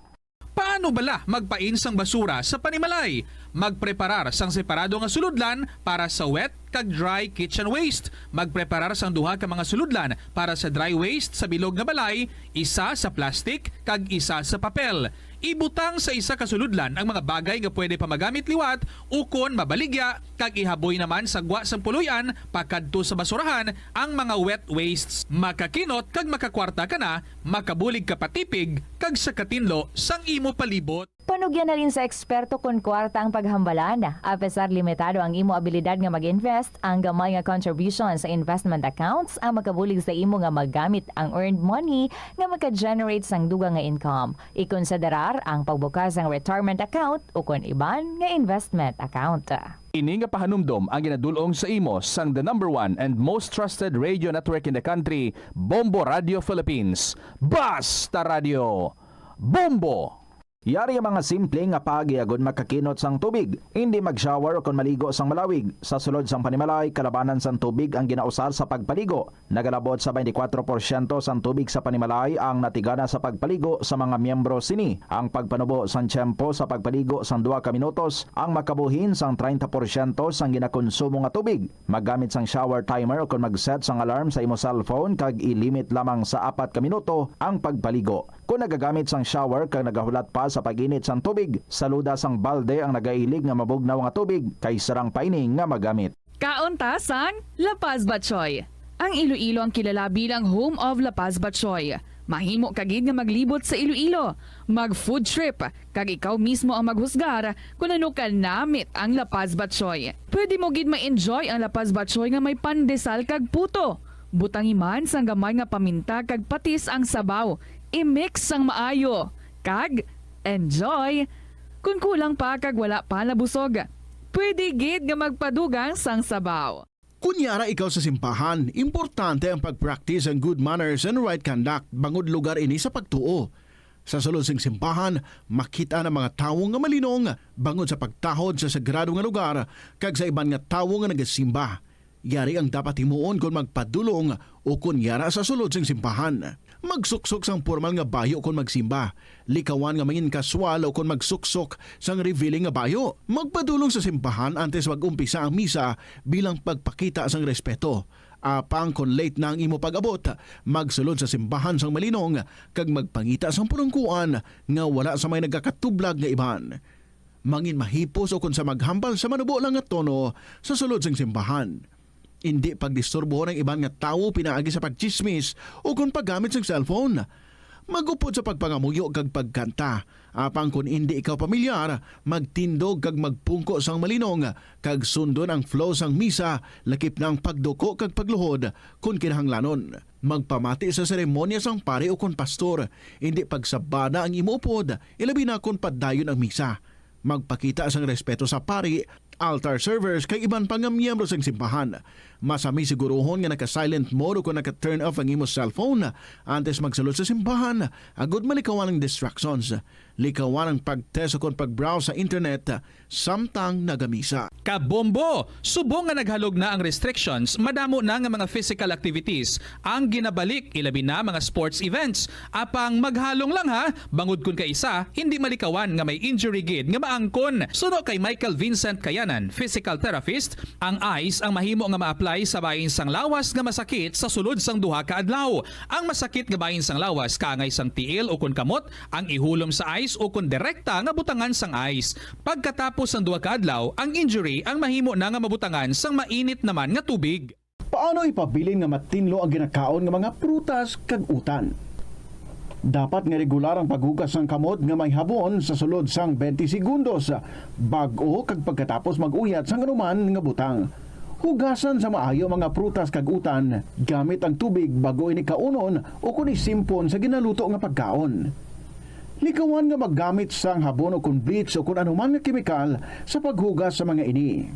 Paano bala magpain sang basura sa panimalay? Magpreparar sang separado nga sulodlan para sa wet kag dry kitchen waste. Magpreparar sang duha ka mga sulodlan para sa dry waste sa bilog nga balay, isa sa plastic kag isa sa papel. Ibutang sa isa ka sulodlan ang mga bagay nga pwede pa magamit liwat ukon mabaligya, kag ihaboy naman sa gwa sang puloy-an pakadto sa basurahan ang mga wet wastes. Makakinot kag makakwarta ka na, makabulig ka pa tipig, kag sa katinlo sang imo palibot. Panugyan halin sa eksperto kon kwarta ang paghambalan. Apesar limitado ang imo abilidad nga mag-invest, ang gamay nga contribution sa investment accounts ang makabulig sa imo nga magamit ang earned money nga maka-generate sang dugang nga income. Ikonsiderar ang pagbukas sang retirement account ukon iban nga investment account. Ini nga pahanumdom ang ginadul-ong sa imo sang the number one and most trusted radio network in the country, Bombo Radio Philippines. Basta Radio Bombo! Yari ang mga simple nga paagi agud makakinot sang tubig. Indi mag-shower ukon maligo sang malawig. Sa sulod sang panimalay, kalabanan sang tubig ang ginausar sa pagpaligo. Nagalabot sa twenty-four porsyento sang tubig sa panimalay ang natigana sa pagpaligo sa mga miyembro sini. Ang pagpanubo sang tiyempo sa pagpaligo sang duha ka minutos ang makabuhin sang treinta porsyento sang ginakonsumo nga tubig. Maggamit sang shower timer ukon mag-set sang alarm sa imo cellphone kag i-limit lamang sa apat ka minuto ang pagpaligo. Kon nagagamit sang shower kag nagahulat pa sa pag-init sang tubig, saluda sang balde ang nagailig nga mabugnaw nga tubig kay sarang pa ini nga magamit. Kaon ta sang La Paz Batchoy. Ang Iloilo ang kilala bilang home of La Paz Batchoy. Mahimo ka gid nga maglibot sa Iloilo, mag-food trip, kag ikaw mismo ang maghusgar kon ano ka namit ang La Paz Batchoy. Pwede mo gid ma-enjoy ang La Paz Batchoy nga may pandesal kag puto. Butangi man sang gamay nga paminta kag patis ang sabaw. I-mix sang maayo, kag enjoy! Kon kulang pa kag wala pa nabusog, pwede gid nga magpadugang sang sabaw. Kon yara ikaw sa simbahan, importante ang pag-practice ang good manners and right conduct, bangod lugar ini sa pagtuo. Sa sulod sing simbahan, makit-an ang mga tawo nga malinong bangod sa pagtahod sa sagrado nga lugar kag sa iban nga tawo nga nagasimba. Yari ang dapat himuon kon magpadulong o kon yara sa sulod sing simbahan. Magsuksok sang pormal nga bayo kon magsimba. Likawan nga mangin kaswal o kon magsuksok sang revealing nga bayo. Magpadulong sa simbahan antes mag-umpisa ang misa bilang pagpakita sang respeto. Apang kon late na ang imo pag-abot, magsulod sa simbahan sang malinong kag magpangita sang pulungkuan nga wala sa may nagakatublag nga iban. Mangin mahipos o kon sa maghambal sa manubo lang nga tono sa sulod sang simbahan. Indi pagdisturbohon ang iban nga tawo pinaagi sa pagtsismis o kon paggamit sang cellphone. Mag-upod sa pagpangamuyo kag pagkanta. Apang kon indi ikaw pamilyar, magtindog kag magpungko sang malinong, kag sundon ang flow sang misa, lakip na ang pagduko kag pagluhod, kon kinahanglanon. Magpamati sa seremonya sang pari ukon pastor, indi pagsabana ang imo upod, ilabi na kon padayon ang misa. Magpakita sang respeto sa pari, altar servers, kag iban pa nga miyembro sang simbahan. Masami siguruhon nga naka-silent mode o kon naka-turn off ang imo cellphone antes magsulod sa simbahan, agud malikawan ang distractions. Likawan ang pag-test o kon pag-browse sa internet samtang nagamisa. Kabombo! Subong nga naghalog na ang restrictions, madamo na nga mga physical activities ang ginabalik, ilabi na mga sports events. Apang maghalong lang ha, bangod kun kaisa, hindi malikawan nga may injury gid nga maangkon. Suno kay Michael Vincent Kayanan, physical therapist, ang ice ang mahimo nga ma-apply sa bahin sang lawas nga masakit sa sulod sang duha ka adlaw. Ang masakit nga bahin sang lawas kaangay sang tiil ukon kamot ang ihulom sa ice ukon direkta nga butangan sang ice. Pagkatapos sang duha ka adlaw, ang injury ang mahimo na nga mabutangan sang mainit naman nga tubig. Paano ipabilin nga matinlo ang ginakaon nga mga prutas kag utan? Dapat nga regular ang paghugas sang kamot nga may habon sa sulod sang twenty segundos bag-o kag pagkatapos mag-uyat sang anuman nga butang. Hugasan sa maayo ang mga prutas kag utan gamit ang tubig bag-o ini kaunon o kon isimpon sa ginaluto nga pagkaon. Likawan nga maggamit sang habon o kon bleach o kon anuman nga kemikal sa paghugas sa mga ini.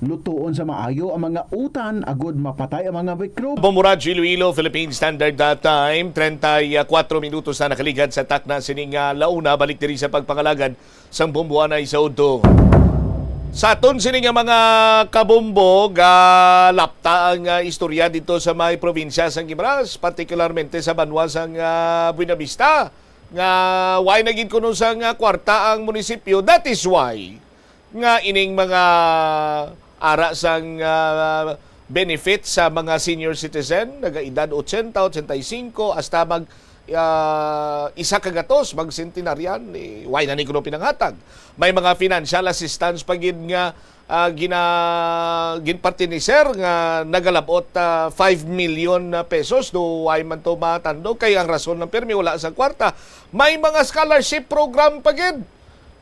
Lutoon sa maayo ang mga utan agud mapatay ang mga mikrobyo. Bombo Radyo Iloilo, Philippine Standard Time, treinta y cuatro minutos na nakaligad sa takna sining, ah, launa. Balik diri sa pagpangalagad sang bomboanay sa udto. Sa aton sini nga mga kabombo, galapta ang, ah, istorya dito sa may probinsya sang Guimaras, partikularmente sa banwa sang, ah, Buenavista, nga way na gid kuno sang, ah, kwarta ang munisipyo. That is why nga ining mga ara sang, ah, benefit sa mga senior citizen, nagaedad ochenta, ochenta y cinco, hasta mag, ah, isa ka gatos, mag-centenarian, eh, way na ni kuno pinanghatag. May mga financial assistance pa gid nga, ah, gina-, ginpartinisir nga nagalabot, ah, five million pesos, do way man to matandog, kay ang rason lang pirmi wala sa kwarta. May mga scholarship program pa gid,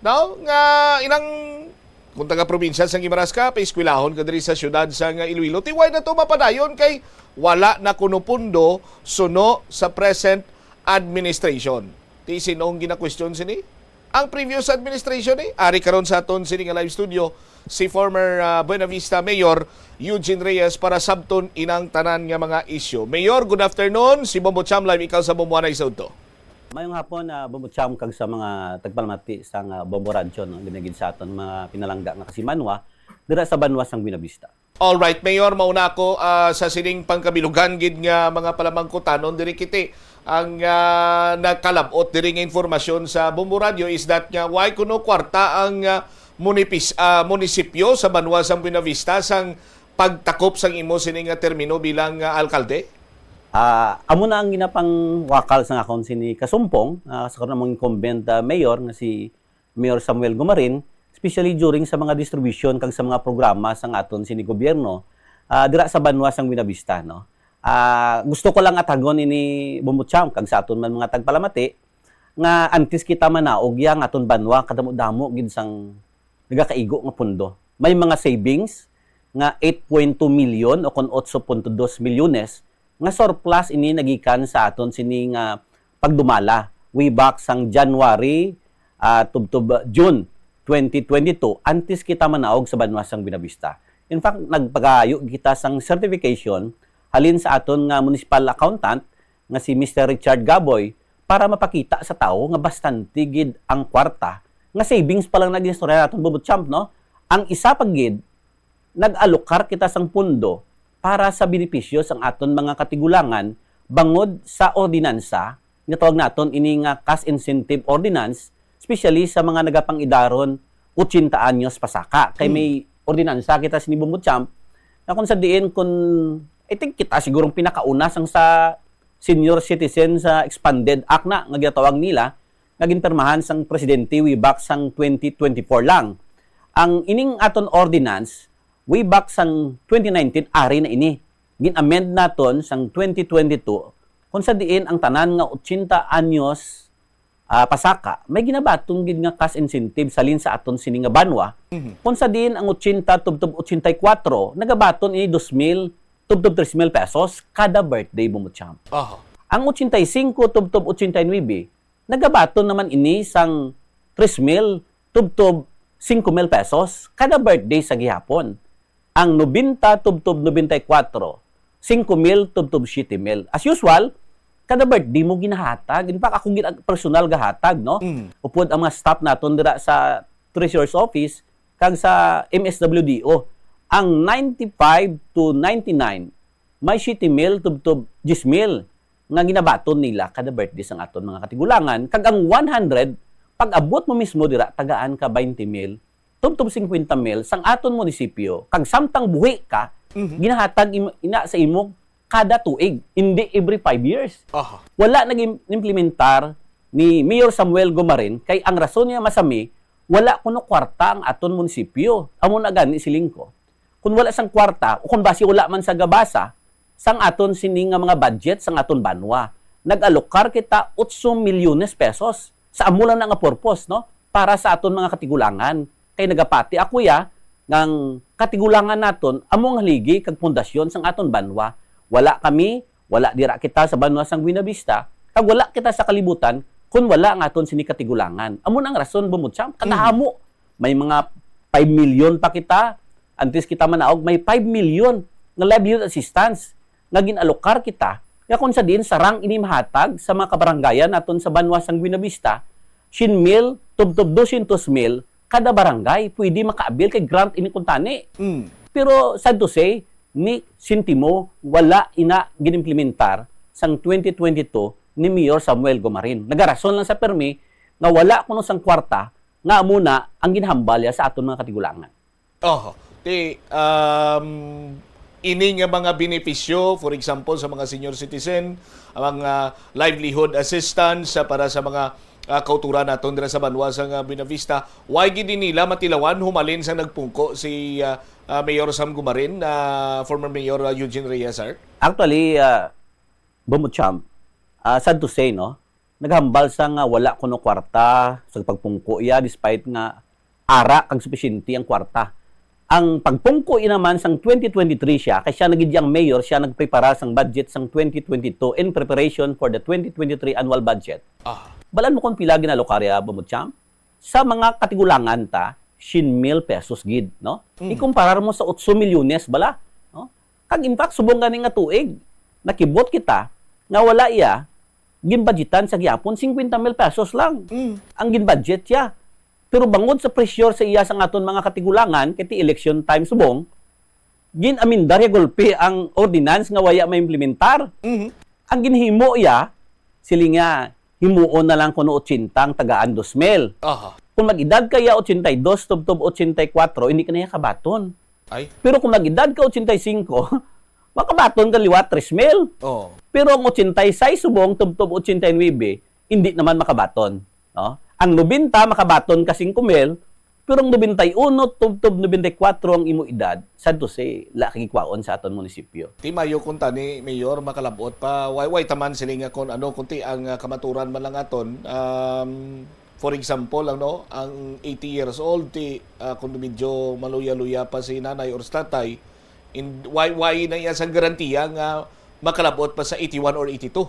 no? Nga ilang, kung taga-probinsya sang Guimaras ka, paeskwelahon ka diri sa siyudad sang Iloilo, ti way na to mapadayon kay wala na kuno pundo suno sa present administration. Ti sinong ginakwestiyon sini? Ang previous administration, eh. Ari karon sa aton sini nga live studio si former, ah, Buenavista Mayor Eugene Reyes para sabton inang tanan nga mga isyu. Mayor, good afternoon. Si Bombo Cham Live, ikaw sa Bomboanay sa udto. Mayong hapon, ah, Bombo Cham, kag sa mga tagpalamati sang, ah, Bombo Radyo, no, gid sa aton mga pinalangga nga kasimanwa dira sa banwa sang Buenavista. Alright, Mayor, mauna ako, ah, sa sining pangkabilugan gid nga mga palamangkutanon diri kiti. Ang, ah, nakalab-ot diri nga informasyon sa Bombo Radyo is that nga way kuno kwarta ang, ah, munipis-, ah, munisipyo sa banwa sang Buenavista sang pagtakop sang imo sini nga termino bilang, ah, alkalde? Ah, amo na ang ginapangwakal sang akon sini kasumpong, ah, sa karon among incumbent, ah, mayor nga si Mayor Samuel Gumarin, especially during sa mga distribution kag sa mga programa sang aton sini gobyerno, ah, dira sa banwa sang Buenavista, no? Ah, gusto ko lang atagon ini, Bombo Cham, kag sa aton man mga tagpalamati, nga antes kita manaog ya nga aton banwa, kadamo-damo gid sang nagakaigo nga pundo. May mga savings nga eight point two million o kon otso punto dos milyones nga surplus ini nagikan sa aton sini nga pagdumala way back sang January, ah, tubtob June twenty twenty-two, antes kita manaog sa banwa sang Buenavista. In fact, nagpagayo kita sang certification halin sa aton nga municipal accountant nga si Mister Richard Gaboy para mapakita sa tawo nga bastante gid ang kwarta nga savings pa lang nag-istorya naton, Bombo Cham, no? Ang isa pa gid, nag-alokar kita sang pundo para sa benepisyo sang aton mga katigulangan bangod sa ordinansa, nga tawag naton ini nga cash incentive ordinance, especially sa mga nagapang-idaron ochenta anyos pasaka. Kay Hmm. may ordinansa kita sini, Bombo Cham, nga kung sa diin kun I think kita sigurong pinakauna sang sa senior citizen sa expanded act na nga ginatawag nila, nga ginpirmahan sang presidente way back sang twenty twenty-four lang. Ang ining aton ordinance, way back sang twenty nineteen, ari na ini. Gin-amend naton sang twenty twenty-two, kung sa diin ang tanan nga ochenta anyos, ah, pasaka, may ginabaton gid nga cash incentive salin sa aton sini nga banwa, Mhm. kung sa diin ang ochenta tubtob ochenta y kuwatro, nagabaton ini dos mil tubtob tres mil pesos kada birthday, Bombo Champ. Aha. Ang ochenta y cinco tubtob ochenta y nuebe, nagabaton naman ini sang tres mil tubtob singko mil pesos kada birthday sa gihapon. Ang nobenta tubtob nobenta y kuwatro, singko mil tubtob siyete mil. As usual, kada birthday mo ginahatag. In fact, ako gid ang personal gahatag, no? Mm. Upod ang mga staff naton dira sa Treasurer's Office kag sa M S W D O. Ang ninety-five to ninety-nine, may siyete mil tubtob diyes mil nga ginabaton nila kada birthday sang aton mga katigulangan, kag ang one hundred, pag-abot mo mismo dira, tagaan ka twenty mil tubtob singkwenta mil sang aton munisipyo, kag samtang buhi ka, Mhm. ginahatag im-, ina sa imo kada tuig, hindi every five years. Aha. Wala nag-implementar ni Mayor Samuel Gomarin, kay ang rason niya masami, wala kuno kwarta ang aton munisipyo. Amo na gani siling ko. Kung wala sang kwarta, o kung basi wala man sa gabasa, sang aton sini nga mga budget sang aton banwa, nag-alokar kita otso milyones pesos sa amo lang na nga purpose, no? Para sa aton mga katigulangan. Kay nagapati ako ya, nga ang katigulangan naton amo ang haligi kag pundasyon sang aton banwa. Wala kami, wala dira kita sa banwa sang Buenavista, kag wala kita sa kalibutan kung wala ang aton sini katigulangan. Amo na ang rason, Bombo Champ, Mm. kadamo. May mga five million pa kita, antes kita manaog, may five million nga livelihood assistance nga gin-alokar kita, nga kung sa diin sarang ini mahatag sa mga kabarangayan naton sa banwa sang Buenavista, syen mil tubtob dosyentos mil kada barangay pwede makaabil kay grant ini kuntani. Mm. Pero sad to say, ni sentimo wala ina ginimplementar sang twenty twenty-two ni Mayor Samuel Gomarin. Nagarason lang sa permi nga wala kuno sang kwarta nga amo na ang ginhambal niya sa aton mga katigulangan. Oho. Ti, um, ini nga mga benepisyo, for example, sa mga senior citizen, ang mga livelihood assistance, ah, para sa mga, ah, kauturan naton dira sa banwa sa nga Buenavista, why gid nila matilawan humalin sa nagpungko si, ah, ah, Mayor Sam Gumarin, ah, former Mayor, ah, Eugene Reyes, sir? Actually, ah, Bombo Champ, ah, sad to say, no? Naghambal sa nga wala kuno kwarta sa pagpungko iya, despite nga ara kag supisyente ang kwarta. Ang pagpungko iya naman sang twenty twenty-three siya, kay siya na gid ang mayor, siya nagprepara sang budget sang twenty twenty-two in preparation for the twenty twenty-three annual budget. Ah. Balan mo kung pila ginalokar iya, Bombo Champ? Sa mga katigulangan ta, syen mil pesos gid, no? Mm. Ikumparar mo sa otso milyones bala, no? Kag in fact, subong gani nga tuig, nakibot kita nga wala iya ginbudgetan sa gihapon, singkwenta mil pesos lang Mm. ang ginbudget siya. Pero bangod sa pressure sa iya sang aton mga katigulangan, kay ti election time subong, gin-amendar ya gulpi ang ordinance nga waya maimplementar. Mhm. Ang ginhimo iya, siling niya, himuon na lang kuno ochenta ang tagaan dos mil. Aha. Kung mag-edad ka iya ochenta y dos tubtob ochenta y kuwatro, hindi ka na iya kabaton. Ay. Pero kung mag-edad ka ochenta y singko, makabaton ka liwat tres mil. Oo. Pero ang ochenta y sais subong tubtob ochenta y nuebe, hindi naman makabaton, no? Ang nobenta makabaton ka singko mil, pero ang nobenta y uno tubtob nobenta y kuwatro ang imo edad, sad to say, la ka gikwaon sa aton munisipyo. Ti mayo kuntani, Mayor, makalab-ot pa, way, way taman sini nga kung ano, kunti ang, ah, kamaturan man lang aton. Um, for example, ano, ang eighty years old, ti, ah, kung medyo maluya-luya pa si nanay or si tatay, in, way, way na iya sang garantiya nga makalab-ot pa sa eighty-one or eighty-two.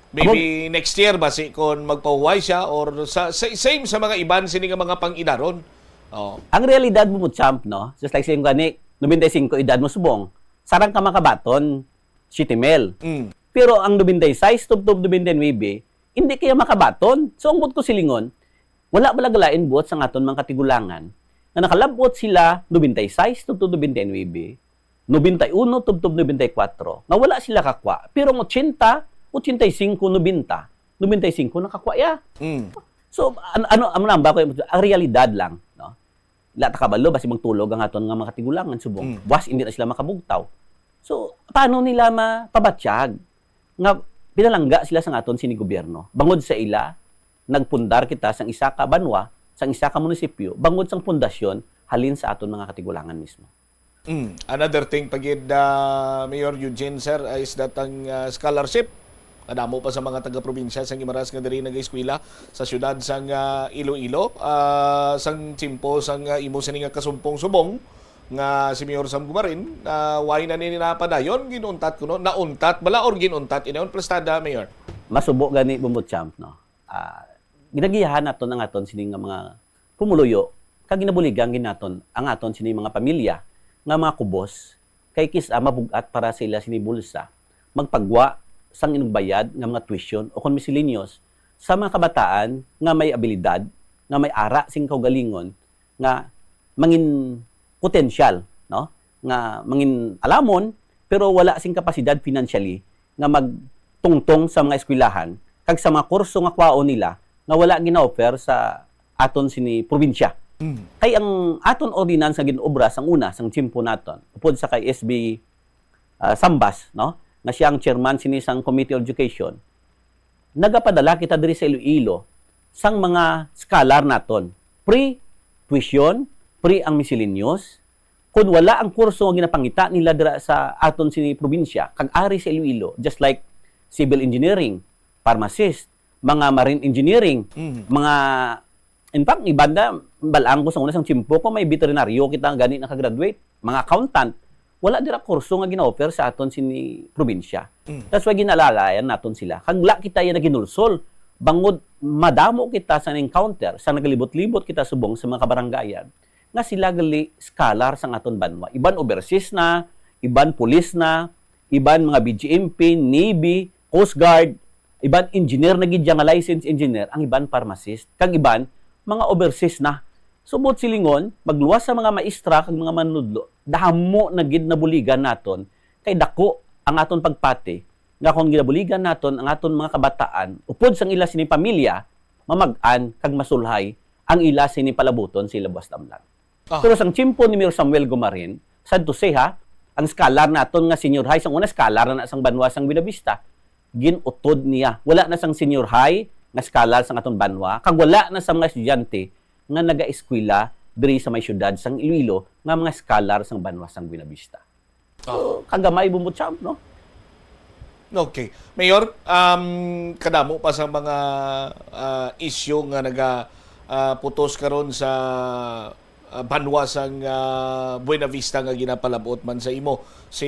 Maybe Amo- next year, basi kung magpahuway siya or sa, sa, same sa mga iban sini nga mga pang-idaron. Oh. Ang realidad mo, Champ, no? Just like saying gani, nobenta y singko edad mo subong, sarang ka makabaton, siyete mil. Mm. Pero ang nobenta y sais tubtob nobenta y nuebe, hindi kaya makabaton. So, ang buot ko silingon, wala bala galain buot sa aton mga katigulangan nga nakalab-ot sila nobenta y sais tubtob nobenta y nuebe, nobenta y uno tubtob nobenta y kuwatro, nga wala sila kakwa, pero ang ochenta, ochenta y singko, nobenta, nobenta y singko nakakwa ya. Mm. So, an-, ano, ano lang ba ko, ang realidad lang, no? La ta kabalo, basi magtulog ang aton nga mga katigulangan, subong. Mm. Buwas, hindi na sila makabugtaw. So, paano nila mapabatyag nga pinalangga sila sang aton sini gobyerno? Bangod sa ila, nagpundar kita sang isa ka banwa, sang isa ka munisipyo, bangod sang pundasyon halin sa aton mga katigulangan mismo. Mm. Another thing pa gid, ah, Mayor Eugene, sir, ah, is that ang, ah, scholarship, kadamo pa sa mga taga-probinsya sang Guimaras nga diri nagaeskwela sa siyudad sang, ah, Iloilo, ah, sang tiyempo sang, ah, imo sini nga kasumpong subong nga si Mayor Sam Gumarin, ah, why na ni napadayon, ginuntat kuno, nauntat bala or ginuntat inawon prestada, Mayor? Masubo gani, Bumbo Champ, no? Ah, ginagiyahan naton ang aton sini nga mga pumuluyo, kag ginabuligan gid naton ang aton sini mga pamilya nga mga kubos, kay kis-a mabug-at para sa ila sini bulsa magpagwa sang inugbayad nga mga tuition o kon miscellaneous sa mga kabataan nga may abilidad, nga may ara sing kaugalingon, nga mangin potensyal, no? Nga mangin alamon, pero wala sing kapasidad financially nga magtungtong sa mga eskwelahan kag sa mga kurso nga kwaon nila nga wala gina-offer sa aton sini probinsya. Mm. Kay ang aton ordinance nga gin-obra sang una, sang tiyempo naton, upod sa kay S B, ah, Sambas, no, nga siya ang chairman sini sang Committee on Education, nagapadala kita diri sa Iloilo sang mga scholar naton. Free tuition, free ang miscellaneous. Kung wala ang kurso nga ginapangita nila dira sa aton sini probinsya, kag ari sa Iloilo, just like civil engineering, pharmacist, mga marine engineering, Mhm. mga, in fact, iban da, balaan ko sa una sang tiyempo ko, may veterinaryo kita gani nakagraduate, mga accountant, wala dira kurso nga gina-offer sa aton sini probinsya. Mm. That's why ginalalayan naton sila. Kag wala kita iya naginulsol. Bangod madamo kita sa encounter, sa nagalibot-libot kita subong sa mga kabarangayan, nga sila gali scholar sang aton banwa. Iban overseas na, iban pulis na, iban mga B G M P, Navy, Coast Guard, iban engineer na gid nga licensed engineer, ang iban pharmacist, kag iban mga overseas na. Subot silingon, magluwas sa mga maestra kag mga manudlo, damo na gid nabuligan naton, kay dako ang aton pagpati nga kon ginabuligan naton ang aton mga kabataan upod sang ila sini pamilya, mamag-an kag masulhay ang ila sini palabuton sa ila buas damlag. Ah. Pero sang tiyempo ni Mayor Samuel Gumarin, sad to say ha, ang scholar naton nga senior high, sang una scholar na sang banwa sang Buenavista, gin-utod niya. Wala na sang senior high nga scholar sang aton banwa, kag wala na sa mga estudyante nga nagaeskwela diri sa may siyudad sang Iloilo nga mga scholar sang banwa sang Buenavista. So, kagamay, Bumbo Champ, no? Okay. Mayor, um, kadamo pa sa mga, ah, isyu nga naga, ah, putos karon sa, ah, banwa sang, ah, Buenavista nga ginapalabot man sa imo. Si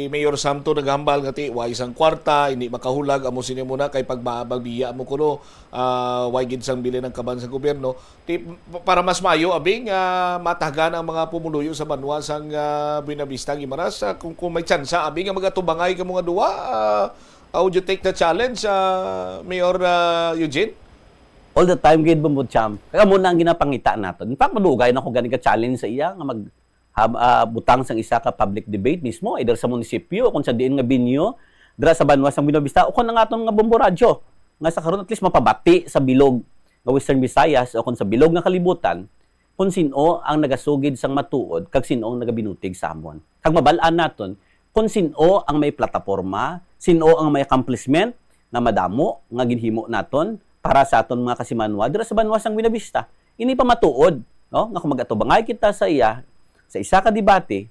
Mayor Sam to naghambal nga ti, way sang kwarta, hindi makahulag, amo sini muna kay pagba-, pagbiya mo kuno, ah, way gid sang bilin ang kaban sa gobyerno. Ti, pa-, para mas maayo, abi nga matagan ang mga pumuluyo sa banwa sang, ah, Buenavista, Guimaras, ah, kung, kung may tsansa, abi nga magatubangay kamo nga duwa, ah, ah, would you take the challenge, ah, Mayor, ah, Eugene? All the time, gid, Bumbo Champ. Kaya mo na ang ginapangita naton. In fact, madugay na ko gani ka-challenge sa iya nga mag, hab-, ah, butang sang isa ka public debate mismo, either sa munisipyo o kung sa diin nga venue, dira sa banwa sang Buenavista, o kung ang aton nga Bombo Radyo, nga sa karon at least mapabati sa bilog nga Western Visayas o kung sa bilog nga kalibutan, kung sin-o ang nagasugid sang matuod kag sin-o ang nagabinutig sa amon. Kag mabal-an naton kung sin-o ang may plataporma, sin-o ang may accomplishment nga madamo nga ginhimo naton para sa aton mga kasimanwa dira sa banwa sang Buenavista. Ini pa matuod, no, nga kung mag-atubangay kita sa iya sa isa ka debate,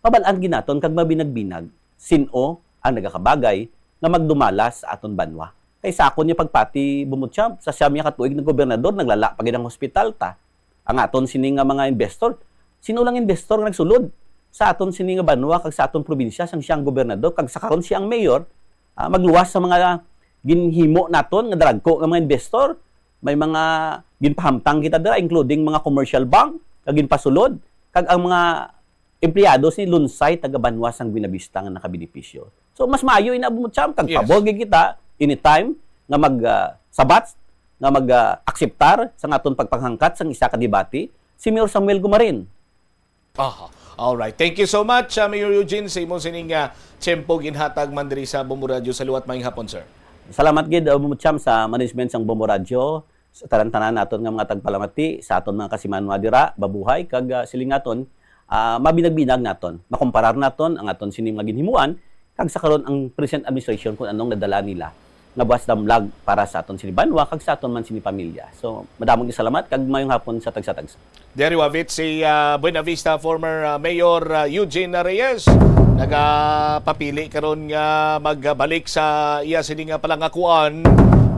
mabal-an gid naton kag mabinag-binag sin-o ang nagakabagay nga magdumala sa aton banwa. Kay sa akon nga pagpati, Bumbo Champ, sa siyam nga ka tuig nga gobernador, naglala pa gid ang hospital ta. Ang aton sini nga mga investor, sin-o lang investor nga nagsulod sa aton sini nga banwa kag sa aton probinsya sang siya ang gobernador kag sa karon siya ang mayor, ah, magluwas sa mga ginhimo naton nga daragko nga mga investor, may mga ginpahamtang kita dira, including mga commercial bank nga ginpasulod, kag ang mga empleyado sini lunsay taga banwa sang Buenavista nga nakabenepisyo. So, mas maayo ina, Bumbo Champ, kag Yes. pabor gid kita anytime nga mag, ah, sabat, nga mag, ah, akseptar sang aton pagpanghangkat sang isa ka debate si Mayor Samuel Gumarin. Aha. All right. Thank you so much, ah, Mayor Eugene, sa imong sining, ah, tiyempo ginhatag man diri sa Bombo Radyo. Sa liwat, maayong hapon, sir. Salamat gid, uh, Bumbo Champ, sa management sang Bombo Radyo, sa tanan-tanan naton nga mga tagpalamati, sa aton mga kasimanwa dira, mabuhay kag, ah, silingaton Ah, mabinag-binag naton, makomparar naton ang aton sini mga ginhimuan kag sa karon ang present administration kung anong nadala nila nga buwas damlag para sa aton sini banwa kag sa aton man sini pamilya. So, madamong salamat kag mayong hapon sa tagsa-tagsa. Diri wavit si, ah, Buena Vista former, ah, Mayor, ah, Eugene Reyes. Nagapapili karon nga magbalik sa iya sini nga palangakuan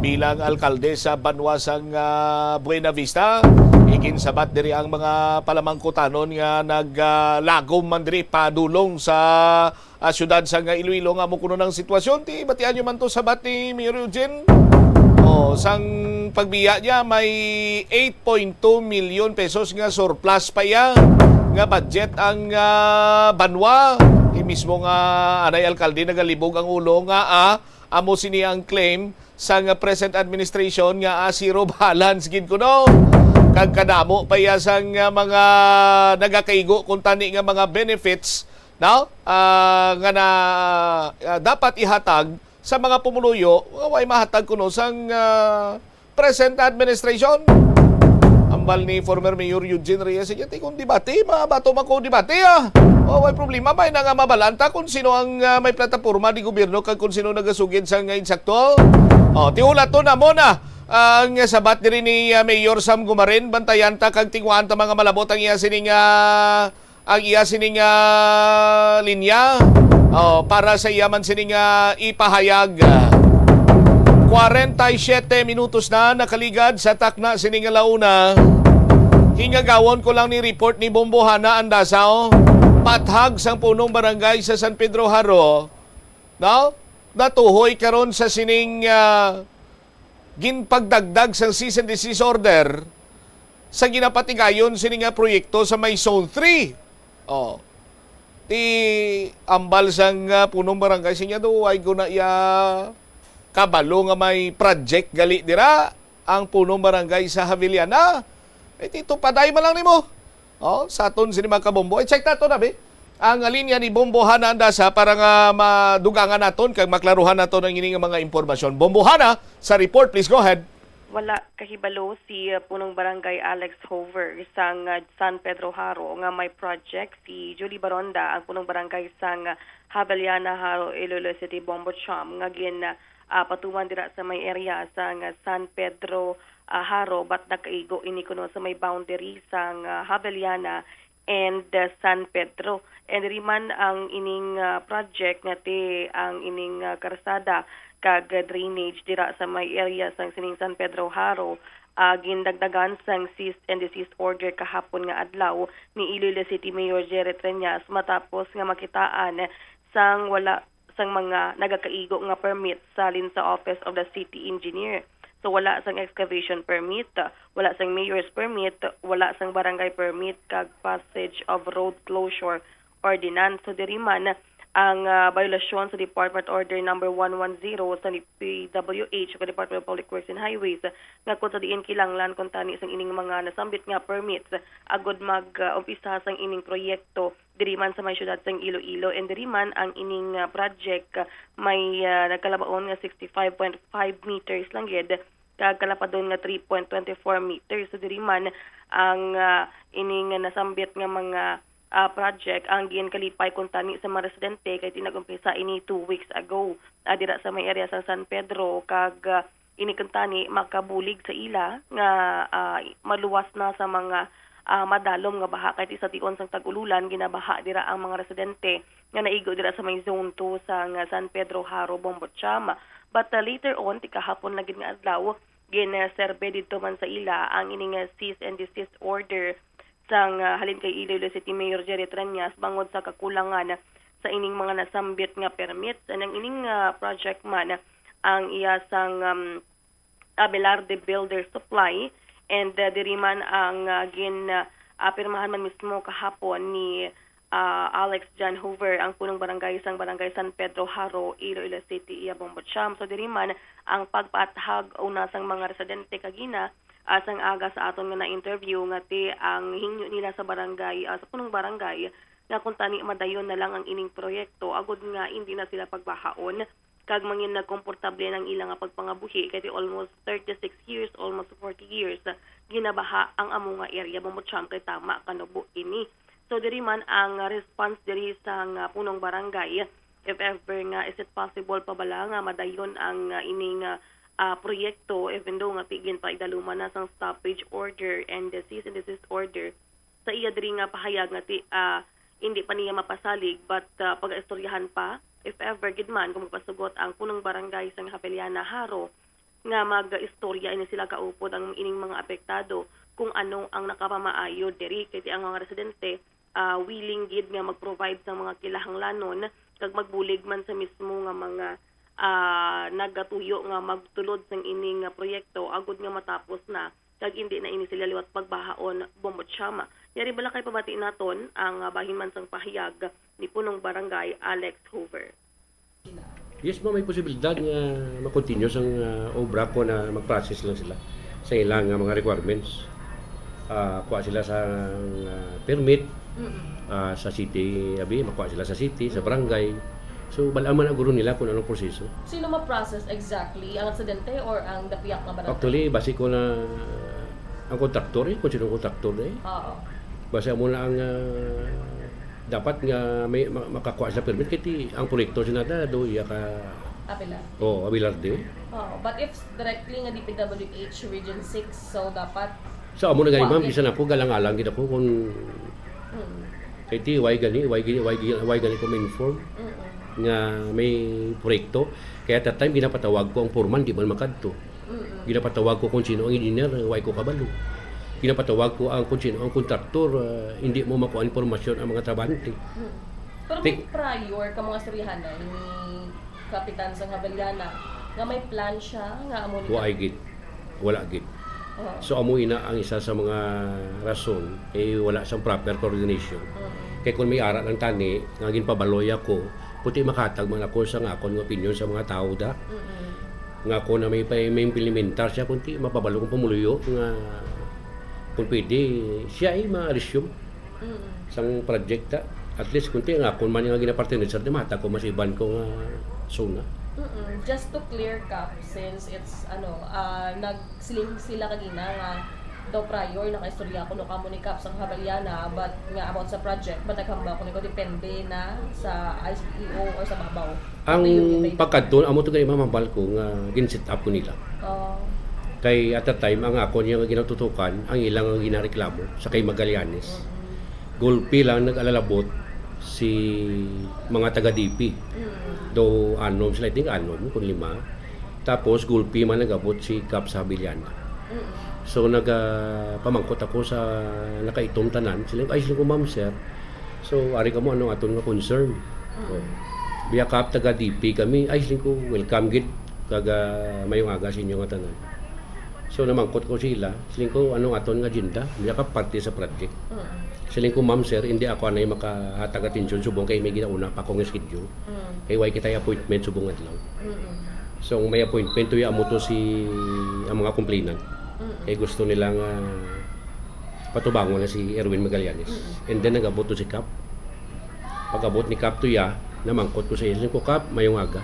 bilang alkalde sa banwa sang, ah, Buena Vista. Iginsabat diri ang mga palamangkutanon nga naglagom man diri padulong sa, ah, siyudad sang Iloilo nga amo kuno ang sitwasyon. Ti batian nyo man to sabat ni Mayor Eugene. Oh, sang pagbiya niya may eight point two million pesos nga surplus pa iya nga budget ang, ah, banwa. Ti mismo nga anay alkalde nagalibog ang ulo nga, ah, amo sini ang claim sang present administration nga, ah, zero balance gid kuno. Kag kadamo pa iya sang, ah, mga nagakaigo kung tani nga mga benefits, no? Ah, nga na, ah, dapat ihatag sa mga pumuluyo nga way mahatag kuno sang, ah, present administration. Ambal ni former Mayor Eugene Reyes, "Sige, ti kung debate, mabato man ko debate, ah. O, way problema, may na nga mabalanta kung sino ang, ah, may plataporma di gobyerno kag kung sino nagasugid sa nga insakto." O, ti hulaton na mo na ang sabat diri ni, ah, Mayor Sam Gumarin, bantayan ta kag tinguhaan ta mga malabot ang iya sining, ah, ang iya sining, ah, linya. O, para sa iya man sining, ah, ipahayag. Kwarenta y siyete minutos na nakaligad sa takna sining alauna. Hingagawon ko lang ni report ni Bombo Hana Andasaw, pathag sang punong barangay sa San Pedro Jaro. No? Natuhoy karon sa sining, ah, ginpagdagdag sang cease and desist order sa ginapatigayon sini nga proyekto sa may Zone three. Oh. Ti ambal sang, ah, punong barangay sinya do, ay guna iya kabalo nga may project gali dira ang punong barangay sa Javillana. Eh, ti tupaday man lang nimo. Oh, sa aton sini mga kabombo. I-check nato na, be. Ang linya ni Bombo Hana Andasa para nga madugangan naton kag maklaruhan naton ang ini nga mga impormasyon. Bombo Hana, sa report, please go ahead. Wala kahibalo si, uh, Punong Barangay Alex Hover sang, uh, San Pedro Jaro nga may project. Si Julie Baronda, ang Punong Barangay sang, uh, Javillana Jaro, Iloilo City, Bombo Cham, nga gin, uh, patuman dira sa may area sang, uh, San Pedro, uh, Jaro, but nakaigo ini kuno sa may boundary sang, uh, Javillana and, uh, San Pedro. And diri man ang ining, uh, project nga ti ang ining, uh, karsada kag drainage dira sa may area sang sining San Pedro Jaro, uh, gindagdagan sang cease and desist order kahapon nga adlaw ni Iloilo City Mayor Jerry Treñas matapos nga makitaan sang wala sang mga nagakaigo nga permit salin sa Office of the City Engineer. So, wala sang excavation permit, wala sang mayor's permit, wala sang barangay permit, kag passage of road closure ordinance. So, diri man ang, ah, biolasyon sa Department Order Number one one zero sa P W H o Department of Public Works and Highways, nga kung sa diin kinahanglan kung tani sang ining mga nasambit nga permits agud mag, ah, umpisa sang ining proyekto diri man sa may siyudad sang Iloilo. And diri man ang ining, ah, project, ah, may, ah, nagkalabaon nga sixty-five point five meters lang gid, kag kalapadon nga three point twenty-four meters. So, diri man ang, ah, ining nasambit nga mga, ah, project ang ginkalipay kuntani sa mga residente, kay ti nag-umpisa ini two weeks ago, ah, dira sa may area sa San Pedro, kag, ah, ini kuntani makabulig sa ila nga, ah, maluwas na sa mga, ah, madalom nga baha, kay ti sa tion sang tag-ululan ginabaha dira ang mga residente nga naigo dira sa may Zone two sang San Pedro Jaro, Bombo Cham. But, ah, later on, ti kahapon lang gid nga adlaw, gin-survey didto man sa ila ang ining, ah, cease and desist order sang, ah, halin kay Iloilo City Mayor Jerry Treñas bangod sa kakulangan sa ining mga nasambit nga permits. And ang ining, ah, project man ang iya sang, um, Abelarde Builder Supply, and, ah, diri man ang, ah, gin, ah, pirmahan man mismo kahapon ni, ah, Alex John Hoover, ang punong barangay sang Barangay San Pedro Jaro, Iloilo City, iya Bombo Cham. So, diri man ang pagpaathag una sang mga residente kagina, ah, sang aga sa aton nga na-interview nga ti ang hingyo nila sa barangay, ah, sa punong barangay nga kung tani madayon na lang ang ining proyekto agud nga indi na sila pagbahaon kag mangin nagkomportable ang ila nga pagpangabuhi, kay ti almost thirty-six years, almost forty years, ginabaha ang amo nga area, Bombo Cham, kay tama kanubo ini. So, diri man ang, ah, response diri sang, ah, punong barangay, if ever nga, is it possible pa bala nga madayon ang, ah, ining, ah, ah, proyekto, even though nga ti-, ginpaidaluman na sang stoppage order and the cease and desist order, sa iya diri nga pahayag nga ti-, ah, hindi pa niya mapasalig, but, ah, pagaistoryahan pa, if ever gid man, kung magpasugot ang punong barangay sang Javellana, Jaro, nga mag-istorya ini sila kaupod ang ining mga apektado kung ano ang nakapamaayo diri, kay ti ang mga residente, ah, willing gid nga mag-provide sang mga kinahanglanon kag magbulig man sa mismo nga mga, ah, nagatuyo nga magtulod sang ini nga proyekto agud nga matapos na kag indi na ini sila liwat pagbahaon, Bombo Chama. Yari bala kay pabati naton ang, ah, bahin man sang pahayag ni Punong Barangay Alex Hoover. Yes, ma'am, may posibilidad nga ma-continue sang, ah, obra kon, ah, mag-process lang sila sa ilang, ah, mga requirements. Ah, kuha sila sa, ah, permit, Mm-mm. ah, sa city, abi, makuha sila sa city, sa barangay. So, bal-an man ang guro nila kung anong proseso. Sino ma-process exactly? Ang residente or ang dapiyak nga barangay? Actually, basi ko na ang kontraktor, eh, kung sino ang kontraktor, eh. Oo. Basi amo na ang, ah, dapat nga may ma-, makakuha sa permit, kay ti ang proyekto sa nata, do iya ka Apila. Oo, Abelarde. Oo, but if directly nga D P W H Region six, so dapat So, amo na gani, Wa ma'am, gid. Bisan ako, galang-alang gid ako kung Mm. kay ti, why gani, why gani, why gani, why gani ko ma-inform Mm-mm. nga may proyekto. Kaya at that time, ginapatawag ko ang foreman, di man makadto. Mm-mm. Ginapatawag ko kung sino ang engineer, why ko kabalo. Ginapatawag ko ang kung sino ang kontraktor, ah, hindi mo makuha ang impormasyon ang mga trabahante. Mm. Pero may Ti- prior ka mga istoryahanay ni Kapitan sang Javellana nga may plan siya nga amo ni Wa ay gid. Wala gid. Oo. So, amo ina ang isa sa mga rason kay wala sang proper coordination. Mm. Kay kung may ara lang tani nga ginpabaloy ako, puti makatag man ako sa nga akon nga opinion sa mga tao da. Mm-mm. Nga ako na may pa-, may implementar siya, kunti mapabalo kong pumuluyo nga kung pwede, siya ay ma-resume Mm. sang project ta. At least, kunti nga, kung man nga ginapartner sa mata ko, mas iban ko nga zona. Mm-mm. Just to clear, Kap, since it's, ano, ah, nagsiling sila kagina nga daw prior, nakaistorya ko, no, kamo ni Kap sang Javellana, but nga about sa project, but naghambal ko niko, depende na sa I C E O or sa babaw. Ang Ito yung iba-iba. pagkadto, amo to gani mamahambal ko nga gin-set up ko nila. Oh. Kay at that time, ang ako niya nga ginatutukan, ang ilang nga ginareklamo sa kay Magallanes. Mm. Gulpi lang nag-alalabot si mga taga D P. Mm. Though anom sila, I think anom, kung lima. Tapos gulpi man nag-abot si Kap sa Javellana. Mm. So, naga-, pamangkot ako sa nakaitom tanan. Sila, "Ay," sila ko, "Ma'am, sir." So, ari kamo, ano aton nga concern? Mm. Oh. Biya Kap, taga D P kami. Ay, siling ko, welcome gid. Kag, ah, mayong aga sa inyo nga tanan. So, namangkot ko sila. Siling ko, anong aton nga agenda? Biya Kap, parte sa project. Mm. Siling ko, "Ma'am, sir, hindi ako anay makahatag atensyon subong kay may ginauna pa akong schedule." Mm. Kay way kitay appointment subong adlaw. Mm. So, ang may appointment, tuya amo to si, ang mga complainant. Mm. Kay gusto nila nga patubangon na si Erwin Magallanes. Mm. And then, nag-abot to si Kap. Pag-abot ni Kap to iya, namangkot ko sa iya, "Siling ko, Kap, mayong aga.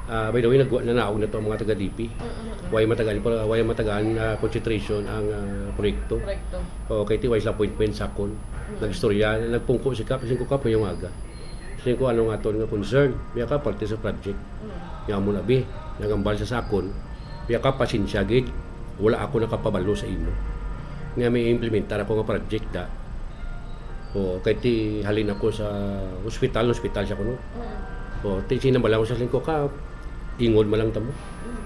Ah, by the way, nagwa-, nanaog na to ang mga taga D P. Mm, mm, mm. Way matagaan, pa-, way matagaan, ah, concentration ang, ah, proyekto." Proyekto. O, kay ti way sila appointment sa akon. Mm. Nag-istorya, nagpungko si Kap, "Siling ko, Kap, mayong aga." Siling ko, "Anong aton nga concern?" Biya ka, parte sa project. Mm. Nga mo na, bi, nagambal sa sakon. Biya ka, pasensya gid. Wala ako nakapabalo sa imo. Nga may implementar ako nga project, da. O, kay ti halin ako sa hospital, hospital siya kuno. Mm. O, ti sinambal ako sa lingko ka, ingod man lang tamo. Mm.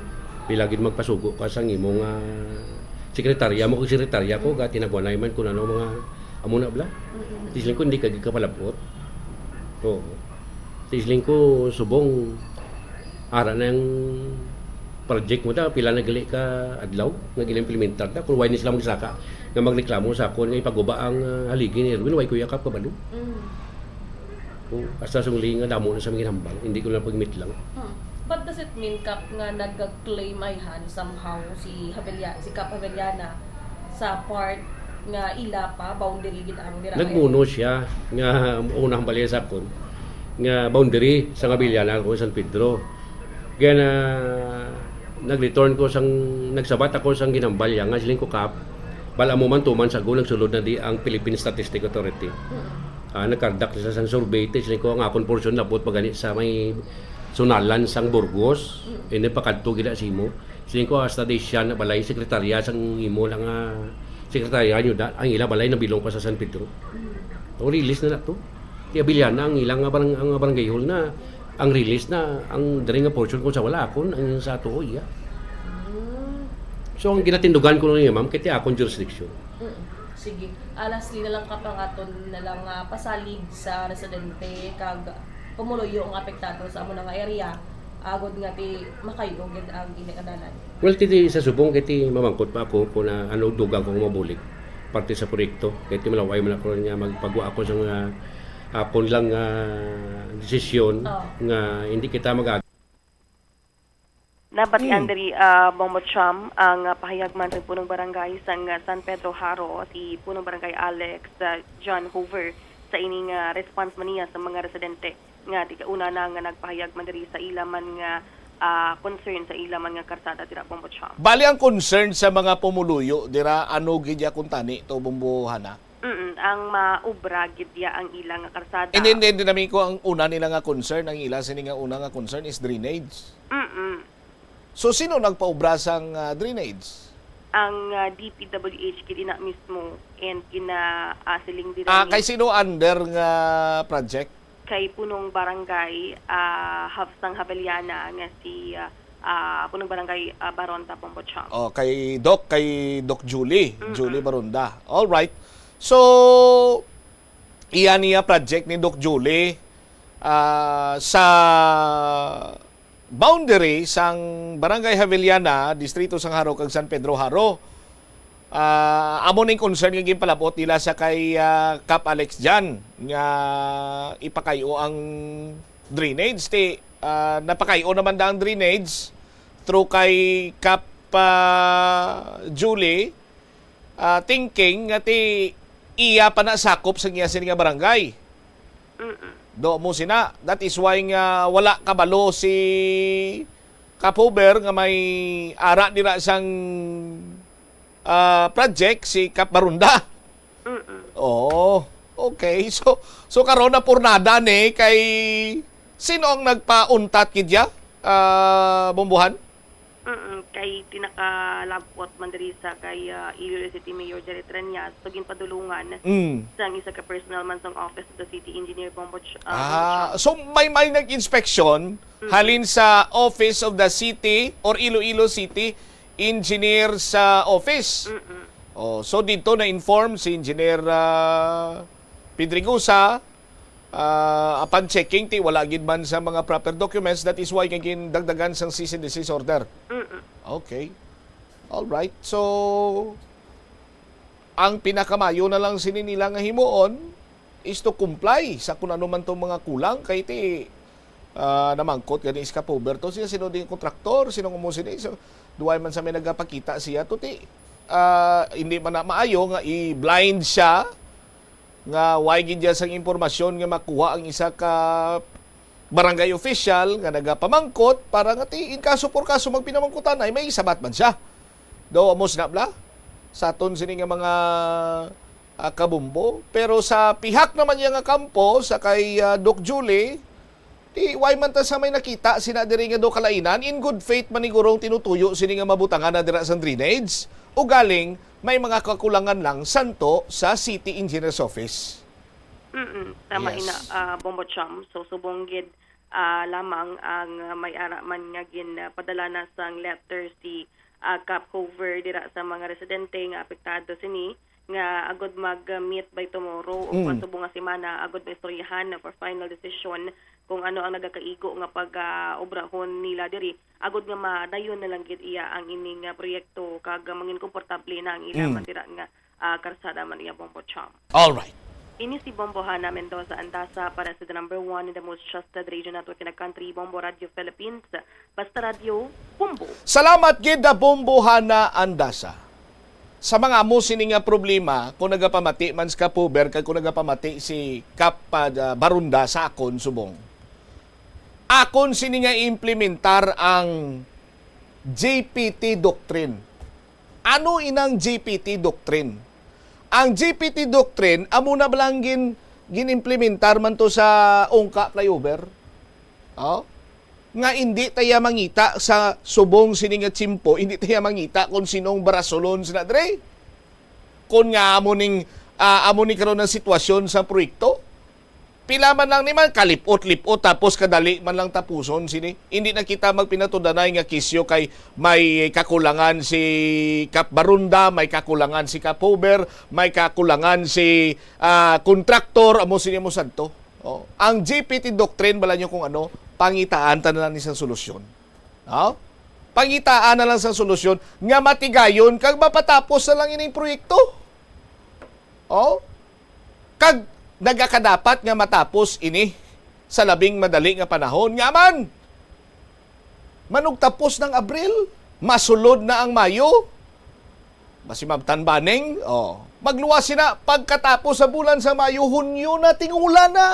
Pila gid magpasugo ka sa imo nga sekretarya mo kag sekretarya ko, Mm. ga tinagwanay man kung ano mga amo na bla. Mm. Ti siling ko, hindi ka gid kapalabot. Oo. Ti siling ko, subong, ara na ang project mo ta, pila na gali ka adlaw nga gina-implementar ta. Kung why ni sila magsaka nga magreklamo sa akon nga ipaguba ang, ah, haligi ni Erwin, why ko yakap kabalo? Mm. O, hasta sungli nga damo na sa mga ginhambal, hindi ko na pagmit lang. Hmm. But does it mean, Kap, nga nag-claim ayhan somehow si Javella-, si Kap Javellana sa part nga ila pa, boundary gid ang dira? Nagmuno siya nga una ang balya sa akon, nga boundary sa Javellana ako San Pedro. Kaya na, nag-return ko sang, nagsabat ako sang ginhambal niya, nga siling ko, "Kap, bala mo man tuman sa go, nagsulod na di ang Philippine Statistic Authority." Mm. Ah, nagkardak siya sang survey, ti siling ko, ang akon portion labot pa gani sa may sunalan sang Burgos. Hindi pa kadto gid sa imo. Siling ko, hasta di siya na balay, sekretarya sang imo lang, ah, sekretarya niyo da, ang ila balay nabilong pa sa San Pedro. O, release na na to. Ti Abiliana ang ilang nga barang-, ang barangay hall na, ang release na, ang diri nga portion kung sa wala akon, ang sa tuo iya. So, ang ginatindugan ko niya, ma'am, kay ti akon jurisdiction. Mm. Sige. Ah, lastly na lang, Kap, ang aton na lang, ah, pasalig sa residente kag pumuluyo nga apektado sa amo na nga area, agod nga ti makayo gid ang ini nga dalan. Well, ti, ti sa subong kay ti mamangkot pa ako kung na, ano, dugang ko mabulig parte sa proyekto. Kay ti malaway man ako niya magpagwa ako sa mga akon lang nga desisyon Oh. nga hindi kita mag Nabatian Hmm. diri, ah, Bombo Cham, ang, ah, pahayag man sa punong barangay sang, ah, San Pedro Jaro, si punong barangay Alex, ah, John Hoover, sa ining, ah, response man niya sa mga residente nga tigauna na nga nagpahayag man diri sa ila man nga, ah, concern sa ila man nga karsada dira, Bombo Cham. Bali ang concern sa mga pumuluyo dira, ano gid ya kuntani to, Bombo Hana? Mm, ang maubra gid ya ang ila nga karsada. And then, then, then, namin ko ang una nila nga concern, ang ila sini nga una nga concern is drainage. Mm. So sino nagpaubra sang ah, drainage? Ang, ah, D P W H gid ina mismo and gina, ah, siling dira Ah, ni kay sino under nga project? Kay punong barangay, ah, Hafsang Haveliana nga si, ah, ah, punong barangay, ah, Baronda Bombo Cham. Oh, kay Doc, kay Doc Julie, Mm-mm. Julie Baronda. All right. So iya niya project ni Doc Julie ah, sa boundary sang Barangay Haveliana, Distrito sang Jaro kag San Pedro Jaro. Ah, amo ning concern nga ginpalabot nila sa kay ah, Kap Alex Jan nga ipakayo ang drainage. Ti ah, napakayo naman da ang drainage through kay Kap ah, Julie, ah, thinking nga ti iya pa na sakop sa iya sini nga barangay. Mm-mm. Do mo sina. That is why nga wala kabalo si Kap Hoover nga may ara dira sang ah, project si Kap Baronda. Mm-mm. Oh, okay. So so karon na purnada ni kay sino ang nagpauntat gid ya? Ah, Bombo Han? Mm, kay ti nakalabot man diri sa kay ah, Iloilo City Mayor Jerry Treñas, so ginpadulungan Mm. sang isa ka personnel man sang Office of the City Engineer Bombo Ch- ah, Ah, Bombo Cham. So may may nag-inspeksyon Mm. halin sa Office of the City or Iloilo City Engineer sa office. Mm-mm. Oh, so dito na-inform si Engineer ah, Pedregosa ah, upon checking ti wala gid man sa mga proper documents, that is why nga gindagdagan sang cease and desist order. Mm-mm. Okay. All right. So ang pinakamayo na lang sini nila nga himuon is to comply sa kun ano man tong mga kulang kay ti ah, namangkot gani si Kap Hoover to siya sino ding kontraktor, sino mo sini, so, duway man sa may nagapakita siya to ti ah, hindi man na maayo nga i-blind siya nga why gid dyan sang impormasyon nga makuha ang isa ka barangay official nga nagapamangkot para nga ti in kaso por kaso magpinamangkutan ay may sabat man siya. Daw amos na bla sa aton sini nga mga ah, kabumbo. Pero sa pihak naman niya nga kampo sa kay ah, Doc Julie, ti why man ta sa may nakita sina diri nga do kalainan, in good faith man ni gurong tinutuyo sini nga mabutangan na dira sa drainage. Ugaling may mga kakulangan lang santo sa City Engineer's Office. Mm-mm. Tama Yes. ina, ah, Bombo Cham. So, subong gid ah, lamang ang ah, may ara man nga ginpadala na sang letter si ah, Kap Hoover dira sa mga residente nga apektado sini nga agud mag-meet by tomorrow o Mm. kung subong nga semana agud maistoryahan na for final decision kung ano ang nagakaigo nga pag-obrahon nila diri agud nga madayon na lang gid iya ang ining ah, proyekto kag ah, mangin komportable na ang ila Mm. man dira nga ah, karsada man iya, Bombo Cham. All right. Ini si Bombo Hana Mendoza Andasa para sa The Number One in the Most Trusted Radio Network in the Country, Bombo Radio Philippines. Basta Radio, Bombo. Salamat gid na Bombo Hana Andasa. Sa mga amo sini nga problema, kung nagapamati man si Kap Hoover kag kung nagapamati si Kap ah, Baronda sa akon subong, akon sini nga implementar ang G P T doctrine. Ano inang G P T doctrine? Ang G P T doctrine amo na ba lang gin ginimplementar man to sa Ungka Flyover. Oh? Nga hindi taya mangita sa subong sini nga tiyempo, hindi taya mangita kung sinong barasulon sina dre. Kung nga amo ning, ah, amo ni karon ang sitwasyon sa proyekto, pila man lang ni man kalipot-lipot tapos kadali man lang tapuson sini. Hindi na kita magpinatudanay nga kisyo kay may kakulangan si Kap Barunda, may kakulangan si Kap Hover, may kakulangan si, ah, kontraktor, amo sini mo sadto. Oh, ang G P T doctrine, bala nyo kung ano, pangitaan ta na lang ni sang solusyon. No? Pangitaan na lang sang solusyon nga matigayon kag mapatapos na lang ining proyekto. Oh? Kag nagakadapat nga matapos ini sa labing madali nga panahon. Nga man, manugtapos ng Abril, masulod na ang Mayo. Masimabtan baning, oh, magluwas sina pagkatapos sa bulan sa Mayo, Hunyo na, ting-ulan na.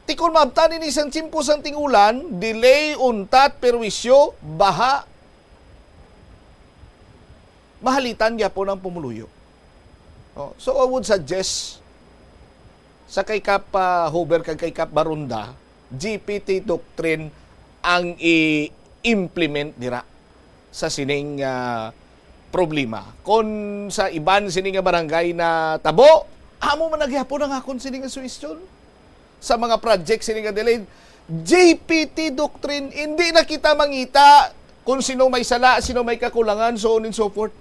Ti kon maabtan ini sang tiyempo sang ting-ulan, delay, untat, perwisyo, baha, mahalitan gyapon ang pumuluyo. Oh, so I would suggest sa kay Kap, ah, Hover kag kay Kap Barunda, G P T doctrine ang i-implement dira sa sining, ah, problema. Kon sa iban sini nga barangay na tabo, amo man na gyapon ang akon sini nga suhestyon. Sa mga project sini nga delayed, G P T doctrine, hindi na kita mangita kung sino may sala, sino may kakulangan, so on and so forth.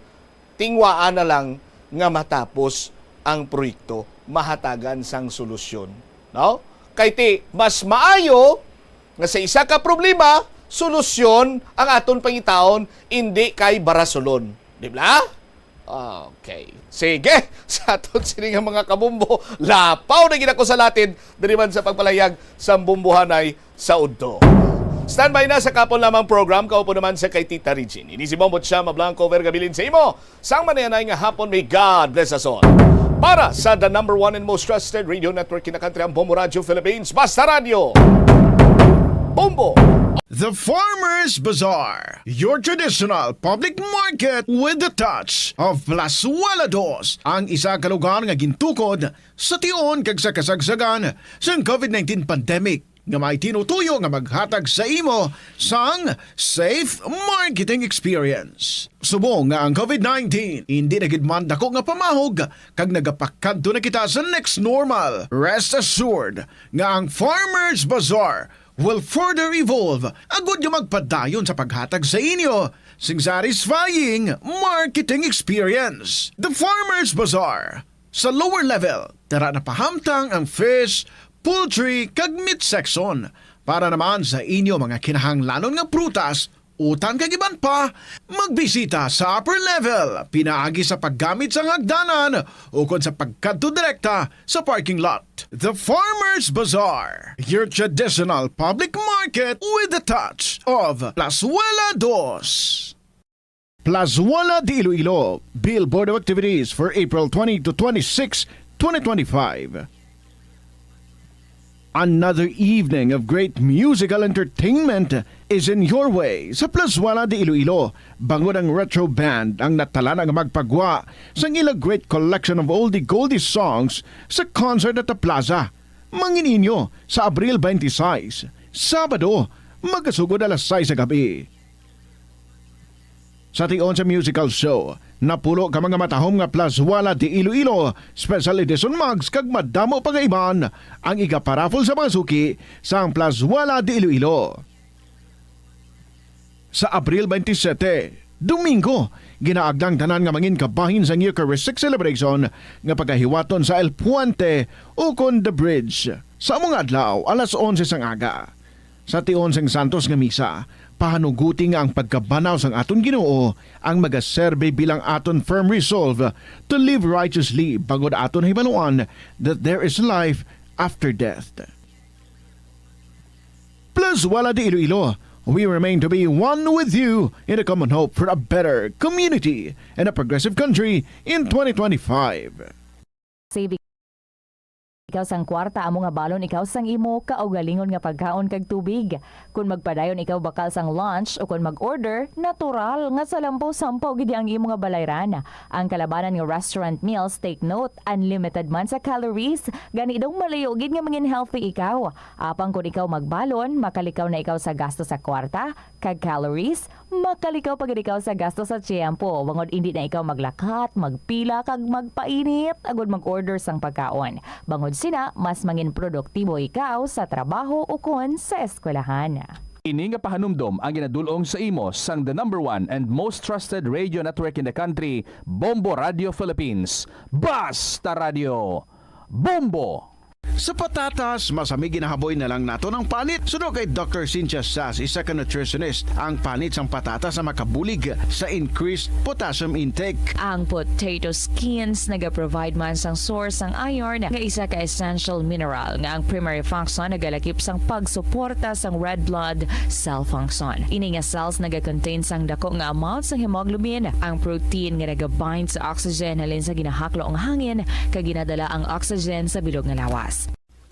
Tingwaan na lang nga matapos ang proyekto, mahatagan sang solusyon, no? Kay ti, mas maayo nga sa isa ka problema, solusyon ang aton pangitaon, indi kay barasulon. Di ba? Okay. Sige, sa aton sini nga mga kabumbo, lapaw na gid ako sa latid diri man sa pagpalayag sang bumbuhanay sa udto. Standby na sa kapon lamang program, kaupo naman sa kay Tita Regine. Ini si Bombo Chama Blanco, Vergabilin sa imo. Sang manayanay nga hapon, may God bless us all. Para sa the number one and most trusted radio network in the country, ang Bombo Radio Philippines. Basta Radio. Bombo. The Farmers Bazaar, your traditional public market with the touch of Plazuela Dos, ang isa ka lugar nga gintukod sa tion kag sa kasagsagan sang covid nineteen pandemic, nga may tinutuyo nga maghatag sa imo sang safe marketing experience. Subong nga ang covid nineteen hindi na gid man dako nga pamahog kag nagapakadto na kita sa next normal, rest assured nga ang Farmers Bazaar will further evolve agud nga magpadayon sa paghatag sa inyo sing satisfying marketing experience. The Farmers Bazaar, sa lower level, tara na pahamtang ang fish, poultry, kag meat section. Para naman sa inyo mga kinahanglanon nga prutas, utang kag iban pa, magbisita sa upper level pinaagi sa paggamit sang hagdanan ukon sa pagkadto direkta sa parking lot. The Farmers Bazaar, your traditional public market with the touch of Plazuela Dos. Plazuela de Iloilo, Billboard of Activities for April twenty to twenty-six, twenty twenty-five. Another evening of great musical entertainment is in your way sa Plazuela de Iloilo, bangod ang Retro Band ang natala na nga magpagwa sang ila great collection of oldie goldie songs sa concert at the plaza. Mangin inyo sa Abril twenty-six, Sabado, magasugod alas sais sa gabi. Sa tion sa musical show, napulo ka mga matahom nga Plazuela de Iloilo Special Edition mugs kag madamo pa nga iban ang igaparaffle sa mga suki sang Plazuela de Iloilo. Sa Abril twenty-seven, Domingo, ginaagda ang tanan nga mangin kabahin sang Eucharistic Celebration nga pagahiwaton sa El Puente ukon The Bridge sa amo nga adlaw, alas onse sang aga. Sa tion sang Santos nga Misa, pahanuguti nga ang pagkabanaw sang aton Ginoo ang magaserbi bilang aton firm resolve to live righteously, bangod aton hibaluan that there is life after death. Plazuela de Iloilo, we remain to be one with you in a common hope for a better community and a progressive country in twenty twenty-five. Saving Ikaw sang kwarta, amo nga balon ikaw sang imo kaugalingon nga pagkaon kag tubig. Kon magpadayon ikaw bakal sang lunch o kon mag-order, natural nga salampaw-sampaw gid ang imo nga balayran. Ang kalabanan nga restaurant meals, take note, unlimited man sa calories, gani daw malayo gid nga mangin healthy ikaw. Apang kon ikaw magbalon, makalikaw na ikaw sa gasto sa kwarta kag calories, makalikaw pa gid ikaw sa gasto sa tiyempo, bangod indi na ikaw maglakat, magpila, kag magpainit agud mag-order sang pagkaon. Bangod sina, mas mangin produktibo ikaw sa trabaho ukon sa eskwelahan. Ini nga pahanumdom ang ginadul-ong sa imo sang the number one and most trusted radio network in the country, Bombo Radio Philippines. Basta Radio, Bombo! Sa patatas, masami ginahaboy na lang naton ang panit. Suno kay Doctor Cynthia Sass, isa ka nutritionist, ang panit sang patatas ang makabulig sa increased potassium intake. Ang potato skins nagaprovide man sang source sang iron, nga isa ka essential mineral nga ang primary function nagalakip sang pagsuporta sang red blood cell function. Ini nga cells nagakontain sang dako nga amount sang hemoglobin, ang protein nga nagabind sa oxygen halin sa ginahaklo nga hangin, kag ginadala ang oxygen sa bilog nga lawas.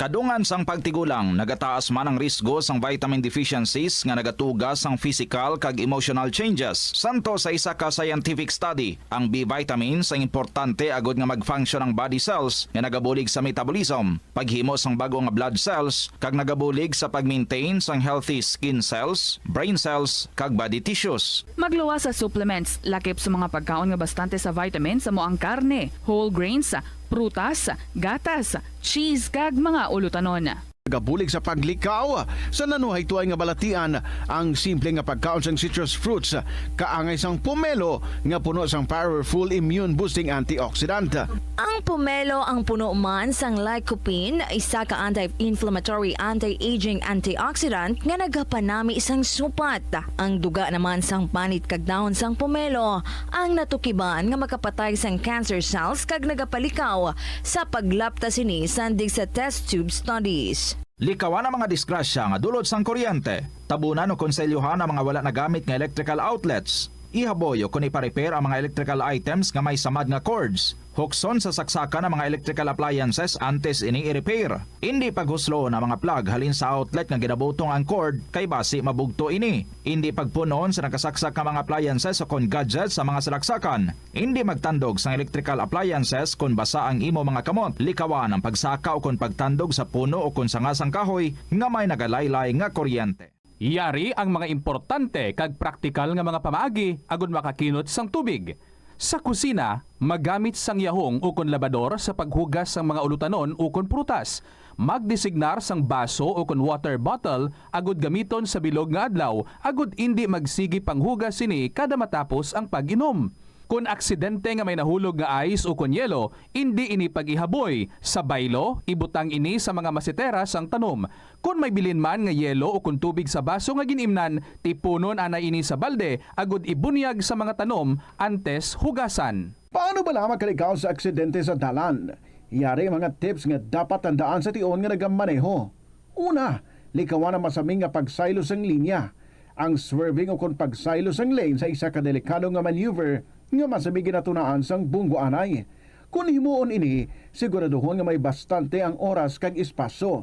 Kadungan sang pagtigulang, nagataas man ang risgo sang vitamin deficiencies nga nagatuga sang physical kag emotional changes. Santo sa isa ka scientific study, ang B vitamins ang importante agud nga mag-function ang body cells nga nagabulig sa metabolism, paghimo sang bag-o nga blood cells, kag nagabulig sa pag-maintain sang healthy skin cells, brain cells, kag body tissues. Magluwas sa supplements, lakip sa mga pagkaon nga bastante sa vitamins, amo ang karne, whole grains, prutas, gatas, cheese, kag mga ulutanon. Nagabulig sa paglikaw sa nanuhaytoy nga balatian ang simple nga pagkaon sang citrus fruits, kaangay sang pomelo nga puno sang powerful immune boosting antioxidant. Ang pomelo ang puno man sang lycopene, isa ka anti-inflammatory, anti-aging antioxidant nga nagapanami sang supat. Ang duga naman sang panit kag dahon sang pomelo ang natukiban nga makapatay sang cancer cells kag nagapalikaw sa paglapta sini sandig sa test tube studies. Likawan ang mga disgrasya nga dulot sang kuryente. Tabunan o konselyohan ang mga wala nagamit nga electrical outlets. Ihaboy o kon ipa-repair ang mga electrical items nga may samad nga cords. Hukson sa saksakan ang mga electrical appliances antes ini i-repair. Indi paghusloon ang mga plug halin sa outlet nga ginabutong ang cord, kay basi mabugto ini. Indi pagpun-on sa nakasaksak nga mga appliances o kon gadgets sa mga salaksakan. Indi magtandog sang electrical appliances kon basa ang imo mga kamot. Likawan ang pagsaka o kon pagtandog sa puno o kon sanga sang kahoy nga may nagalaylay nga kuryente. Yari ang mga importante kag praktikal nga mga pamaagi agud makakinot sang tubig. Sa kusina, magamit sang yahong ukon labador sa paghugas sang mga ulutanon ukon prutas. Magdesignar sang baso ukon water bottle agud gamiton sa bilog nga adlaw agud indi magsigi panghugas sini kada matapos ang pag-inom. Kon aksidente nga may nahulog nga ice ukon yelo, indi ini pag-ihaboy. Sa baylo, ibutang ini sa mga masetera sang tanom. Kon may bilin man nga yelo ukon tubig sa baso nga gin-imnan, tipunon anay ini sa balde agud ibunyag sa mga tanom antes hugasan. Paano bala makalikaw sa aksidente sa dalan? Yari mga tips nga dapat tandaan sa tion nga nagamaneho. Una, likawan ang masami nga pagsaylo sang linya. Ang swerving ukon pagsaylo sang lane sa isa ka delikado nga maneuver nga masami ginatunaan sang bunggo anay. Kon himuon ini, siguraduhon nga may bastante ang oras kag espasyo.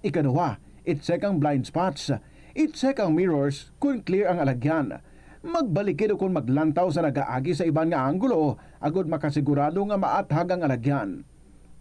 Ikaduha, i-check ang blind spots. I-check ang mirrors kon clear ang alagyan. Magbalikid ukon maglantaw sa nagaagi sa iban nga anggulo agud makasigurado nga maathag ang alagyan.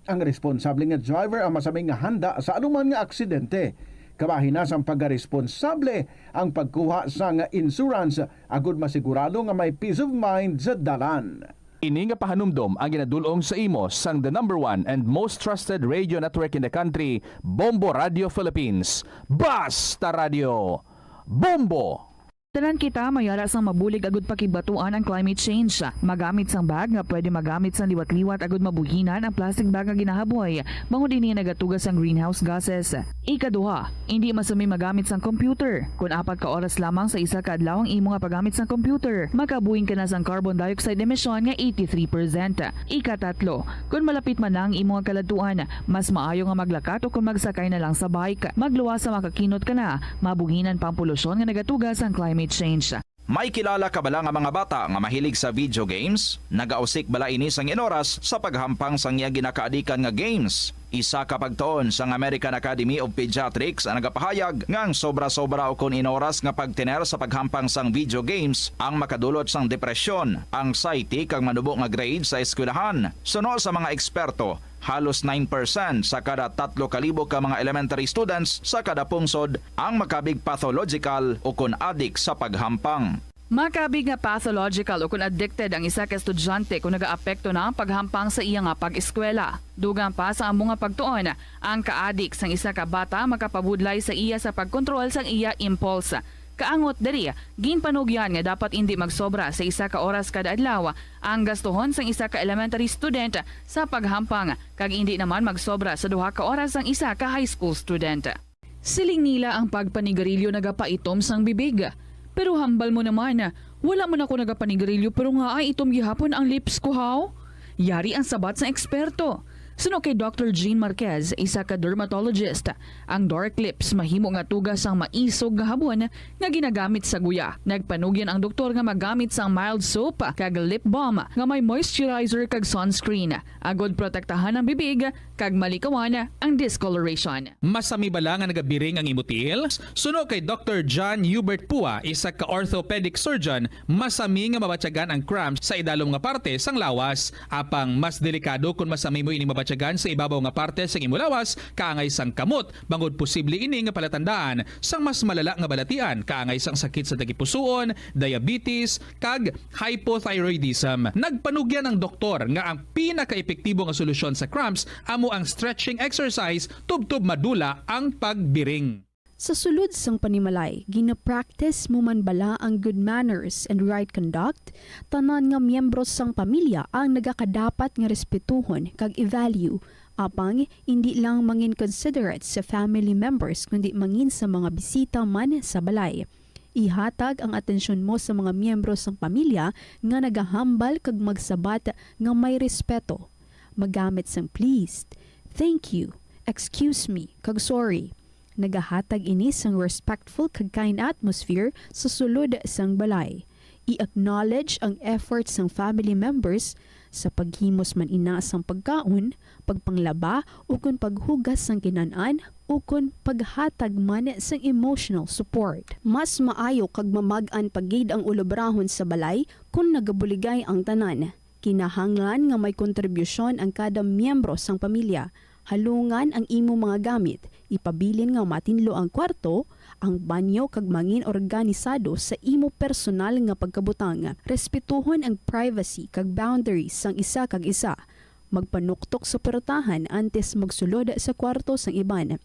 Ang responsable nga driver ang masami nga handa sa anuman nga aksidente. Kabahin na sang pagkaresponsable ang pagkuha sang insurance agud masigurado nga may peace of mind sa dalan. Ini nga pahanumdom ang ginadul-ong sa imo sang the number one and most trusted radio network in the country, Bombo Radio Philippines. Basta Radio, Bombo! Tanan kita may ara sang mabulig agud pakigbatuan ang climate change. Magamit sang bag nga pwede magamit sang liwat-liwat agud mabuhinan ang plastic bag nga ginahaboy, bangod ini nagatuga sang greenhouse gases. Ikaduha, indi masami magamit sang computer. Kon apat ka oras lamang sa isa ka adlaw ang imo nga paggamit sang computer, makabuhin ka na sang carbon dioxide emission nga eighty-three percent. Ikatatlo, kon malapit man na ang imo nga kaladtuan, mas maayo nga maglakat o kon magsakay na lang sa bike. Magluwas sa makakinot ka na, mabuhinan pa ang polusyon nga nagatuga sang climate change. May kilala ka bala nga mga bata nga mahilig sa video games? Nagausik bala ini sang inoras sa paghampang sang iya ginakaadikan nga games? Isa ka pagtuon sang American Academy of Pediatrics ang nagapahayag nga ang sobra-sobra ukon inoras nga pagtener sa paghampang sang video games ang makadulot sang depresyon, anxiety, kag manubo nga grade sa eskwelahan. Suno sa mga eksperto, halos nine percent sa kada tatlo ka libo ka mga elementary students sa kada pungsod ang makabig pathological ukon adik sa paghampang. Makabig nga pathological ukon addicted ang isa ka estudyante kon nagaapekto na ang paghampang sa iya nga pag-eskwela. Dugang pa sa amo nga pagtuon, ang kaadik sang isa ka bata makapabudlay sa iya sa pagkontrol sang iya impulse. Kaangot diri, ginpanugyan nga dapat indi magsobra sa isa ka oras kada adlaw ang gastuhon sang isa ka elementary student sa paghampang, kag indi naman magsobra sa duha ka oras ang isa ka high school student. Siling nila ang pagpanigarilyo nagapaitom sang bibig. Pero hambal mo naman, wala man ako nagapanigarilyo pero nga ay itom gihapon ang lips ko, haw? Yari ang sabat sang eksperto. Suno kay Doctor Jean Marquez, isa ka dermatologist, ang dark lips mahimo nga tuga sang maisog nga habon nga ginagamit sa guya. Nagpanugyan ang doktor nga magamit sang mild soap kag lip balm nga may moisturizer kag sunscreen, agod protektahan ang bibig kag malikawan ang discoloration. Masami bala nga nagabiring ang imo tiil? Suno kay Doctor John Hubert Pua, isa ka orthopedic surgeon, masami nga mabatyagan ang cramps sa idalom nga parte sang lawas. Apang mas delikado kon masami mo ining mabatyagan sa ibabaw nga parte sang imo lawas, kaangay sang kamot, bangod posible ini nga palatandaan sang mas malala nga balatian, kaangay sang sakit sa tagipusoon, diabetes, kag hypothyroidism. Nagpanugyan ang doktor nga ang pinakaepektibo nga solusyon sa cramps amo ang stretching exercise tubtob madula ang pagbiring. Sa sulod sang panimalay, gina-practice mo man bala ang good manners and right conduct? Tanan nga miyembro sang pamilya ang nagakadapat nga respetuhon kag i-value. Apang indi lang mangin considerate sa family members, kundi mangin sa mga bisita man sa balay. Ihatag ang atensyon mo sa mga miyembro sang pamilya nga nagahambal kag magsabat nga may respeto. Magamit sang please, thank you, excuse me, kag sorry. Nagahatag ini sang respectful kag kind atmosphere sa sulod sang balay. I-acknowledge ang effort sang family members sa paghimos man ina sang pagkaon, pagpanglaba, ukon paghugas sang kinan-an, ukon paghatag man sang emotional support. Mas maayo kag mamag-an pa gid ang ulabrahon sa balay kon nagabuligay ang tanan. Kinahanglan nga may kontribusyon ang kada miyembro sang pamilya. Halungan ang imo mga gamit, ipabilin nga matinlo ang kwarto, ang banyo, kag mangin organisado sa imo personal nga pagkabutang. Respetuhon ang privacy kag boundaries sang isa kag isa. Magpanuktok sa portahan antes magsulod sa kwarto sang iban.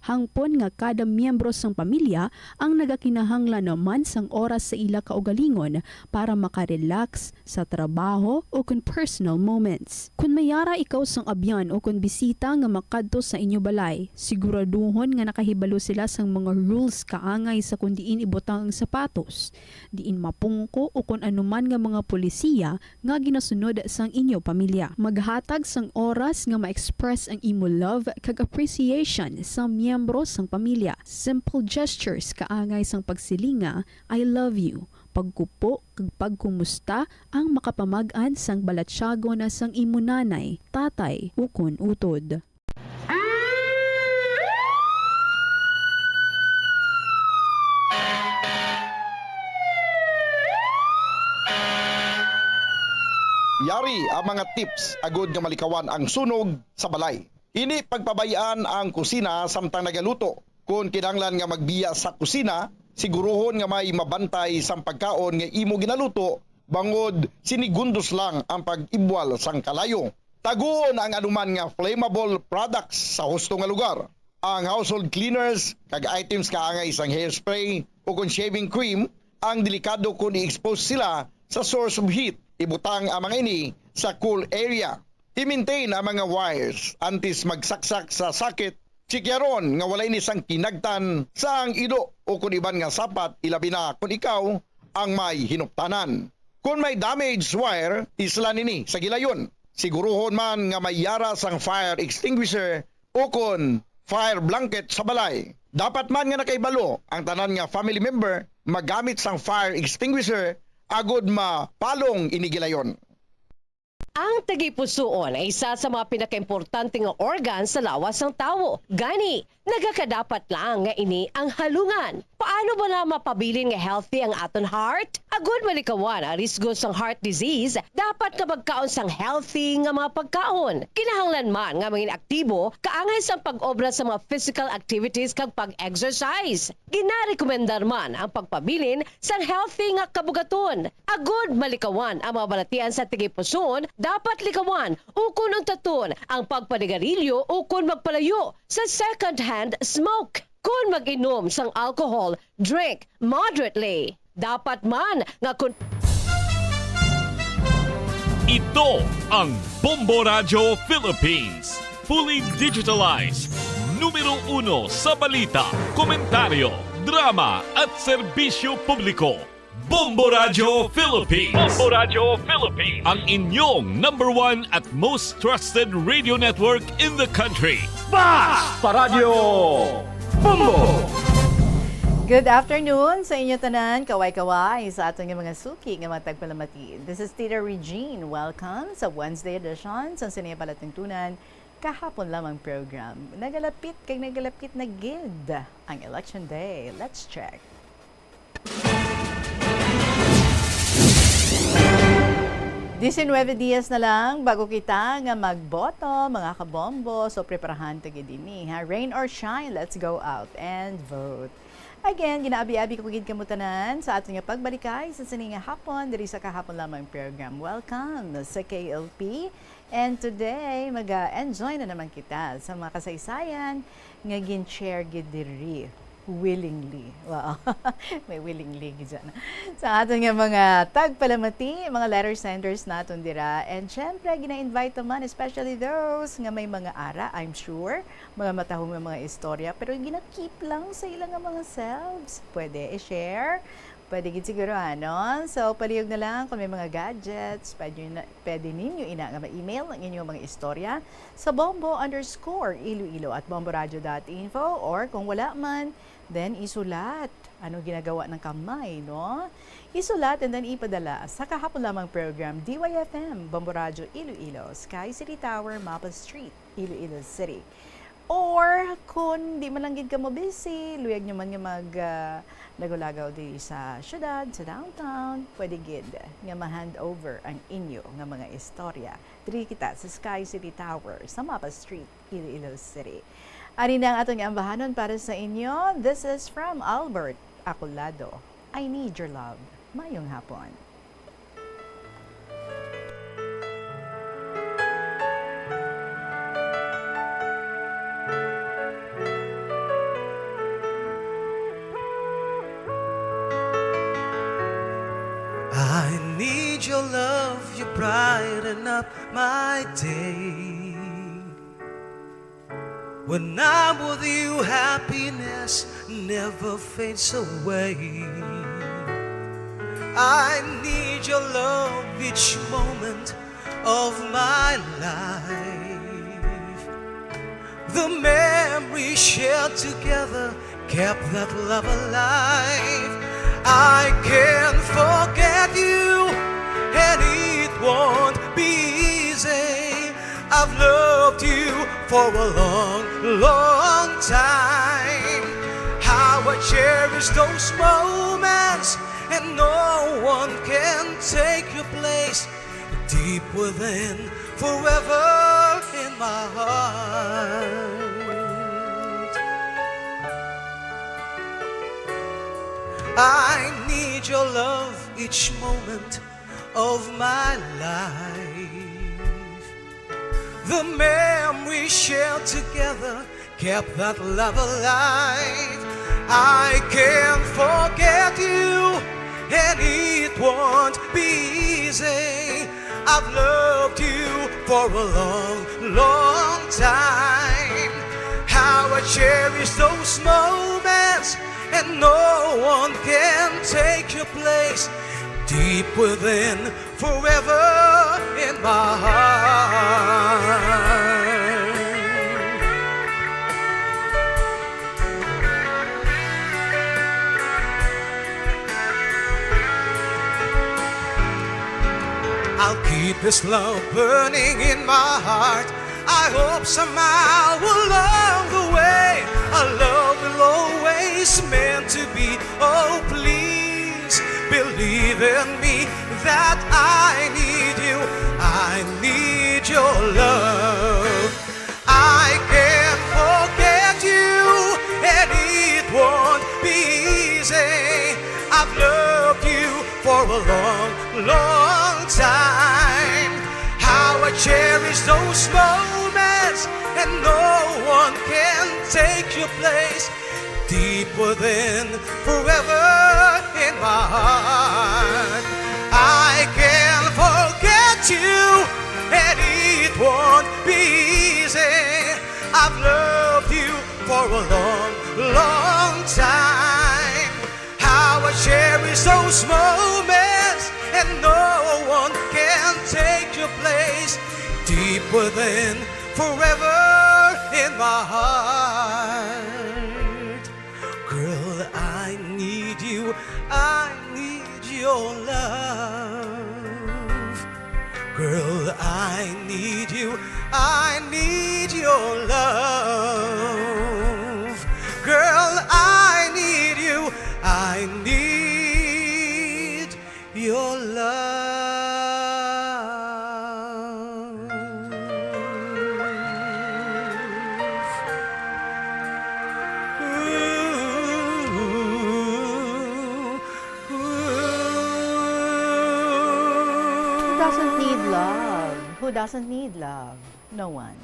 Hangpon nga kada miyembro sang pamilya ang nagakinahanglan naman sang oras sa ila kaugalingon para makarelax sa trabaho o kon personal moments. Kon may yara ikaw sang abyan o kon bisita nga makadto sa inyo balay, siguraduhon nga nakahibalo sila sang mga rules kaangay sa kon diin ibutang ang sapatos, diin mapungko o kon anuman nga mga polisiya nga ginasunod sang inyo pamilya. Maghatag sang oras nga ma-express ang imo love kag appreciation sa miyembro sang pamilya. Simple gestures kaangay sang pagsiling nga, "I love you," pagkupo kag pagkumusta ang makapamag-an sang balatyagon sang imo nanay, tatay, ukon utod. Yari ang mga tips agud nga malikawan ang sunog sa balay. Hindi pagpabay-an ang kusina samtang nagaluto. Kon kinahanglan nga magbiya sa kusina, siguruhon nga may mabantay sang pagkaon nga imo ginaluto, bangod sinigundos lang ang pag-ibwal sang kalayo. Taguon ang anuman nga flammable products sa husto nga lugar. Ang household cleaners kag items kaangay sang hairspray o kon shaving cream ang delikado kon i-expose sila sa source of heat. Ibutang ang mga ini sa cool area. I-maintain ang mga wires antes magsaksak sa socket. Tsikyaron nga wala ini sang kinagtan sa ang ilo o kon iban nga sapat, ilabi na kon ikaw ang may hinuptanan. Kon may damaged wire, islan ini sa gilayon. Siguruhon man nga may yara sang fire extinguisher o kon fire blanket sa balay. Dapat man nga nakahibalo ang tanan nga family member magamit sang fire extinguisher agud mapalong ini gilayon. Ang tagipusoon ay isa sa mga pinakaimportante nga organ sa lawas sang tawo. Gani, nagakadapat lang nga ini ang halungan. Paano bala mapabilin nga healthy ang aton heart? Agud malikawan ang risgo sang heart disease, dapat nga magkaon sang healthy nga mga pagkaon. Kinahanglan man nga mangin aktibo kaangay sang pag-obra sa mga physical activities kag pag-exercise. Ginarekomendar man ang pagpabilin sang healthy nga kabugaton. Agud malikawan ang mga balatian sa tagipusoon, dapat likawan ukon untaton ang pagpanigarilyo ukon magpalayo sa second-hand smoke. Kon mag-inom sang alcohol, drink moderately. Dapat man nga kon Ito ang Bombo Radyo Philippines. Fully digitalized. Numero uno sa balita, komentaryo, drama at serbisyo publiko. Bombo Radyo Philippines. Bombo Radyo Philippines. Ang inyong number one at most trusted radio network in the country. Basta Radyo Bombo! Good afternoon sa inyo tanan, kaway-kaway sa aton nga mga suki nga mga tagpalamati. This is Tita Regine. Welcome sa Wednesday edition sa Sining Palatungtunan Kahapon Lamang program. Nagalapit kag nagalapit na gid ang Election Day. Let's check. Diecinueve dias na lang bago kita nga magboto, mga kabombo. So, preparahan ta gid ini, ha? Rain or shine, let's go out and vote. Again, ginaabi-abi ko gid kamo tanan sa aton nga pagbalikay sa sini nga hapon diri sa Kahapon Lamang program. Welcome sa K L P. And today, maga-enjoy na naman kita sa mga kasaysayan nga gin-share gid diri willingly. Wow. May willingly gid dyan. Sa aton nga mga tagpalamati, mga letter senders naton dira. And syempre, gina-invite naman, especially those nga may mga ara, I'm sure, mga matahom nga mga istorya, pero gina-keep lang sa ila nga mga selves. Pwede i-share. Pwede gid siguro, ano? So, palihog na lang kung may mga gadgets, pwede na, pwede ninyo ina nga ma-email ang inyong mga istorya sa bombo underscore iloilo at bomboradio dot info, or kung wala man, then isulat. Ano ginagawa ng kamay, no? Isulat and then ipadala sa Kahapon Lamang Program, D Y F M, Bombo Radyo Iloilo, Sky City Tower, Mapa Street, Iloilo City. Or kung di man lang gid kamo busy, luyag nyo man nga mag, ah, lagaw-lagaw diri sa syudad, sa downtown, pwede gid nga ma-hand over ang inyo nga mga istorya. Diri kita sa Sky City Tower, sa Mapa Street, Iloilo City. Ari na ang aton nga ambahanon para sa inyo. This is from Albert Acolado. I need your love. Mayong hapon. I need your love, you brighten up my day. When I'm with you, happiness never fades away. I need your love each moment of my life. The memories shared together kept that love alive. I can't forget you, and it won't be easy. I've loved you for a long, long time. How I cherish those moments, and no one can take your place. Deep within, forever in my heart. I need your love each moment of my life. The memories shared together kept that love alive. I can't forget you, and it won't be easy. I've loved you for a long, long time. How I cherish those moments, and no one can take your place. Deep within, forever in my heart. I'll keep this love burning in my heart. I hope somehow along the way, our love will always meant to be. Oh, please believe in me that I need you. I need your love. I can forget you, and it won't be easy. I've loved you for a long, long time. How I cherish those moments, and no one can take your place. Deep within, forever in my heart. I can forget you, and it won't be easy. I've loved you for a long, long time. How I cherish those moments, and no one can take your place. Deep within, forever in my heart. Girl, I need you, I need your love. Girl, I need you, I need your love. Girl, I need you, I need your love. Who doesn't need love? Who doesn't need love? No one.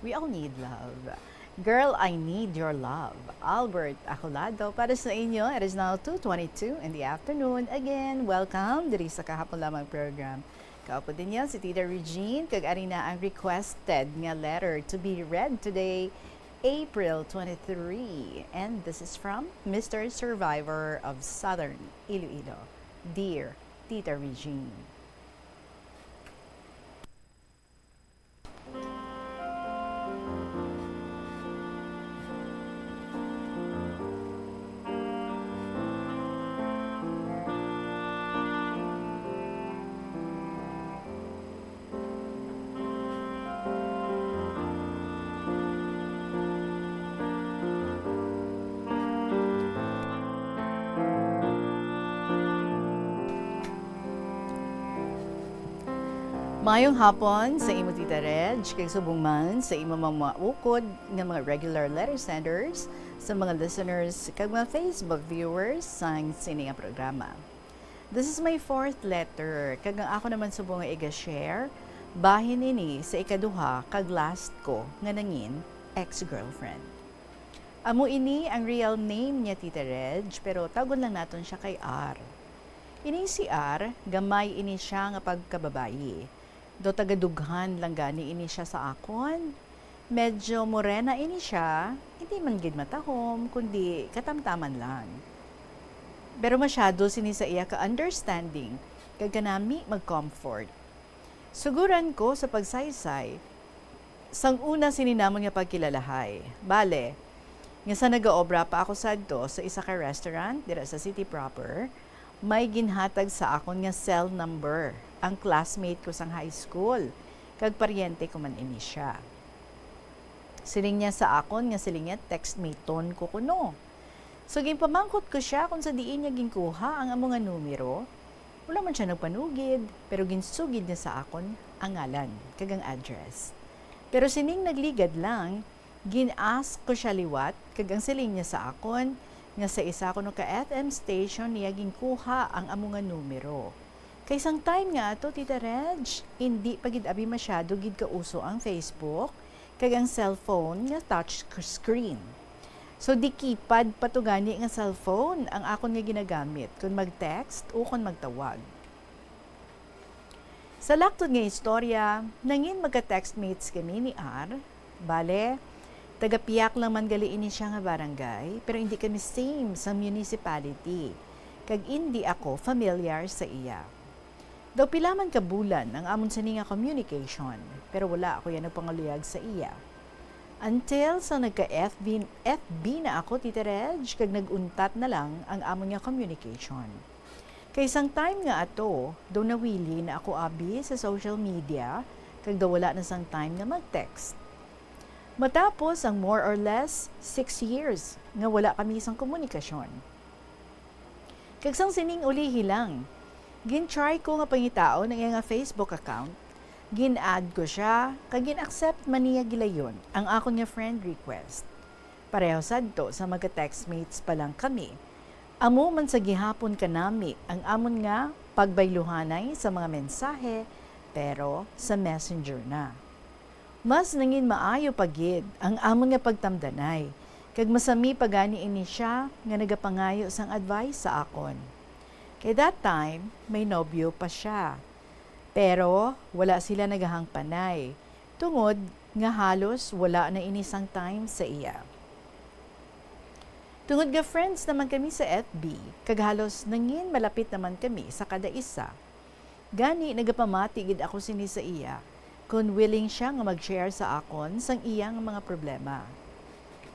We all need love. Girl, I need your love. Albert Acolado para sa inyo. It is now two twenty-two in the afternoon. Again, welcome diri sa Kahapon Lamang program. Kaupod ninyo si Tita Regine, kag ari na ang requested nga letter to be read today, April twenty-three. And this is from Mister Survivor of Southern Iloilo. Dear Tita Regine. Maayong hapon sa imo, Tita Reg, kag subong man sa imo mga maukod nga mga regular letter senders, sa mga listeners, kag mga Facebook viewers sang sini nga programa. This is my fourth letter, kag ang ako naman subong nga iga-share, bahin ini sa ikaduha kag last ko nga nangin ex-girlfriend. Amo ini ang real name niya, Tita Reg, pero tawgon lang naton siya kay R. Ining si R, gamay ini siya nga pagkababayi. Daw tagadughan lang gani ini siya sa akon. Medyo morena ini siya, hindi man gid matahom, kundi katamtaman lang. Pero masyado sini sa iya ka-understanding, kag kanami mag-comfort. Suguran ko sa pagsaysay, sang una sini namon nga pagkilalahay. Bale, nga sa nagaobra pa ako sadto sa isa ka restaurant dira sa city proper, may ginhatag sa akon nga cell number ang classmate ko sang high school, kag paryente ko man ini siya. Siling niya sa akon nga siling niya textmaton ko kuno. So, ginpamangkot ko siya kung sa diin niya ginkuha ang amo nga numero. Wala man siya nagpanugid, pero ginsugid niya sa akon ang ngalan kag ang address. Pero sining nagligad lang, gin-ask ko siya liwat, kag ang siling niya sa akon nga sa isa kuno ka F M station niya ginkuha ang amo nga numero. Kay sang time nga ato, Tita Reg, indi pa gid abi masyado gid kauso ang Facebook kag ang cellphone nga touch sc-, screen. So, di keypad pa to gani nga cellphone ang akon nga ginagamit kon mag-text o kon magtawag. Sa laktod nga istorya, nangin magka-textmates kami ni R. Bale, taga-pihak lang man gali ini siya nga barangay, pero indi kami same sa municipality, kag indi ako familiar sa iya. Daw pila man ka bulan ang amon sini nga communication, pero wala ako iya nagpangaluyag sa iya. Until sa nagka-F B, F B na ako, Tita Reg, kag nag-untat na lang ang amon nga communication. Kay sang time nga ato, daw nawili na ako abi sa social media, kag daw wala na sang time nga mag-text. Matapos ang more or less six years nga wala kami sang komunikasyon. Kag sang sining ulihi lang, gin-try ko nga pangitaon ang iya nga Facebook account, gin-add ko siya, kag gin-accept man niya gilayon ang akon nga friend request. Pareho sadto sa magka-textmates pa lang kami. Amo man sa gihapon kanami ang amon nga pagbayluhanay sa mga mensahe, pero sa Messenger na. Mas nangin maayo pa gid ang amon nga pagtamdanay, kag masami pa gani ini siya nga nagapangayo sang advice sa akon. Kay that time, may nobyo pa siya. Pero wala sila nagahangpanay, tungod nga halos wala na ini sang time sa iya. Tungod nga friends naman kami sa F B, kag halos nangin malapit naman kami sa kada isa. Gani, nagapamati gid ako sini sa iya, kon willing siya nga mag-share sa akon sang iya nga mga problema.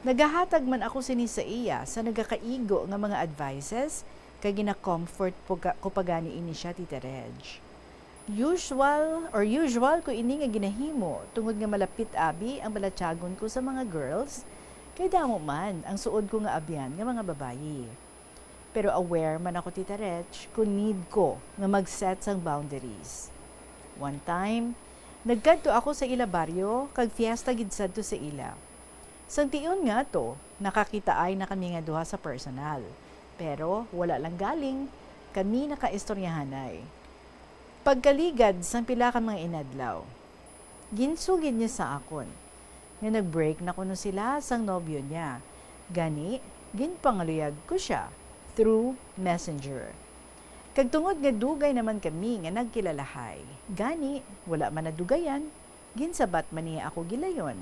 Nagahatag man ako sini sa iya sa nagakaigo nga mga advices, kag gina-comfort po ga-, ko pa gani ini siya, Tita Reg. Usual or usual ko ini nga ginahimo, tungod nga malapit abi ang balatyagon ko sa mga girls, kay damo man ang suod ko nga abyan nga mga babayi. Pero aware man ako, Tita Reg, kung need ko nga mag-set sang boundaries. One time, nagkadto ako sa ila baryo, kag fiesta gid sadto sa ila. Sang tion nga to, nakakitaay na kami nga duha sa personal. Pero wala lang galing, kami nakaistoryahanay. Pagkaligad sang pila ka mga inadlaw, ginsugid niya sa akon nga nag-break na kuno sila sang nobyo niya. Gani, ginpangaluyag ko sia through messenger. Kag tungod nga dugay naman kami nga nagkilalahay, gani, wala man nadugayan, ginsabat man niya ako gilayon.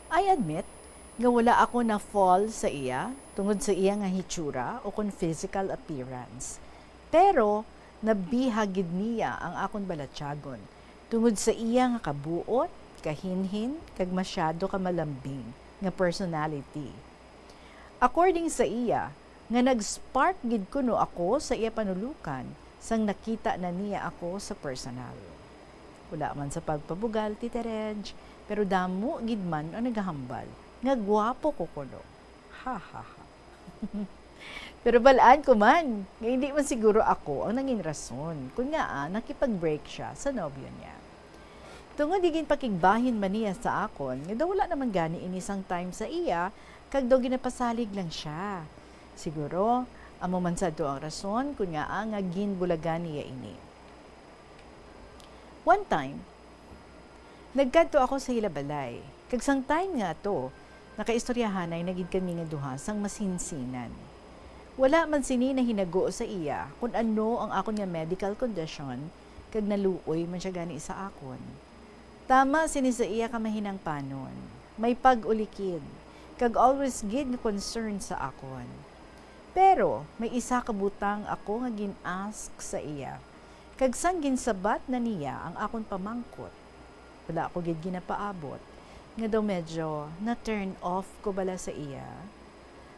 I admit nga wala ako na-fall sa iya tungod sa iya nga hitsura o kon physical appearance. Pero nabihag gid niya ang akon balatyagon tungod sa iya nga kabuot, kahinhin, kag masyado ka malambing nga personality. According sa iya, nga nag-spark gid kuno ako sa iya panulukan sang nakita na niya ako sa personal. Wala man sa pagpabugal, Tita Reg, pero damo gid man ang nagahambal nga gwapo ko kuno. Ha, ha, ha. Pero bal-an ko man nga hindi man siguro ako ang nangin rason kon ngaa nakipag-break siya sa nobyo niya. Tungod ginpakigbahin man niya sa akon nga daw wala naman gani ini sang time sa iya, kag daw ginapasalig lang siya. Siguro, amo man sadto ang rason kon ngaa nga ginbulagan niya ini. One time, nagkadto ako sa ila balay, kag sang time nga ato, nakaistoryahanay na gid kami nga duha sang masinsinan. Wala man sini nahinago sa iya kon ano ang akon nga medical condition, kag naluoy man sia gani sa akon. Tama sini sa iya ka mahinangpanon, may pag-ulikid, kag always gid nga concern sa akon. Pero may isa ka butang ako nga gin-ask sa iya, kag sang ginsabat na niya ang akon pamangkot, wala ko gid ginapaabot nga daw medyo na-turn off ko bala sa iya.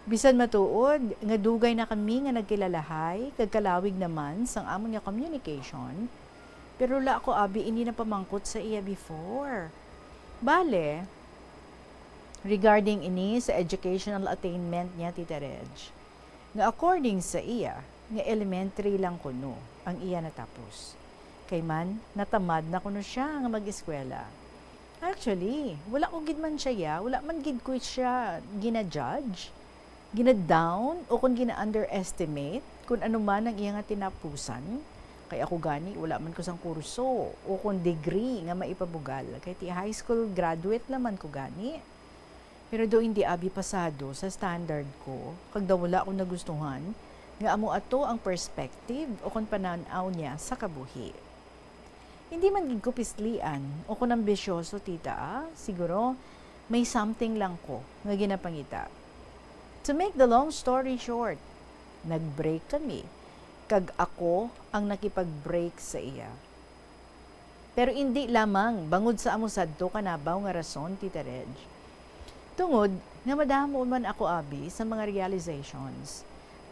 Bisan matuod nga dugay na kami nga nagkilalahay kag kalawig naman sang amon nga communication, pero wala ko abi ini napamangkot sa iya before. Bale, regarding ini sa educational attainment niya, Tita Reg, nga according sa iya, nga elementary lang kuno ang iya natapos. Kay man, natamad na kuno siya nga mag-eskwela. Actually, wala ko gid man siya, ya, wala man gid ko siya gina-judge, gina-down, o kon gina-underestimate kon ano man ang iya nga tinapusan. Kay ako gani, wala man ko sang kurso o kon degree nga maipabugal. Kay ti high school graduate naman ko gani. Pero daw hindi abi pasado sa standard ko, kag daw wala ko nagustuhan nga amo ato ang perspective o kon panan-aw niya sa kabuhi. Hindi man gid ko pislian o kon ambisyoso, tita, ah. Siguro, may something lang ko nga ginapangita. To make the long story short, nag-break kami, kag ako ang nakipag-break sa iya. Pero indi lamang bangod sa amo sadto kanabaw nga rason, Tita Reg. Tungod nga madamo man ako abi sa mga realizations,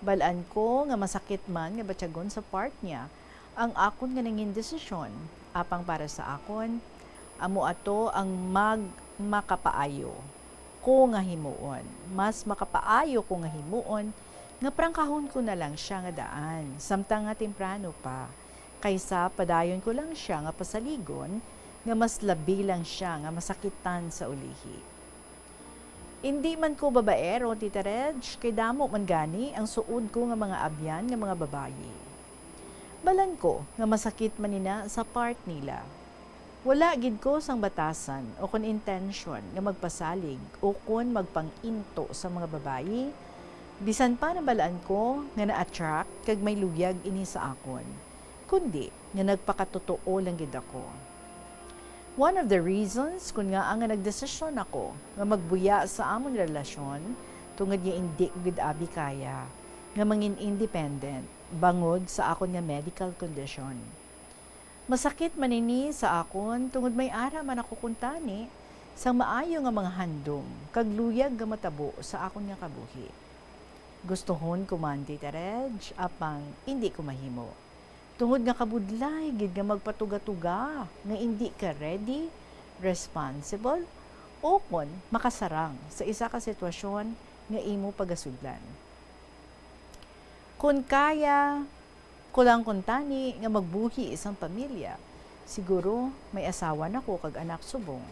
Bal-an ko nga masakit man nga batyagon sa part niya ang akon nga nangin desisyon, apang para sa akon, amo ato ang mag-, makapaayo ko nga himuon. Mas makapaayo ko nga himuon nga prangkahon ko na lang sia nga daan, samtang nga temprano pa, kaysa padayon ko lang sia nga pasaligon nga mas labi lang sia nga masakitan sa ulihi. Indi man ko babaero, Tita Reg, kay damo man gani ang suod ko nga mga abyan nga mga babayi. Balan ko nga masakit man ina sa part nila. Wala gid ko sang batasan o kon intensyon nga magpasalig o kon magpang-into sa mga babayi, bisan pa nabalaan ko nga na-attract kag may luyag ini sa akon, kundi nga nagpakatotoo lang gid ako. One of the reasons kun ngaa nga nagdesisyon ako nga magbuya sa amon relasyon tungod nga indi ko gid abi kaya nga mangin-independent bangod sa akon nga medical condition. Masakit man ini sa akon tungod may ara man ako kuntani sang maayo nga mga handom kag luyag nga matabo sa akon nga kabuhi. Gustohon ko man, Tita Reg, apang indi ko mahimo. Tungod nga kabudlay gid nga magpatuga-tuga nga indi ka ready, responsible, ukon makasarang sa isa ka sitwasyon nga imo pagasudlan. Kon kaya ko lang kuntani nga magbuhi isang pamilya, siguro may asawa na ko kag anak subong.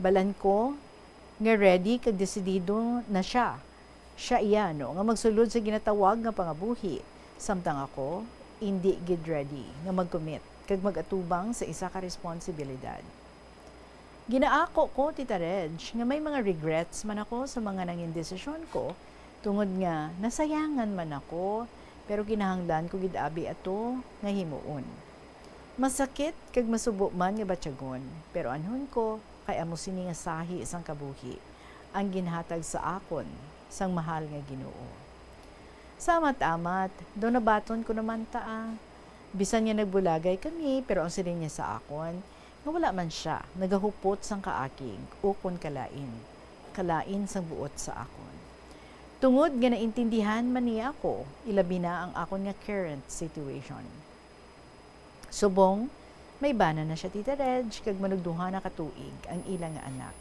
Balan ko nga ready kag desidido na sia. Sia iya, no, nga magsulod sa ginatawag nga pangabuhi, samtang ako indi gid ready nga mag-commit kag mag-atubang sa isa ka responsibilidad. Ginaako ko, Tita Reg, nga may mga regrets man ako sa mga nangin desisyon ko, tungod nga nasayangan man ako, pero kinahanglan ko gid abi ato nga himuon. Masakit kag masubo man nga batyagon, pero anhon ko kay amo sini nga sahi sang kabuhi ang ginhatag sa akon sang mahal nga Ginoo. Sa amat-amat, daw nabaton ko naman ta, ah. Bisan nga nagbulagay kami, pero ang siling niya sa akon, nga wala man sia nagahupot sang kaakig ukon kalain, kalain sang buot sa akon. Tungod nga naintindihan man niya ako, ilabi na ang akon nga current situation. Subong, may bana na sia, Tita Reg, kag manugduha na ka tuig ang ila nga anak.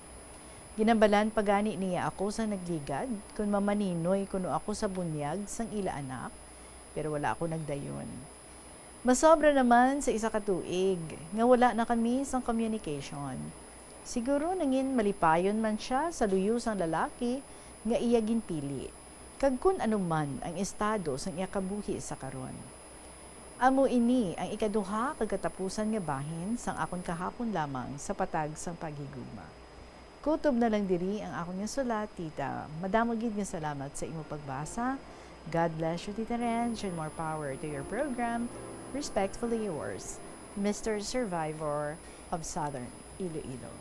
Ginambalan pa gani niya ako sang nagligad kon mamaninoy kuno ako sa bunyag sang ila anak, pero wala ako nagdayon. Masobra naman sa isa ka tuig nga wala na kami sang communication. Siguro nangin malipayon man sia sa luyo sang lalaki nga iya ginpili, kag kon ano man ang estado sang iya kabuhi sa karon. Amo ini ang ikaduha kag katapusan nga bahin sang akon kahapon lamang sa patag sang paghigugma. Kutob na lang diri ang akon nga sulat, Tita. Madamo gid nga salamat sa imo pagbasa. God bless you, Tita Reg, and more power to your program. Respectfully yours, Mister Survivor of Southern Iloilo.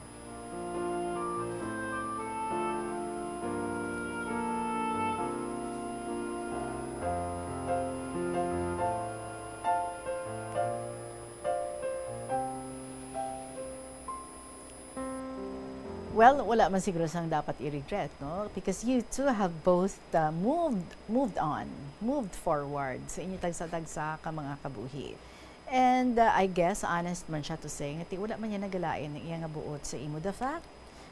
Well, wala man siguro sang dapat i-regret, no? Because you two have both, uh, moved, moved on, moved forward sa inyo tagsa-tagsa ka mga kabuhi. And, uh, I guess, honest man siya to say, nga ti wala man niya nagalain ang iya nga buot sa imo. The fact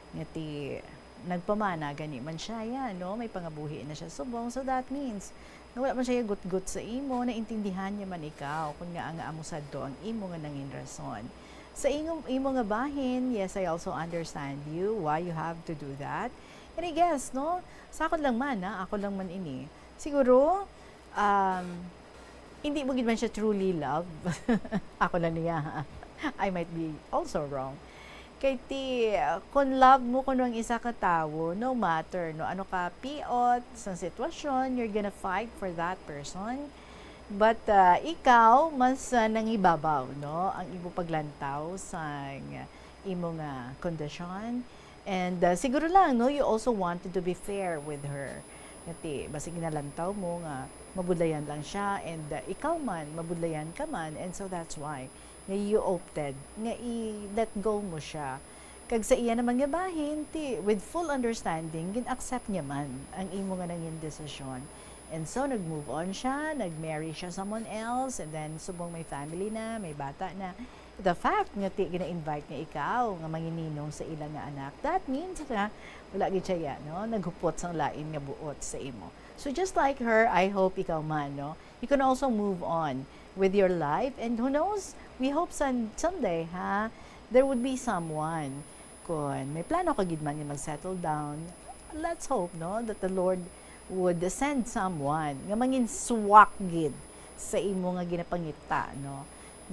nga ti nagpamana gani man siya, ya, no? May pangabuhi na siya subong. So that means, nga wala man siya gutgot sa imo, naintindihan niya man ikaw, kun ngaa nga amo sadto ang imo nga nangin rason. Sa imo, imo nga bahin, yes, I also understand you, why you have to do that. And I guess, no, sa ako lang man, ha, ako lang man ini. Siguro, um, hindi mo gid man siya truly love. Ako lang niya, ha. I might be also wrong. Kay ti, uh, kung love mo kuno ang isa ka tawo, no matter, no, ano ka piot sa sitwasyon, you're gonna fight for that person. But, uh, ikaw, mas, uh, nangibabaw, no, ang imo paglantaw sa imo nga kondisyon. And, uh, siguro lang, no, you also wanted to be fair with her. Nga ti, basig ginalantaw mo nga mabudlayan lang siya, and, uh, ikaw man, mabudlayan ka man, and so that's why nga you opted nga i-let go mo siya. Kag sa iya naman nga bahin, ti, with full understanding, gin-accept niya man ang imo nga nangin desisyon. And so, nag-move on siya, nag-marry siya someone else, and then subong may family na, may bata na. The fact nga ti gina-invite niya ikaw nga mangininong sa ila nga anak, that means nga wala gid siya, no? Naghupot sang lain nga buot sa imo. So just like her, I hope ikaw man, no? You can also move on with your life, and who knows? We hope some someday, ha, there would be someone. Kon may plano ka gid man nga mag-settle down, let's hope, no, that the Lord would send someone nga manginswak gid sa imo nga ginapangita, no,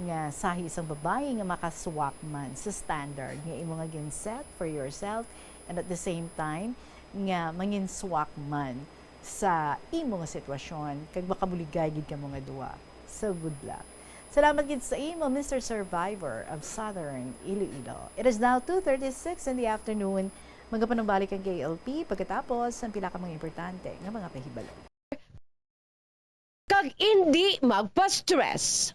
nga sahi sang babayi nga makaswak man sa standard nga imo nga gin-set for yourself, and at the same time nga manginswak man sa imo nga sitwasyon kag makabuligay gid kamo nga duha. So, good luck. Salamat gid sa imo, Mister Survivor of Southern Iloilo. It is now two thirty-six in the afternoon. Magapanumbalik ang K L P pagkatapos ang pila ka mga importante nga mga pahibalo. Kag indi magpa-stress.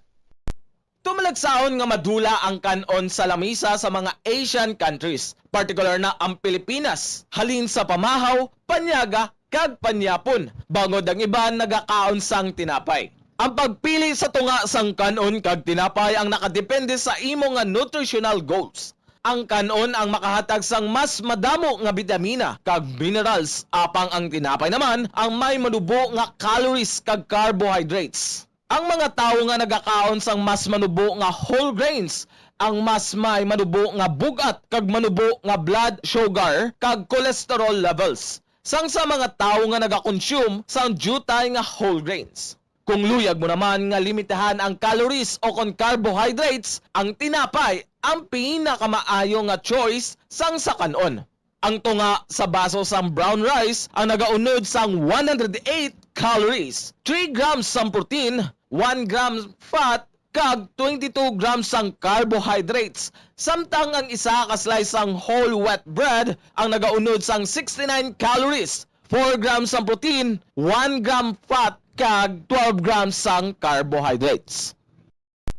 Tumalagsahon nga madula ang kan-on sa lamisa sa mga Asian countries, partikular na ang Pilipinas, halin sa pamahaw, panyaga, kag panyapon, bangod ang iban nagakaon sang tinapay. Ang pagpili sa tunga sang kan-on kag tinapay ang nakadepende sa imo nga nutritional goals. Ang kan-on ang makahatag sang mas madamo nga bitamina kag minerals, apang ang tinapay naman ang may manubo nga calories kag carbohydrates. Ang mga tawo nga nagakaon sang mas manubo nga whole grains ang mas may manubo nga bug-at kag manubo nga blood sugar kag cholesterol levels sang sa mga tawo nga nagakonsume sang diutay nga whole grains. Kung luyag mo naman nga limitahan ang calories o kon carbohydrates, ang tinapay ang pinakamaayo nga choice sang sa kan-on. Ang tunga sa baso sang brown rice ang nagaunod sang one hundred eight calories, three grams sang protein, one gram fat, kag twenty-two grams sang carbohydrates, samtang ang isa ka slice sang whole wheat bread ang nagaunod sang sixty-nine calories, four grams sang protein, one gram fat, kag twelve grams sang carbohydrates.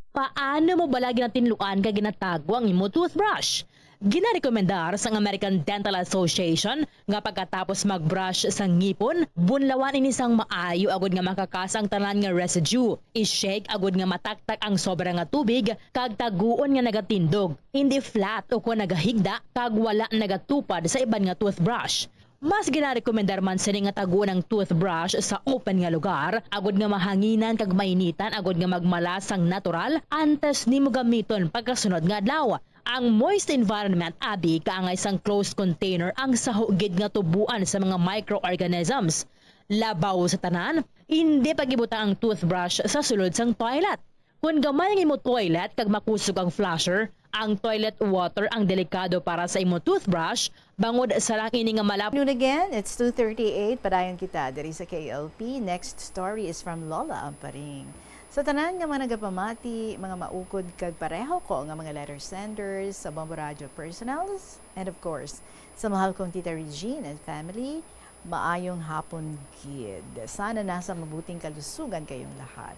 Paano mo bala ginatinluan kag ginatago ang imo toothbrush? Ginarekomendar sang American Dental Association nga pagkatapos mag-brush sa ngipon, bunlawan ini sang maayo agud nga makakas ang tanan nga residue. I-shake agud nga mataktak ang sobra nga tubig kag taguon nga nagatindog, indi flat o kon nagahigda kag wala nagatupad sa iban nga toothbrush. Mas ginarekomendar man sini nga taguon ang toothbrush sa open nga lugar, agud nga mahanginan kag mainitan agud nga magmala sang natural antes nimo gamiton pagkasunod nga adlaw. Ang moist environment abi kaangay sang closed container ang saho gid nga tuboan sa mga microorganisms. Labaw sa tanan, indi pag-ibutang ang toothbrush sa sulod sang toilet. Kon gamay ang imo toilet kag makusog ang flusher, ang toilet water ang delikado para sa imo toothbrush, bangod sarang ini nga malap- Noon again, it's two thirty-eight. Padayon kita diri sa K L P. Next story is from Lola Amparing. Sa tanan nga mga nagapamati, mga maukod kag pareho ko nga mga letter senders, sa Bombo Radio personnels, and of course, sa mahal kong Tita Regine and family, maayong hapon gid. Sana nasa mabuting kalusugan kayong lahat.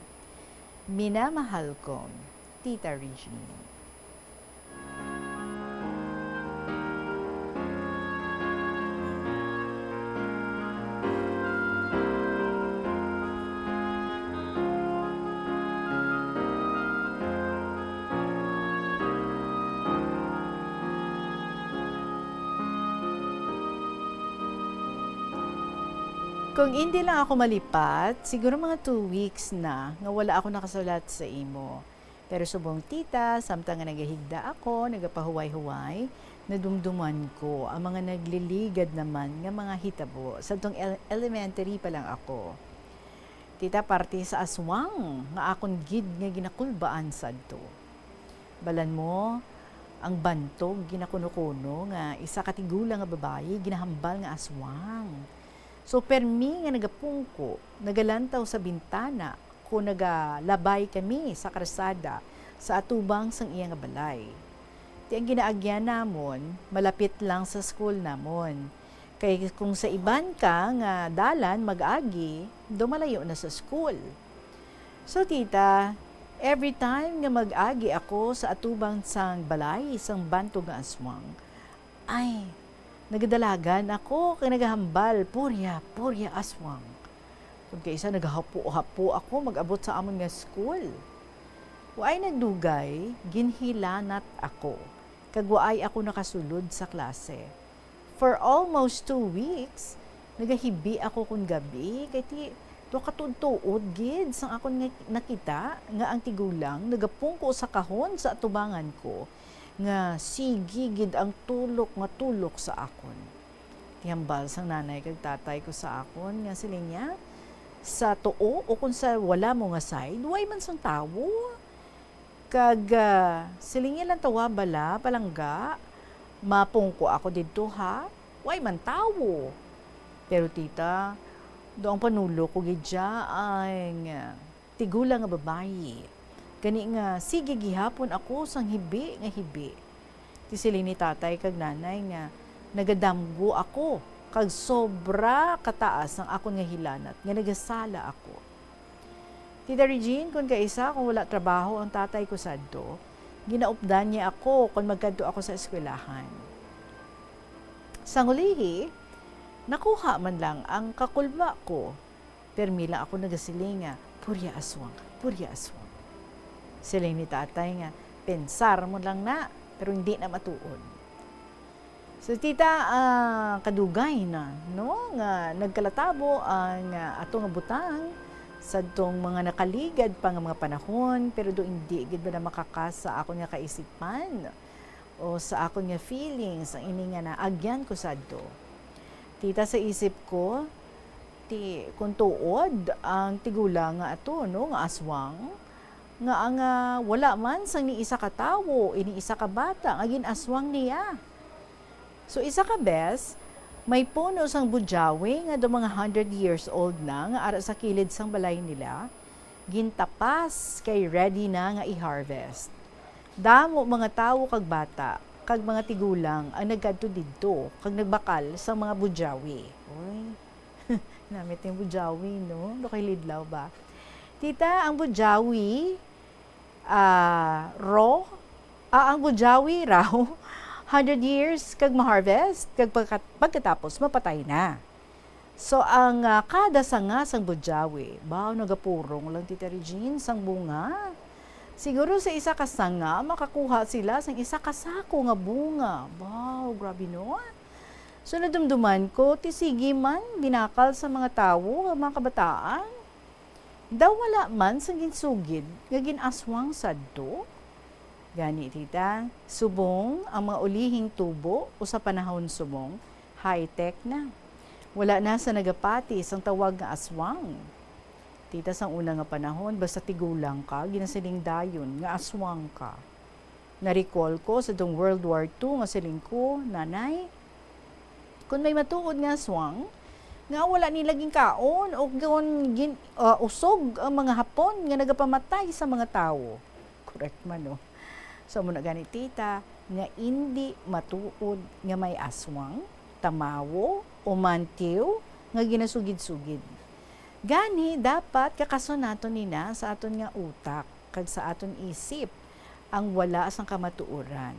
Minamahal kong Tita Regine. Kung indi lang ako malipat, siguro mga two weeks na nga wala ako nakasulat sa imo. Pero subong tita, samtang nga nagahigda ako, nagapahuway-huway, nadumduman ko ang mga nagliligad naman nga mga hitabo sadtong el-, elementary pa lang ako. Tita, parte sa aswang nga akon gid nga ginakulbaan sadto. Balan mo, ang bantog ginakuno-kuno nga isa ka tigulang nga babayi ginahambal nga aswang. So, permi nga nagapungko, nagalantaw sa bintana kon nagalabay kami sa karsada sa atubang sang iya nga balay. Ti ang ginaagyan namon malapit lang sa school namon. Kay kung sa iban ka nga dalan mag-agi, daw malayo na sa school. So, tita, every time nga mag-agi ako sa atubang sang balay sang bantog nga aswang, ay, nagadalagan ako kay nagahambal, "Purya, purya, aswang." Kung kaisa, nagahapo-hapo ako mag-abot sa amon nga school. Waay nagdugay, ginhilanat ako, kag waay ako nakasulod sa klase. For almost two weeks, nagahibi ako kon gabi, kay ti-, daw katuod-tuod gid sang akon nga nakita nga ang tigulang nagapungko sa kahon sa atubangan ko, nga sige gid ang tulok nga tulok sa akon. Ti hambal sang nanay kag tatay ko sa akon nga siling niya, "Sa tuo o kon sa wala mo nga side, way man sang tawo." Kag, ah, siling niya lang, "Tawa bala, palangga, mapungko ako didto, ha? Way man tawo." Pero, tita, daw ang panulok ko gid siya ang, ah, tigulang nga babayi. Gani nga, sige gihapon ako sang hibi nga hibi. Ti siling ni tatay kag nanay nga nagadamgo ako, kag sobra kataas ang akon nga hilanat nga nagasala ako. Tita Regine, kon kaisa, kon wala trabaho ang tatay ko sadto, ginaupdan niya ako kon magkadto ako sa eskwelahan. Sang ulihi, nakuha man lang ang kakulba ko. Pirmi lang ako nagasiling nga, "Purya aswang, purya aswang." Siling ni tatay nga, "Pensar mo lang na, pero hindi na matuod." So, tita, ah, kadugay na, no, nga nagkalatabo ang, ah, ato nga butang sadtong mga nakaligad pa nga mga panahon, pero do hindi gid ba na makakas sa akon nga kaisipan o sa akon nga feelings ang ini nga naagyan ko sadto. Tita, sa isip ko, ti, kung tuod ang tigulang nga ato, no, nga aswang, nga ang, ah, wala man sang ni isa ka tawo, ini isa ka bata nga gin-aswang niya. So, isa ka bes, may puno sang bujawi nga daw mga hundred years old na, nga ara sa kilid sang balay nila, gintapas kay ready na nga i-harvest. Damo mga tawo kag bata, kag mga tigulang ang nagkadto didto kag nagbakal sang mga bujawi. Uy, namit yung bujawi, no? Daw kay lidlaw ba? Tita, ang bujawi, ah, raw, ah, ang bujawi raw, hundred years kag ma-harvest, kag pagkat-, pagkatapos mapatay na. So, ang, ah, kada sanga sang bujawi, baw, nagapurong lang, Tita Regine, sang bunga. Siguro sa isa ka sanga, makakuha sila sang isa ka sako nga bunga. Wow, grabe, no? So, nadumduman ko, ti sige man, binakal sa mga tawo, ang mga kabataan. Daw wala man sang ginsugid nga gin-aswang sadto. Gani, tita, subong ang mga ulihing tubo o sa panahon subong, high-tech na. Wala na sa nagapati sang tawag nga aswang. Tita, sang una nga panahon, basta tigulang ka, ginasiling dayon nga aswang ka. Na-recall ko sa dong World War Two nga siling ko, "Nanay, kung may matuod nga aswang, nga wala nila ginkaon o kon gin-, ah, usog ang mga Hapon nga nagapamatay sa mga tawo." Correct man, no? So, amo na gani, tita, nga indi matuod nga may aswang, tamawo, o mantiw nga ginasugid-sugid. Gani, dapat kakason naton nina sa aton nga utak kag sa aton isip ang wala sang kamatuoran.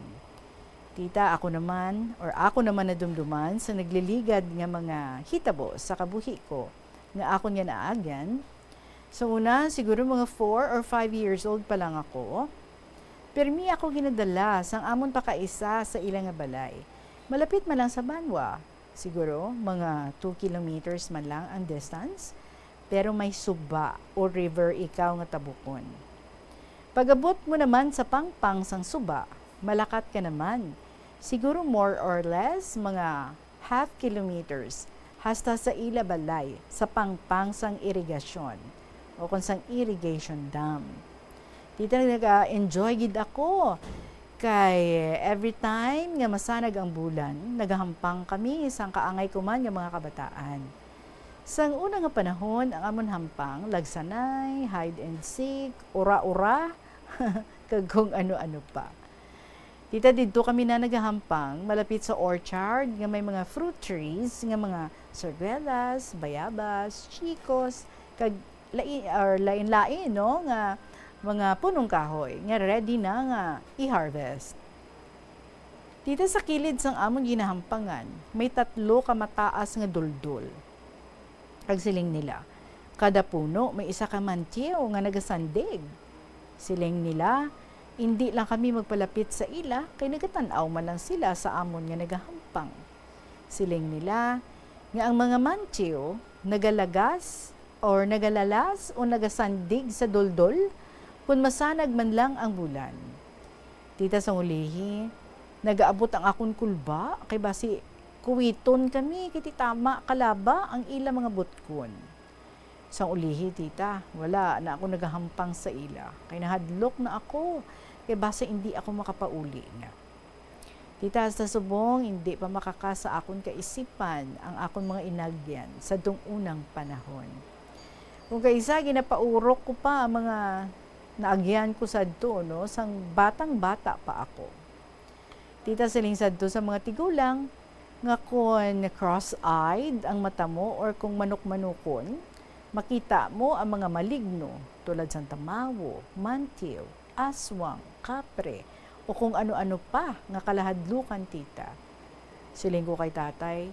Tita, ako naman, or ako naman nadumduman sa nagliligad nga mga hitabo sa kabuhi ko nga akon nga naagyan. Sa una, siguro mga four or five years old pa lang ako, pirmi ako ginadala sang amon pakaisa sa ila nga balay. Malapit man lang sa banwa. Siguro, mga two kilometers man lang ang distance, pero may suba o river ikaw nga tabukon. Pag-abot mo naman sa pangpang sang suba, malakat ka naman. Siguro more or less, mga half kilometers, hasta sa ila balay, sa pangpang sang irigasyon, o kon sang irrigation dam. Tita, nag-enjoy gid ako. Kay every time nga masanag ang bulan, nagahampang kami sang kaangay ko man nga mga kabataan. Sang una nga panahon, ang amon hampang, lagsanay, hide and seek, ura-ura, kag kung ano-ano pa. Tita, didto kami na nagahampang, malapit sa orchard nga may mga fruit trees, nga mga sarguelas, bayabas, chicos, kag lai-, or lain-lain, no, nga mga punong kahoy nga ready na nga i-harvest. Dito sa kilid sang amon ginahampangan, may tatlo ka mataas nga duldul. Kag siling nila, Kada puno may isa ka mantyo nga nagasandig. Siling nila, "Indi lang kami magpalapit sa ila, kay nagatan-aw man lang sila sa amon nga nagahampang." Siling nila nga ang mga mantyo nagalagas or nagalalas o nagasandig sa duldol kon masanag man lang ang bulan. Tita, sang ulihi, nagaabot ang akon kulba, kay basi kuwiton kami, kay ti tama kalaba ang ila mga butkon. Sang ulihi, tita, wala na ako nagahampang sa ila, kay nahadlok na ako, kay basi indi ako makapauli nga. Tita, sa subong, indi pa makaka sa akon kaisipan ang akon mga inagyan sa dung unang panahon. Kung kaisa, ginapaurok ko pa ang mga naagyan ko sadto, no, sang batang-bata pa ako. Tita, siling sadto sa mga tigulang nga kon cross-eyed ang mata mo or kung manok-manukon, makita mo ang mga maligno tulad sang tamawo, mantiw, aswang, kapre, o kung ano-ano pa nga kalahadlukan, tita. Siling ko kay tatay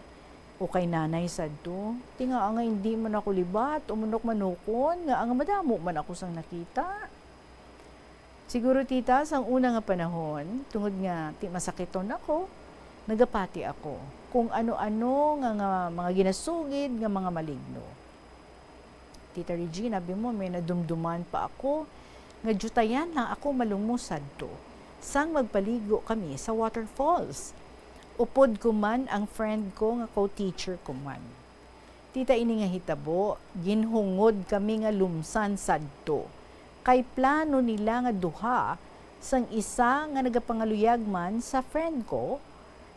o kay nanay sadto, "Ti ngaa nga indi man ako libat o manok-manukon, ngaa nga madamo man ako sang nakita?" Siguro, tita, sang una nga panahon, tungod nga ti masakiton ako, nagapati ako kung ano-ano nga, nga mga ginasugid nga mga maligno. Tita Regina, abi mo, may nadumduman pa ako nga diyutayan lang ako malumos sadto sang magpaligo kami sa waterfalls. Upod ko man ang friend ko nga co-teacher ko man. Tita, ini nga hitabo, ginhungod kami nga lumsan sadto. Kay plano nila nga duha sang isa nga nagapangaluyag man sa friend ko,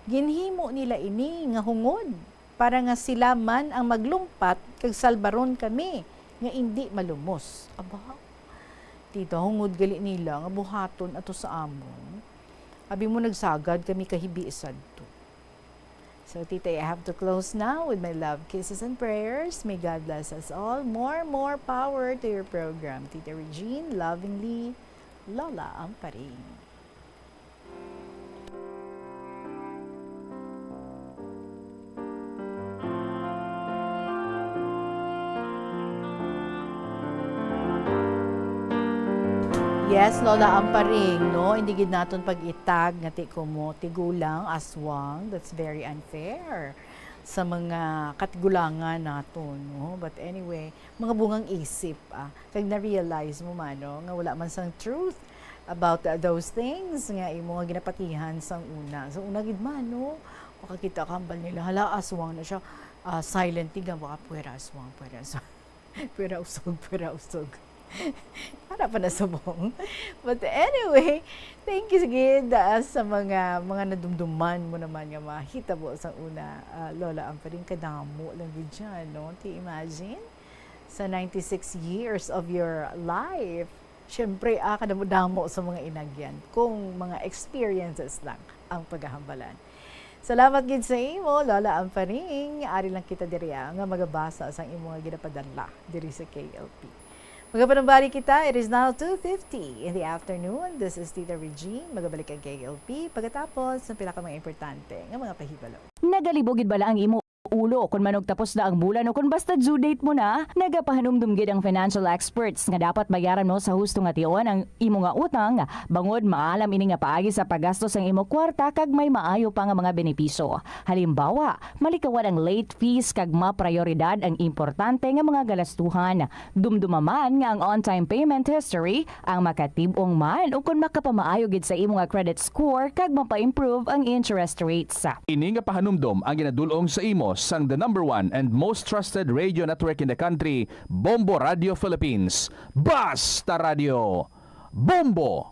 ginhimo nila ini nga hungod para nga sila man ang maglumpat kag salbaron kami nga indi malumos. Aba, tita, hungod gali nila nga buhaton ato sa amon. Abi mo, nagsagad kami kahibi sadto. So, Tita, I have to close now with my love, kisses, and prayers. May God bless us all. More, more power to your program. Tita Regine, lovingly, Lola Amparing. Yes, Lola Amparing, no? Hindi gid naton pag-itag nga ti kumo tigulang, aswang. That's very unfair sa mga katigulangan naton, no? But anyway, mga bungang isip, ah. Kag na-realize mo man, no, nga wala man sang truth about, uh, those things nga imo nga ginapatihan sang una. Sa una gid man, no, makakita ka hambal nila, "Hala, aswang na siya." Ah, silently nga, "Baka puwera aswang, puwera aswang." Pwera usog, pwera usog. Para pa na subong. But anyway, thank you gid, ah, sa mga, mga nadumduman mo naman nga mahitabo sa una, ah, Lola Amparing, kadamo lang gid siya, no? Ti imagine, sa ninety-six years of your life, syempre, ah, kadamo-damo sa mga inagyan kung mga experiences lang ang paghahambalan. Salamat gid sa imo, Lola Amparing. Ari lang kita diri, ah, nga magabasa sang imo nga ginapadala diri sa K L P. Magapanumbalik kita, it is now two fifty in the afternoon. This is Tita Regine. Magabalik ang K L P pagkatapos ng pila ka mga importante nga mga pahibalo. Nagalibog gid bala ang imo ulo kon manugtapos na ang bulan o kon basta due date mo na? Nagapahanumdom gid ang financial experts nga dapat bayaran mo sa husto nga tion ang imo nga utang, bangod maalam ini nga paagi sa paggasto sang imo kwarta kag may maayo pa nga mga benepisyo. Halimbawa, malikawan ang late fees kag maprayoridad ang importante nga mga galastuhan. Dumduma man nga ang on-time payment history ang makatib-ong man ukon makapamaayo gid sa imo nga credit score kag mapa-improve ang interest rates. Ini nga pahanumdom ang ginadul-ong sa imo sang the number one and most trusted radio network in the country, Bombo Radio Philippines. Basta Radio, Bombo!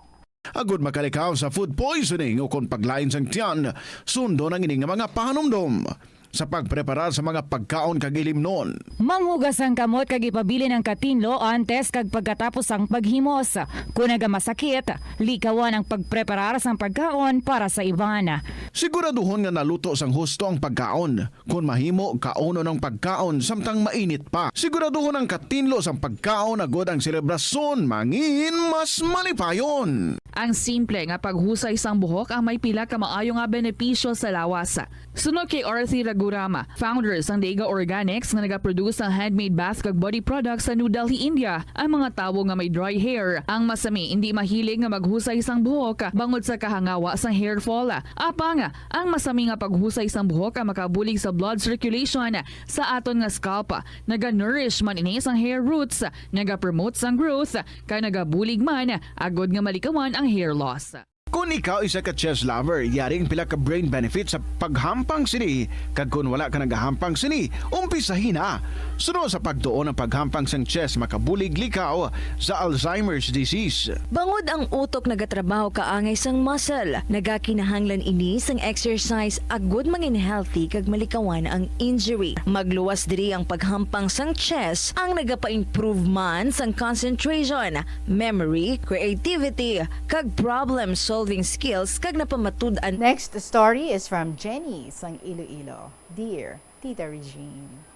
Agud makalikaw sa food poisoning ukon paglain sang tiyan, sundon ang ini nga mga pahanumdom sa pagpreparar sa mga pagkaon kag ilimnon. Manghugas ang kamot kag ipabilin ang katinlo antes kag pagkatapos sang paghimos. Kon nagamasakit, likawan ang pagpreparar sang pagkaon para sa iban. Siguraduhon nga naluto sang husto ang pagkaon. Kon mahimo, kaunon ang pagkaon samtang mainit pa. Siguraduhon ang katinlo sang pagkaon agud ang selebrasyon mangin mas malipayon. Ang simple nga paghusay sang buhok ang may pila ka maayo nga benepisyo sa lawas. Suno kay Arthi Ragurama, founder sang Dega Organics nga nagaproduce sang handmade bath kag body products sa New Delhi, India, ang mga tawo nga may dry hair, ang masami indi mahilig nga maghusay sang buhok bangod sa kahangawa sang hair fall. Apang, ang masami nga paghusay sang buhok ang makabulig sa blood circulation sa aton nga scalp. Naga-nourish man ini sang hair roots, naga-promote sang growth, kag nagabulig man agod nga malikawan ang hair loss. Kon ikaw isa ka chess lover, yari ang pila ka brain benefits sa paghampang sini, kag kon wala ka nagahampang sini, umpisahi na. Suno sa pagtuon, ang paghampang sang chess makabulig likaw sa Alzheimer's disease. Bangod ang utok nagatrabaho kaangay sang muscle, nagakinahanglan ini sang exercise agud mangin healthy kag malikawan ang injury. Magluwas diri ang paghampang sang chess, ang nagapa-improve man sang concentration, memory, creativity, kag problem-solving skills, kag napamatud-an. Next story is from Jenny sang Iloilo. Dear Tita Regine.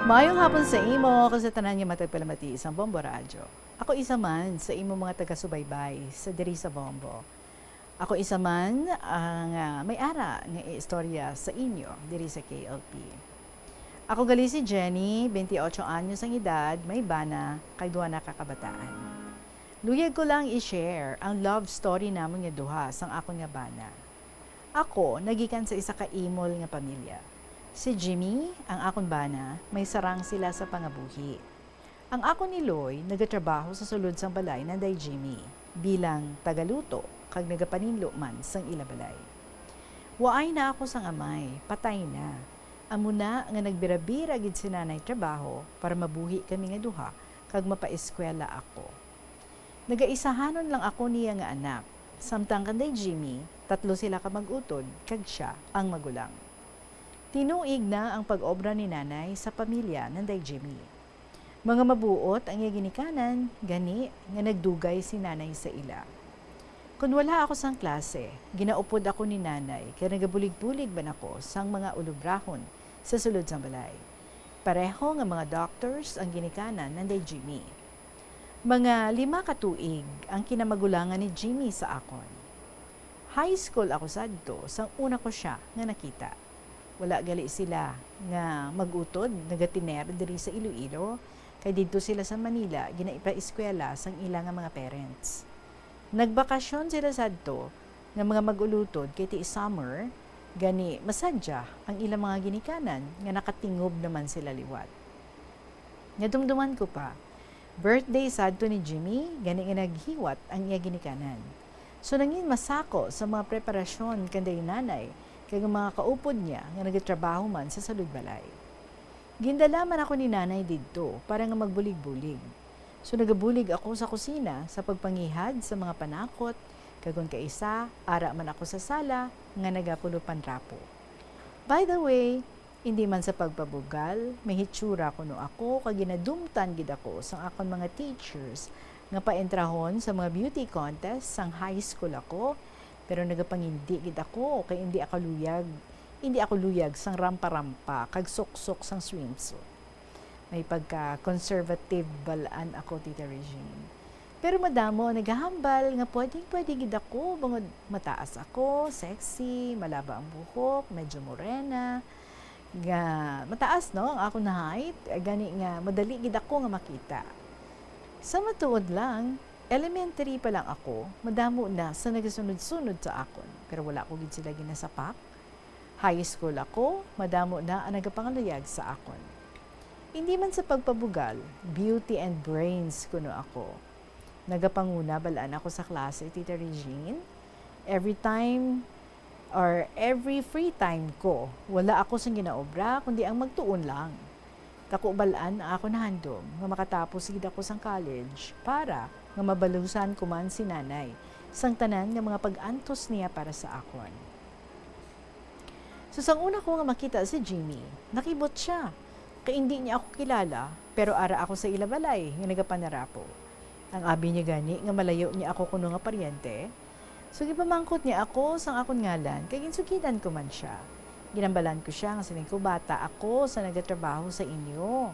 Maayong hapon sa imo kag sa tanan nga matagpalamati sa Bombo Radyo. Ako isa man sa imo mga taga-subaybay sa diri sa Bombo. Ako isa man ang, ah, may ara nga iistorya sa inyo diri sa K L P. Ako gali si Jenny, twenty-eight anyos ang edad, may bana, kag duha na ka kabataan. Luyag ko lang i-share ang love story namon nga duha sang akon nga bana. Ako nagikan sa isa ka imol nga pamilya. Si Jimmy, ang akon bana, may sarang sila sa pangabuhi. Ang akon iloy nagatrabaho sa sulod sang balay nanday Jimmy bilang tagaluto kag nagapaninlo man sang ila balay. Waay na ako sang amay, patay na. Amo na nga nagbirabira gid si nanay trabaho para mabuhi kami nga duha kag mapaeskwela ako. Nagaisahanon lang ako niya nga anak, samtang kanday Jimmy, tatlo sila ka mag-utod kag sia ang magulang. Tinuig na ang pag-obra ni nanay sa pamilya nanday Jimmy. Mga mabuot ang iya ginikanan, gani nga nagdugay si nanay sa ila. Kon wala ako sang klase, ginaupod ako ni nanay kay nagabulig-bulig man ako sang mga ulobrahon sa sulod sang balay. Pareho nga mga doctors ang ginikanan nanday Jimmy. Mga lima ka tuig ang kinamagulangan ni Jimmy sa akon. High school ako sadto sang una ko sia nga nakita. Wala gali sila nga mag-utod nagatiner diri sa Iloilo, kay didto sila sa Manila ginaipaeskwela sang ila nga mga parents. Nagbakasyon sila sadto nga mga mag-ulutod kay ti summer, gani masadya ang ilang mga ginikanan nga nakatingob naman sila liwat. Nadumduman ko pa, birthday sadto ni Jimmy, gani nga naghiwat ang iya ginikanan. So, nangin masako sa mga preparasyon kanday nanay kag ang mga kaupod niya nga nagatrabaho man sa sulod balay. Gindala man ako ni nanay didto para nga magbulig-bulig. So, nagabulig ako sa kusina sa pagpangihad sa mga panakot, kag kon kaisa, ara man ako sa sala nga nagapulupan rapo. By the way, indi man sa pagpabugal, may hitsura kuno ako, kag ginadumtan gid ako sang akon mga teachers nga paentrahon sa mga beauty contest sang high school ako, pero nagapangindi gid ako kay indi ako luyag, indi ako luyag sang rampa-rampa kag suksok sang swimsuit. May pagka-conservative bal-an ako, Tita Regine. Pero madamo ang nagahambal nga pwedeng-pwede gid ako, bangod mataas ako, sexy, malaba ang buhok, medyo morena, nga mataas, no, ang akon height, gani nga madali gid ako nga makita. Sa matuod lang, elementary pa lang ako, madamo na sa nagasunod-sunod sa akon, pero wala ko gid sila ginasapak. High school ako, madamo na ang nagapangaluyag sa akon. Hindi man sa pagpabugal, beauty and brains kuno ako. Nagapanguna bal-an ako sa klase, Tita Regine. Every time or every free time ko, wala ako sing ginaobra, kundi ang magtuon lang. Tako bal-an ang akon handom nga makatapos gid ako sang college para nga mabalusan ko man si nanay sang tanan nga mga pag-antos niya para sa akon. So, sang una ko nga makita si Jimmy, nakibot sia, kay indi niya ako kilala, pero ara ako sa ila balay nga nagapanarapo. Ang abi niya gani nga malayo niya ako kuno nga paryente. So, gipamangkot niya ako sang akon ngalan, kay ginsugilan ko man sia. Ginambalan ko sia nga siling ko, "Bata ako sa nagatrabaho sa inyo."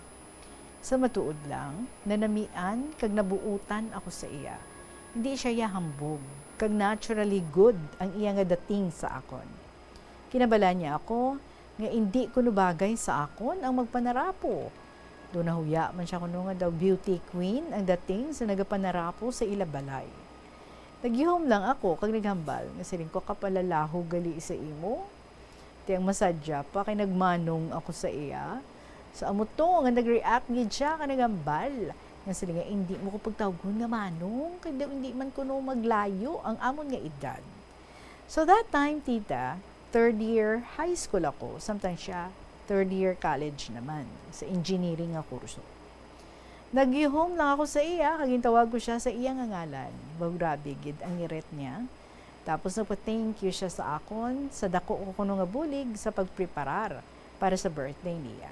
Sa matuod lang, nanamian kag nabuutan ako sa iya. Hindi siya yahambog, kag naturally good ang iya nga dating sa akon. Kinabalan niya ako nga indi kuno bagay sa akon ang magpanarapo. Do nahuya man siya kuno nga daw beauty queen ang dating sa nagapanarapo sa ila balay. Nagyuhom lang ako kag naghambal nga siling ko, "Kapalalaho gali sa imo. Ti ang masadya pa kay nagmanong ako sa iya." So, amo to nga nag-react gid siya kag naghambal nga siling nga, "Indi mo ko pagtawgon nga manong, kay daw indi man kuno maglayo ang amon nga edad." So, that time, tita, third year high school ako, samtang siya third year college naman, sa engineering nga kurso. Nagyuhom lang ako sa iya, kag gintawag ko siya sa iya nga ngalan. Wow, grabe gid ang ngirit niya. Tapos nagpa-thank you siya sa akon, sa dako ko kuno nga bulig sa pagpreparar para sa birthday niya.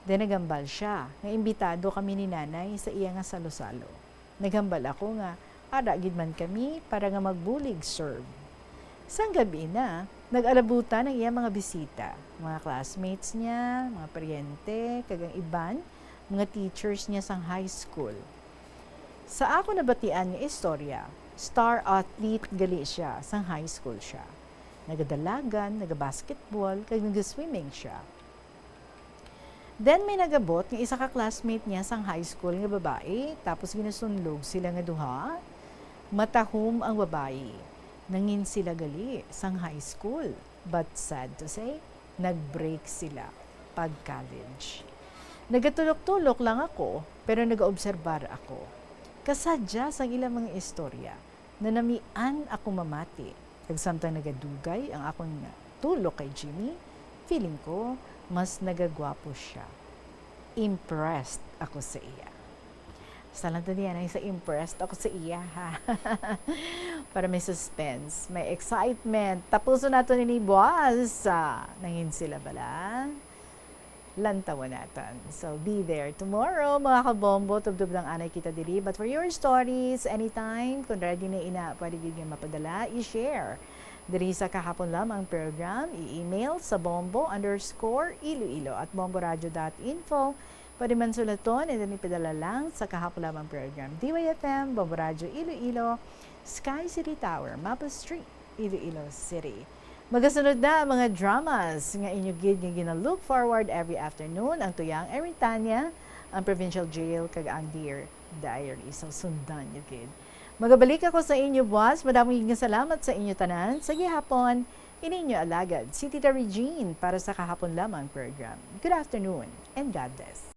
Then naghambal siya nga imbitado kami ni nanay sa iya nga salo-salo. Naghambal ako nga ara gid man kami para nga magbulig, serve. Sang gab-i na, nag-alabutan ang iya mga bisita, mga classmates niya, mga paryente, kag ang iban, mga teachers niya sang high school. Sa ako nabatian nga istorya, star athlete gali siya sang high school siya. Nagadalagan, nagabasketball, kag nagaswimming siya. Then may nagabot nga isa ka classmate niya sang high school nga babayi, tapos ginasunlog sila nga duha. Matahom ang babayi. Nangin sila gali sang high school. But sad to say, nag-break sila pag college. Nagatulok-tulok lang ako, pero nagaobserbar ako. Kasadya sang ilang mga istorya, nanamian ako mamati. Kag samtang nagadugay ang akon nga tulok kay Jimmy, feeling ko mas nagagwapo siya. Impressed ako sa iya. Sa lang to niya, sa impressed ako sa iya, ha? Para may suspense, may excitement. Tapuson nato nini buwas. Ah, nangin sila bala? Lantawon naton. So, be there tomorrow, mga kabombo. Tubtob lang anay kita diri. But for your stories, anytime, kung ready na ina, pwede gid nga mapadala, i-share. Diri sa Kahapon Lamang Program, i-email sa bombo underscore iloilo at bomboradio dot info. Pwede man sulaton and then ipadala lang sa Kahapon Lamang Program, D Y F M, Bombo Radio Iloilo, Sky City Tower, Mapa Street, Iloilo City. Magasunod na ang mga dramas nga inyo gid nga gina-look forward every afternoon, ang Tuyang Ermitaña, ang Provincial Jail, kag ang Dear Diary. So, sundan nyo gid. Magabalik ako sa inyo buwas. Madamo gid nga salamat sa inyo tanan. Sa gihapon, ini inyo alagad, si Tita Regine para sa Kahapon Lamang Program. Good afternoon and God bless.